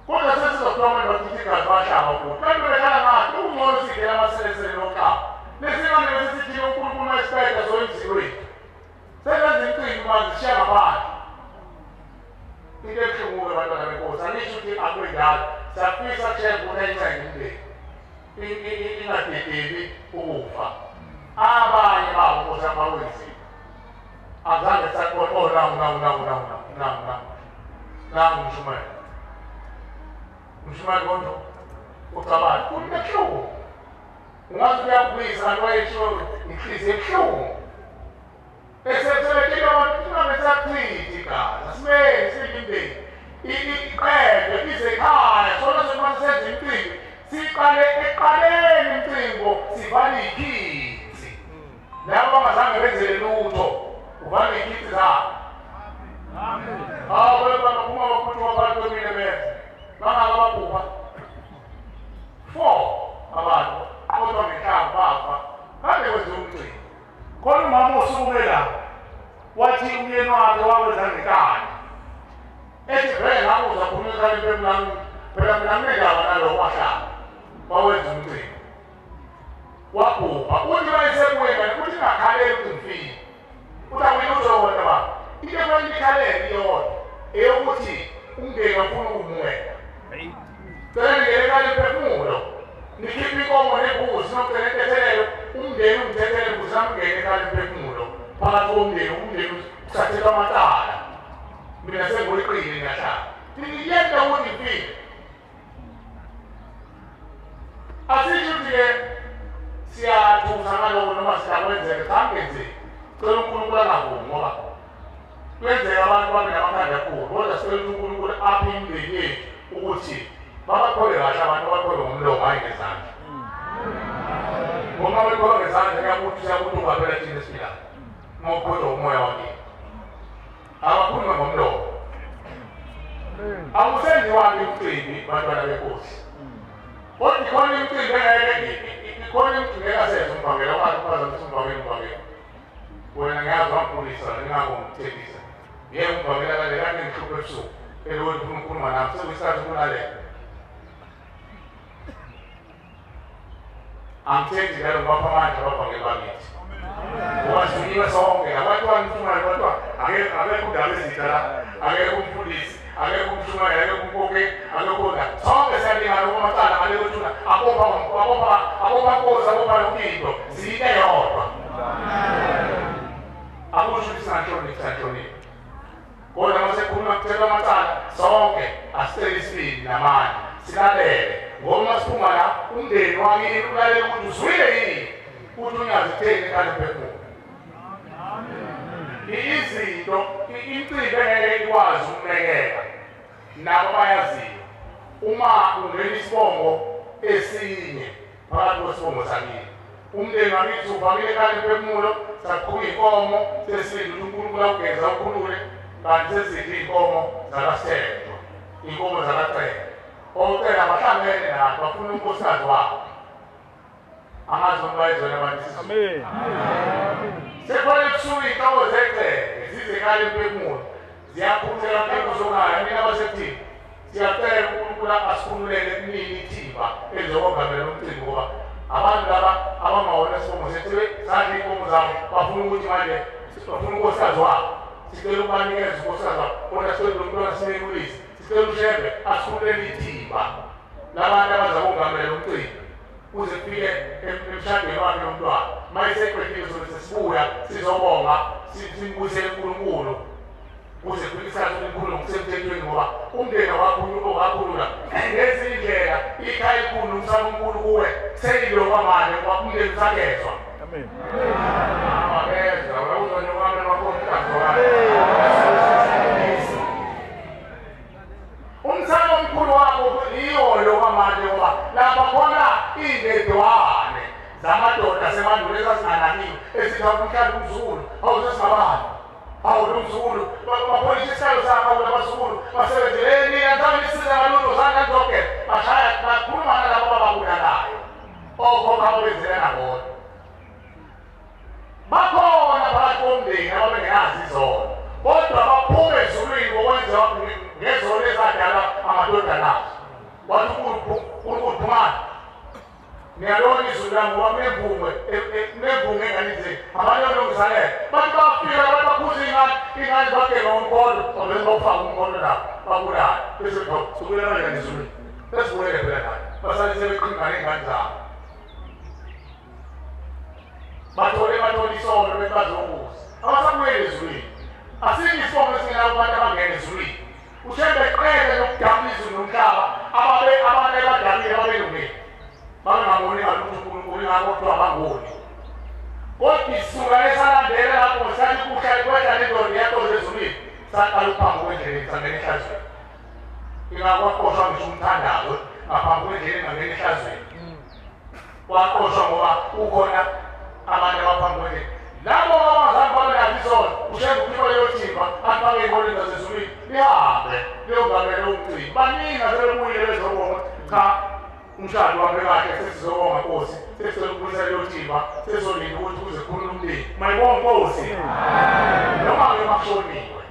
kodwa sesizokhuluma nokuthi igazi bahlaba futhi kanti behlala ngathi ukungcono sidlela amaselesele noqaba. Lezi ngane besisithi uNkulunkulu mayisiqeda soyemzini wethu sebenza imicimbi manje sishiya ngaphandle. Into ebuhlungu-ke bantwana benkosi, angisho ukuthi akwenjalo. Siyafisa kusheba ukuthi ayincenge umndeni ingadedeli ukufa. Abanye babo nkosi abakwenzile azange sakubona. Oh, nangu nangu nangu nangu nangu nangu nangu umshumayeli, umshumayeli konje ucabanga kuthi kubuhlungu. Ungathi uyabuyisa kanti wayesho inhliziyo ebuhlungu. Esebetshela abantu ukuthi sachithi igazi, asimele siyimndeni iqedwe ize ekhaya. Sona semanje senze imicimbi, siqale eqaleni imicimbi sivale ikhithi. Labo abangazange benzele lutho uvale ikhithi zabo. Hawu baphuma baphuthuma phakathi kwemile benze bangaka baphupha 4 abantu kodwa ngenhlamvu bafa kade kwenziwa umcimbi. Khona umama osukume la wathi umyeni wakhe wawenza ngenkani, ethi vele ngabe uzaphuma ekhaya lami phela mina nginendaba naloko wahlala wawenza umcimbi wabhubha. Uthi mayesebuye ngane uthi ngakhaleli ukuthi ngifile, uthi awuyini uzobona baba. Into efanele ikhalele iyodwa eyokuthi umndeni wafuna ukumuwela. Cela ningene ekhaya lemphefumulo nikhiphe inkomo nembuzi nocela intethelelo, umndeni ungithethele ukuze angene ekhaya lemphefumulo. Phakathi komndeni umndeni usathelwa amacala, mina sengiweqile ngiyahlala ngiyenda ukuthi ngifile. Asisho ukuthi-ke siyathusa ngaloko noma siyakwenzeka, cha kungenzeki. Cela uNkulunkulu angavumi ngoba kuyenzeka abantu babe namakhanda kakhulu, kodwa sicela ukuthi uNkulunkulu aphe imindeni yethu ukuthi babakhole kahle abantu, babakhole ngomlomo hhayi ngezandla. Ngoba bekhole ngezandla kuyakuthi siyakutuka phela thina esiphilayo ngokukhonjwa umoya wakini. Abakhulume ngomlomo. Akusenziwa-ke umcimbi bantwana benkosi, kodwa ikhona imicimbi engeke ikhona imicimbi engasenza umvangeli okwazi uphazamisa umvangeli. Umvangeli wena ngiyazi wangikhulisa ningako ngikuthembisa ngeke umvangeli kanje kade ngihluphe ebusuku elokhu ufuna ukukhuluma nami sekuyisikhathi ukulalela. Angithethi njalo ngibapha amandla abavangeli bakithi ngoba sifunyiwe sonke. Abathiwa ngimshumayeli bathiwa akekho undaba ezitha la, akekho umfundisi, akekho umshumayeli, akekho umkhokheli, akekho la. Sonke siyalingana okwamacala ngale kwethuna, abopha nkosi, abopha yonke into, siyinto eyodwa. Akusho ukuthi singahloniphi, siyahlonipha, kodwa uma sekukhuluma kuthelwa amacala sonke asicele isibindi namandla silalele, ngoba uma siphuma la umndeni wakini ulalele ukuthi uzwile yini ukuthi unyazi kutheni ekhaya lemphefumulo. Izinto imicimbi engeke ikwazi ukumekeka nabo bayaziyo. Uma ungena isibongo esinye phakathi kwesibongo sakini, umndeni wakithi uvamile ekhaya lemphefumulo, saqhuba iy'nkomo sesilinde ukuthi uNkulunkulu awugeza ukhulule, kanti sesidla iy'nkomo zakaSithethwa, iy'nkomo zakaCele. Ocela bahlangene nathi bafuna unkosikazi wabo. Angazi noma bayizwela abantu isiZulu. Sekufanele kusuke iy'nhloko zecele zize ekhaya lemphefumulo ziyakhululeka mphefumulo mina abasekuthini siyacela uNkulunkulu asikhululele kunini ithimba elizokongamela umcimbi, ngoba abantu laba abangawona isibongo sethu sadla iy'nkomo zabo bafuna ukuthi manje bafuna unkosikazi wabo. Sicela ukubanikeza unkosikazi wabo, kodwa sicela lo mntwana simekulise, sicela uShembe asikhululele ithimba labantu abazakongamela umcimbi kuze kufike emshadweni wakhe nomntwana. Uma eseqedile sobe sesibuya sizobonga simbuyisele uNkulunkulu. Kuze kufike isikhathi omkhulu ngokusemthethweni ngoba umndeni wakhulula ngezinye indlela ikhaya elikhulu umsamo omkhulu kuwe seyilo kwamanje ngoba umndeni usakezwa. Amen. Abakezwa uzonyoka amakhosikazi. Umsamo omkhulu wakho yiyo lo kwamanje ngoba lapha khona iy'ndedwane zamadoda asemandulo ezazinganakiwe ezithi umhlaba umzukulu awusesingabantu. Awu umzukulu bapholisa isihlalo sakho abazukulu basebenzeleni nina nisiza ngalutho zandla zonke bashaya bakhuluma nalabo abababulalayo okhokho ababenzelana bona. Bakhona phakathi komndeni ababengenazo izono kodwa baphume ezulwini ngokwenziwa ngezono ezadala amadodana azo. Wathi uNkulunkulu phumani niyalona izulu lami ngoba kunemvunge engane zenu abanye balungisalela bathi bafika abantu bakhuza ingane ingane bagema umkhonto bavele bawufaka umkhonto lapho babulale bese sibuyela kanjani ezulwini sesibuyele phela nayo basale sebeqingane iy'ngane zabo bathole isono bethi bazobuza abasabuyele ezulwini. Asikho isibongo esingenabo kubantu abangena ezulwini. Ushembe qele nokudabula izulu nomhlaba abantu abadabile babelungile babengaboni ngalutho uNkulunkulu ingakho kuthiwa bangoni. Kodwa isuka esalandela lapho ngesikhathi kuhla kwehla nendoda yaqonda ezulwini saqala ukuphambuka endleleni sangena ehlazweni. Ingakho kwaqoshwa ngisho umthandazo ngaphambi kwendlela engangena ehlazweni. Waqoshwa ngoba kukhona abantu abaphambi kwendlela. Labo abazange babe nazo izono ushembe ukhipha leyo thimba afake ey'nqoleni zasezulwini lihambe liyongamela umcimbi. Baningi asebebuyile bezobonga ukuthi cha umshado wami kahle sesizobonga Nkosi sesicela ukubuyisa leyo thimba sezolinda ukuthi kuze kukhulule umndeni. Mayibonge Nkosi. Noma-ke makushoniwe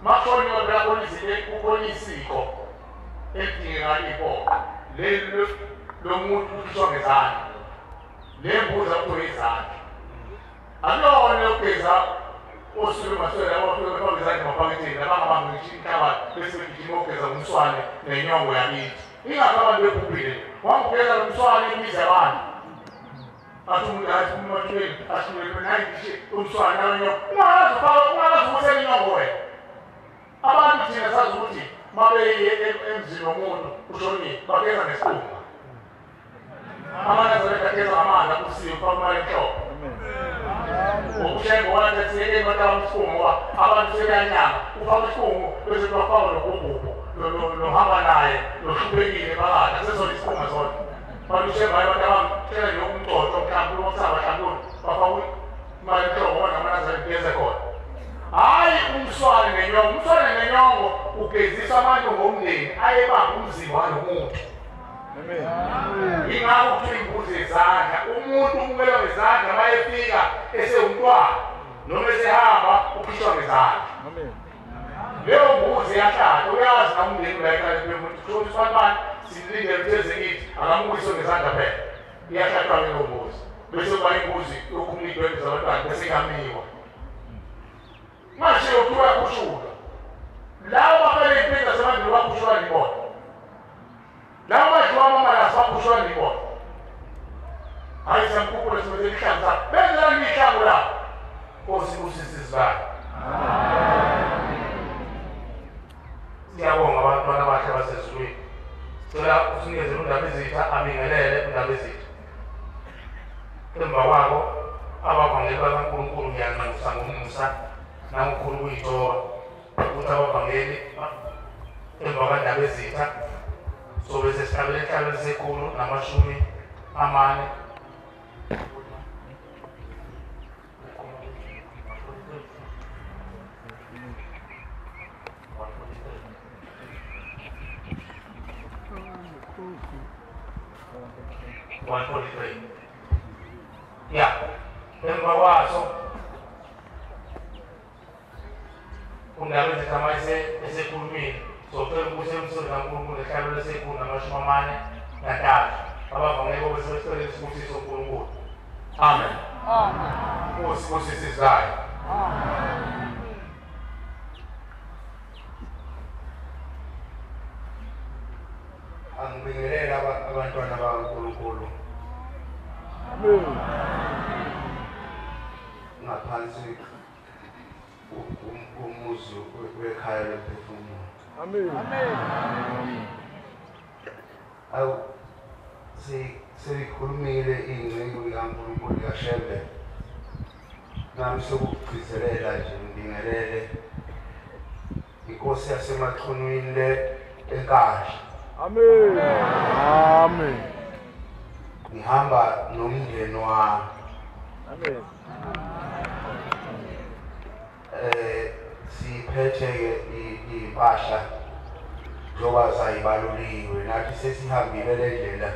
makushoniwe phela khona izinto kukhona isiko elidingeka ibhoqo leli lomuntu ukhishwa ngezandla le mbuzi kuthiwa izandla. Akuyona yokugeza osuke maswele abafike befake izandla emaphaketheni abangabambi ngisho inhlabathi bese begijima ukugeza ngumswane nenyongo yakithi. Ingakho abantu bebhubhile wangugeza nomswane imizi yabantu athi umuntu athi umathweni ahlulelwe nayi umswane nalenyongo ungakaze ufake ungakaze ubusele inyongo wena. Abantu thina sazi ukuthi mabeye emzini womuntu ushonile bageza ngesikhumba. Amanazareta ageza ngamanzi akusiwe ufake imali emhlophe. Ngokushembe wathi siyeke bataba isikhungu ngoba abantu sebeyanyanga ufaka isikhungu bese bafaka nogubhubhu nohamba naye nohluphekile phakathi akusezona isikhunga zona. Bantu ushembe hayi abantu abamtshela nje umcoco mhlawumbe ukusaba mhlawumbe bafaka imali emhlophe ngoba namanazareta geze khona. Hhayi umswane nenyongo, umswane nenyongo ugezisa abantu ngomndeni ayebamba umzimba walo muntu. Ingakho kuthiwa imbuzi yezandla umuntu umukelwa ngezandla uma efika esewumntwana noma esehamba ukhishwa ngezandla. Leyo mbuzi iyahlala uyazi namndeni la ekhaya ukuthi kusho ukuthi bantwana silindele ukuthi eze kithi akamukiswe ngezandla phela iyahlatshwa leyo mbuzi bese kuba imbuzi yokhumula iy'dwendwe zabantwana bese ingamiwa. Manje kuthiwa yakhushulwa labo bafele iy'mpilo zasemandulo bakhushulwa nibona. Labo badliwa amamalasi bakhushulwa nibona. Hhayi siyamkhuphula sibethela ihlangu sakho benzelani ihlangu lapho. Nkosi ibusise izibani. Siyabonga abantwana abahle basezulwini. Sicela usinikezele uNdabezitha abingelele uNdabezitha. Emva kwako abavangeli bakaNkulunkulu ngiyanxusa ngomusa nangokhulu ukuyithoba ukuthi abavangeli emva kwaNdabezitha sobe sesihlabele ehlabeni 140. Ya, emva kwaso uNdabezitha uma esekhulumile socela ukubuyisela umsebenzi kaNkulunkulu ehlabelo 143. Abavangeli bobe sebecela isibusiso uNkulunkulu. Amen. Nkosi ibusise izayo. Angibingelele abantwana bakaNkulunkulu. Ngaphansi umuzi wekhaya lomphefumulo. Amen. Amen. Awu seyikhulumile ingceku kaNkulunkulu kaShembe. Nami sokugcizelela nje ngibingelele inkosi yaseMachunwini le eNkandla. Amen. Amen. Ngihamba nomndeni wami. Amen. Siphethe ke impahla njengoba zayibaluliwe nathi sesihambile le ndlela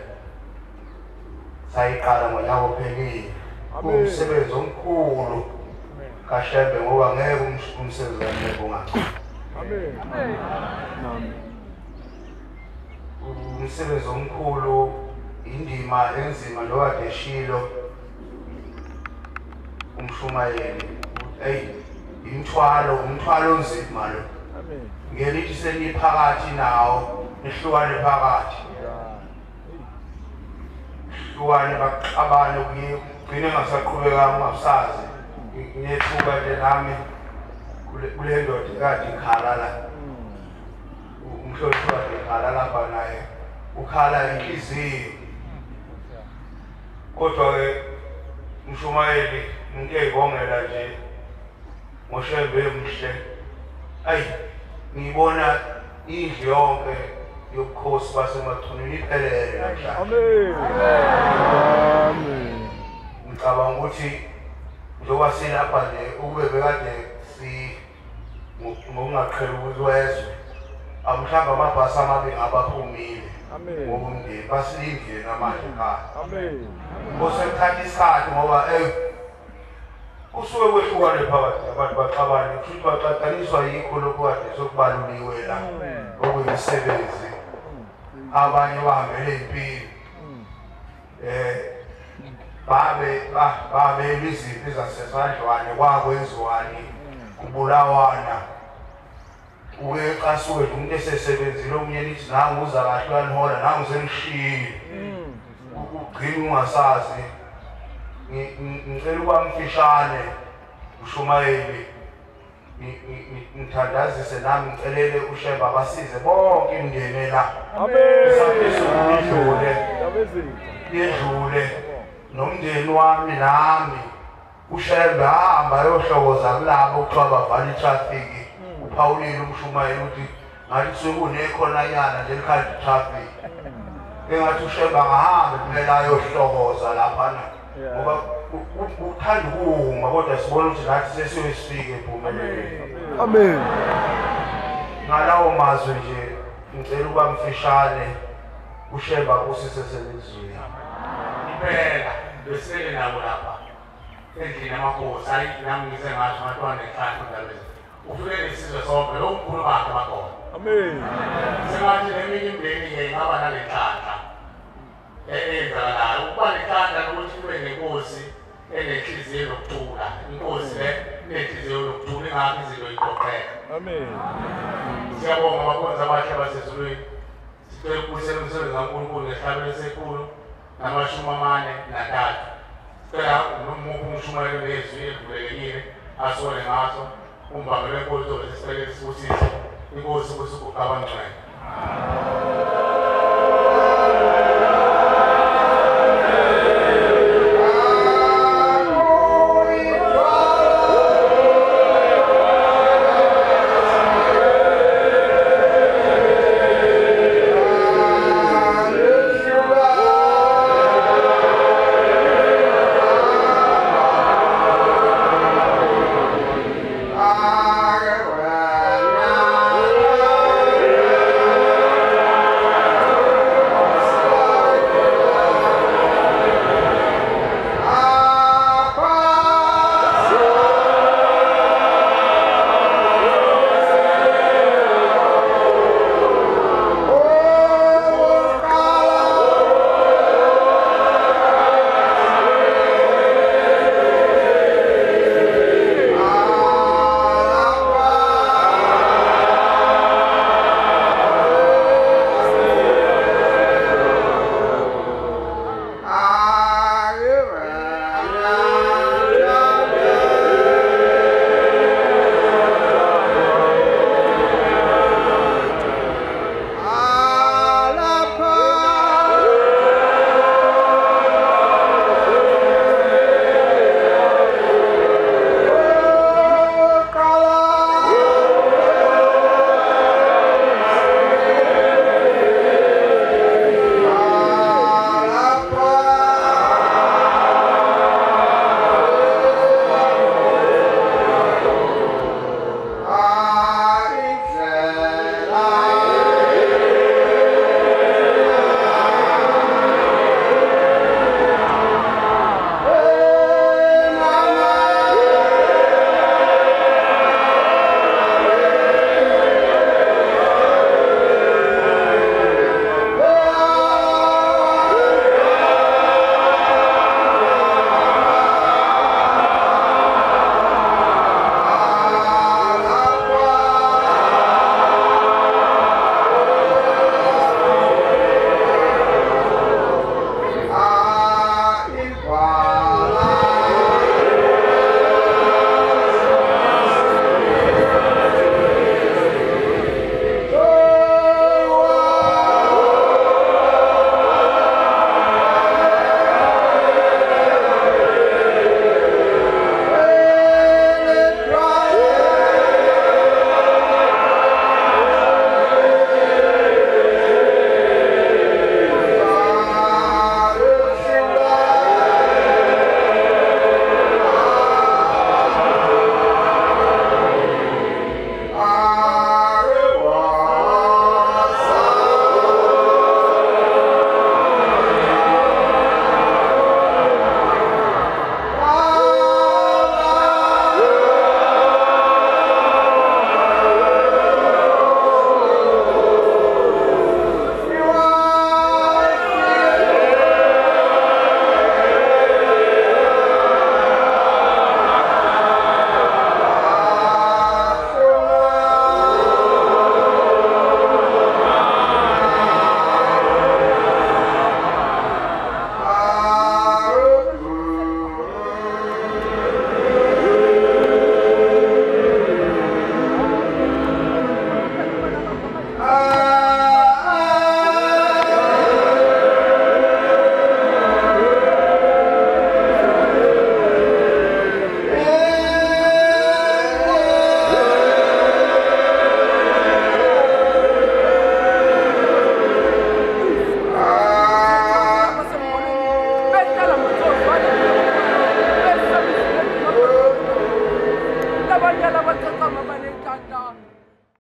sayiqala ngonyaka ophelile. Kuwumsebenzi omkhulu kaShembe ngoba ngeke umsebenzi kaShembe ungaqali. Amen. Amen. Umsebenzi omkhulu, indima enzima njengoba deshilo umshumayeli, hey, umthwalo onzima lo. Amen. Ngelithi seniphakathi nawo, nihlukane phakathi. Hlukane baxabane kuye gcine ngasaqhubeka ungasazi. Ngiyethuka nje nami kule ndoda kade ikhala la. Umhlonishwa kade ikhala lapha naye ukhala inhliziyo. Kodwa ke umshumayeli umuntu eyibongela nje ngoShembe emhle. Ayi ngibona indlu yonke yobukhosi baseMachunwini iphelele namhlanje. Amen. Amen. Ngicabanga ukuthi njengoba silapha nje ukube bekade si ngokungaqheli kwezwe mhlawumbe amabhasi amabi ngabaphumile ngobumndeni basilindile namanje ekhaya. Amen. Kuthatha isikhathi ngoba kusuke kwehlukane phakathi abantu baxabane futhi baxaxaniswa yikho lokhu kade sokubaluliwe la okuyimisebenzi. Abanye bahambele impilo babe izimpi zasesandlwane kwakwenziwani kubulawana uke qasuke nje umuntu esesebenzile omunye nithi nangu uza kahle uyanihola nangu senishiyile ugcina ungasazi. Ngicela ukuba mfishane mshumayeli ngithandazise nami ngicelele uShembe abasize bonke imindeni la. Amen. Yedlule nomndeni wami nami uShembe hamba ayohlokoza kulabo kuthiwa bavala i-traffic. Uphawulile umshumayeli ukuthi ngathi kusuke kunekhonanyana nje elikhanda i-traffic. Engathi uShembe angahambe phela ayohlokoza laphana ngoba uthanda ukuma kodwa sibona ukuthi nathi sesiyobe sifike empumelelweni. Amen. Ngalawo mazwi nje ngicela ukuba mfishane uShembe akusise selizweni. Impela besele nabo lapha endlini yamakhosi. Hayi nami ngize ngasho ngathiwa nenhlanhla ndabezi ufike nesizwe sonke lo mkhulu bakhe bakhona. Amen. Sengathi neminye imindeni-ke ingaba nale nhlanhla eyenzakalayo. Ukuba nenhlanhla nokuthi kube nenkosi enenhliziyo yokuthula, inkosi le inenhliziyo yokuthula ingakho izinto iqoqeka. Amen. Siyabonga abakhonzi abahle basezulwini. Sicela ukubuyisela umsebenzi kaNkulunkulu ngesihlabelo se-143. Sicela nomuphi umshumayelo nezwi elivulekile asole ngaso umbangelo wenkosi uzobe sesicela sibusise inkosi ukuthi ugaba ngcwele.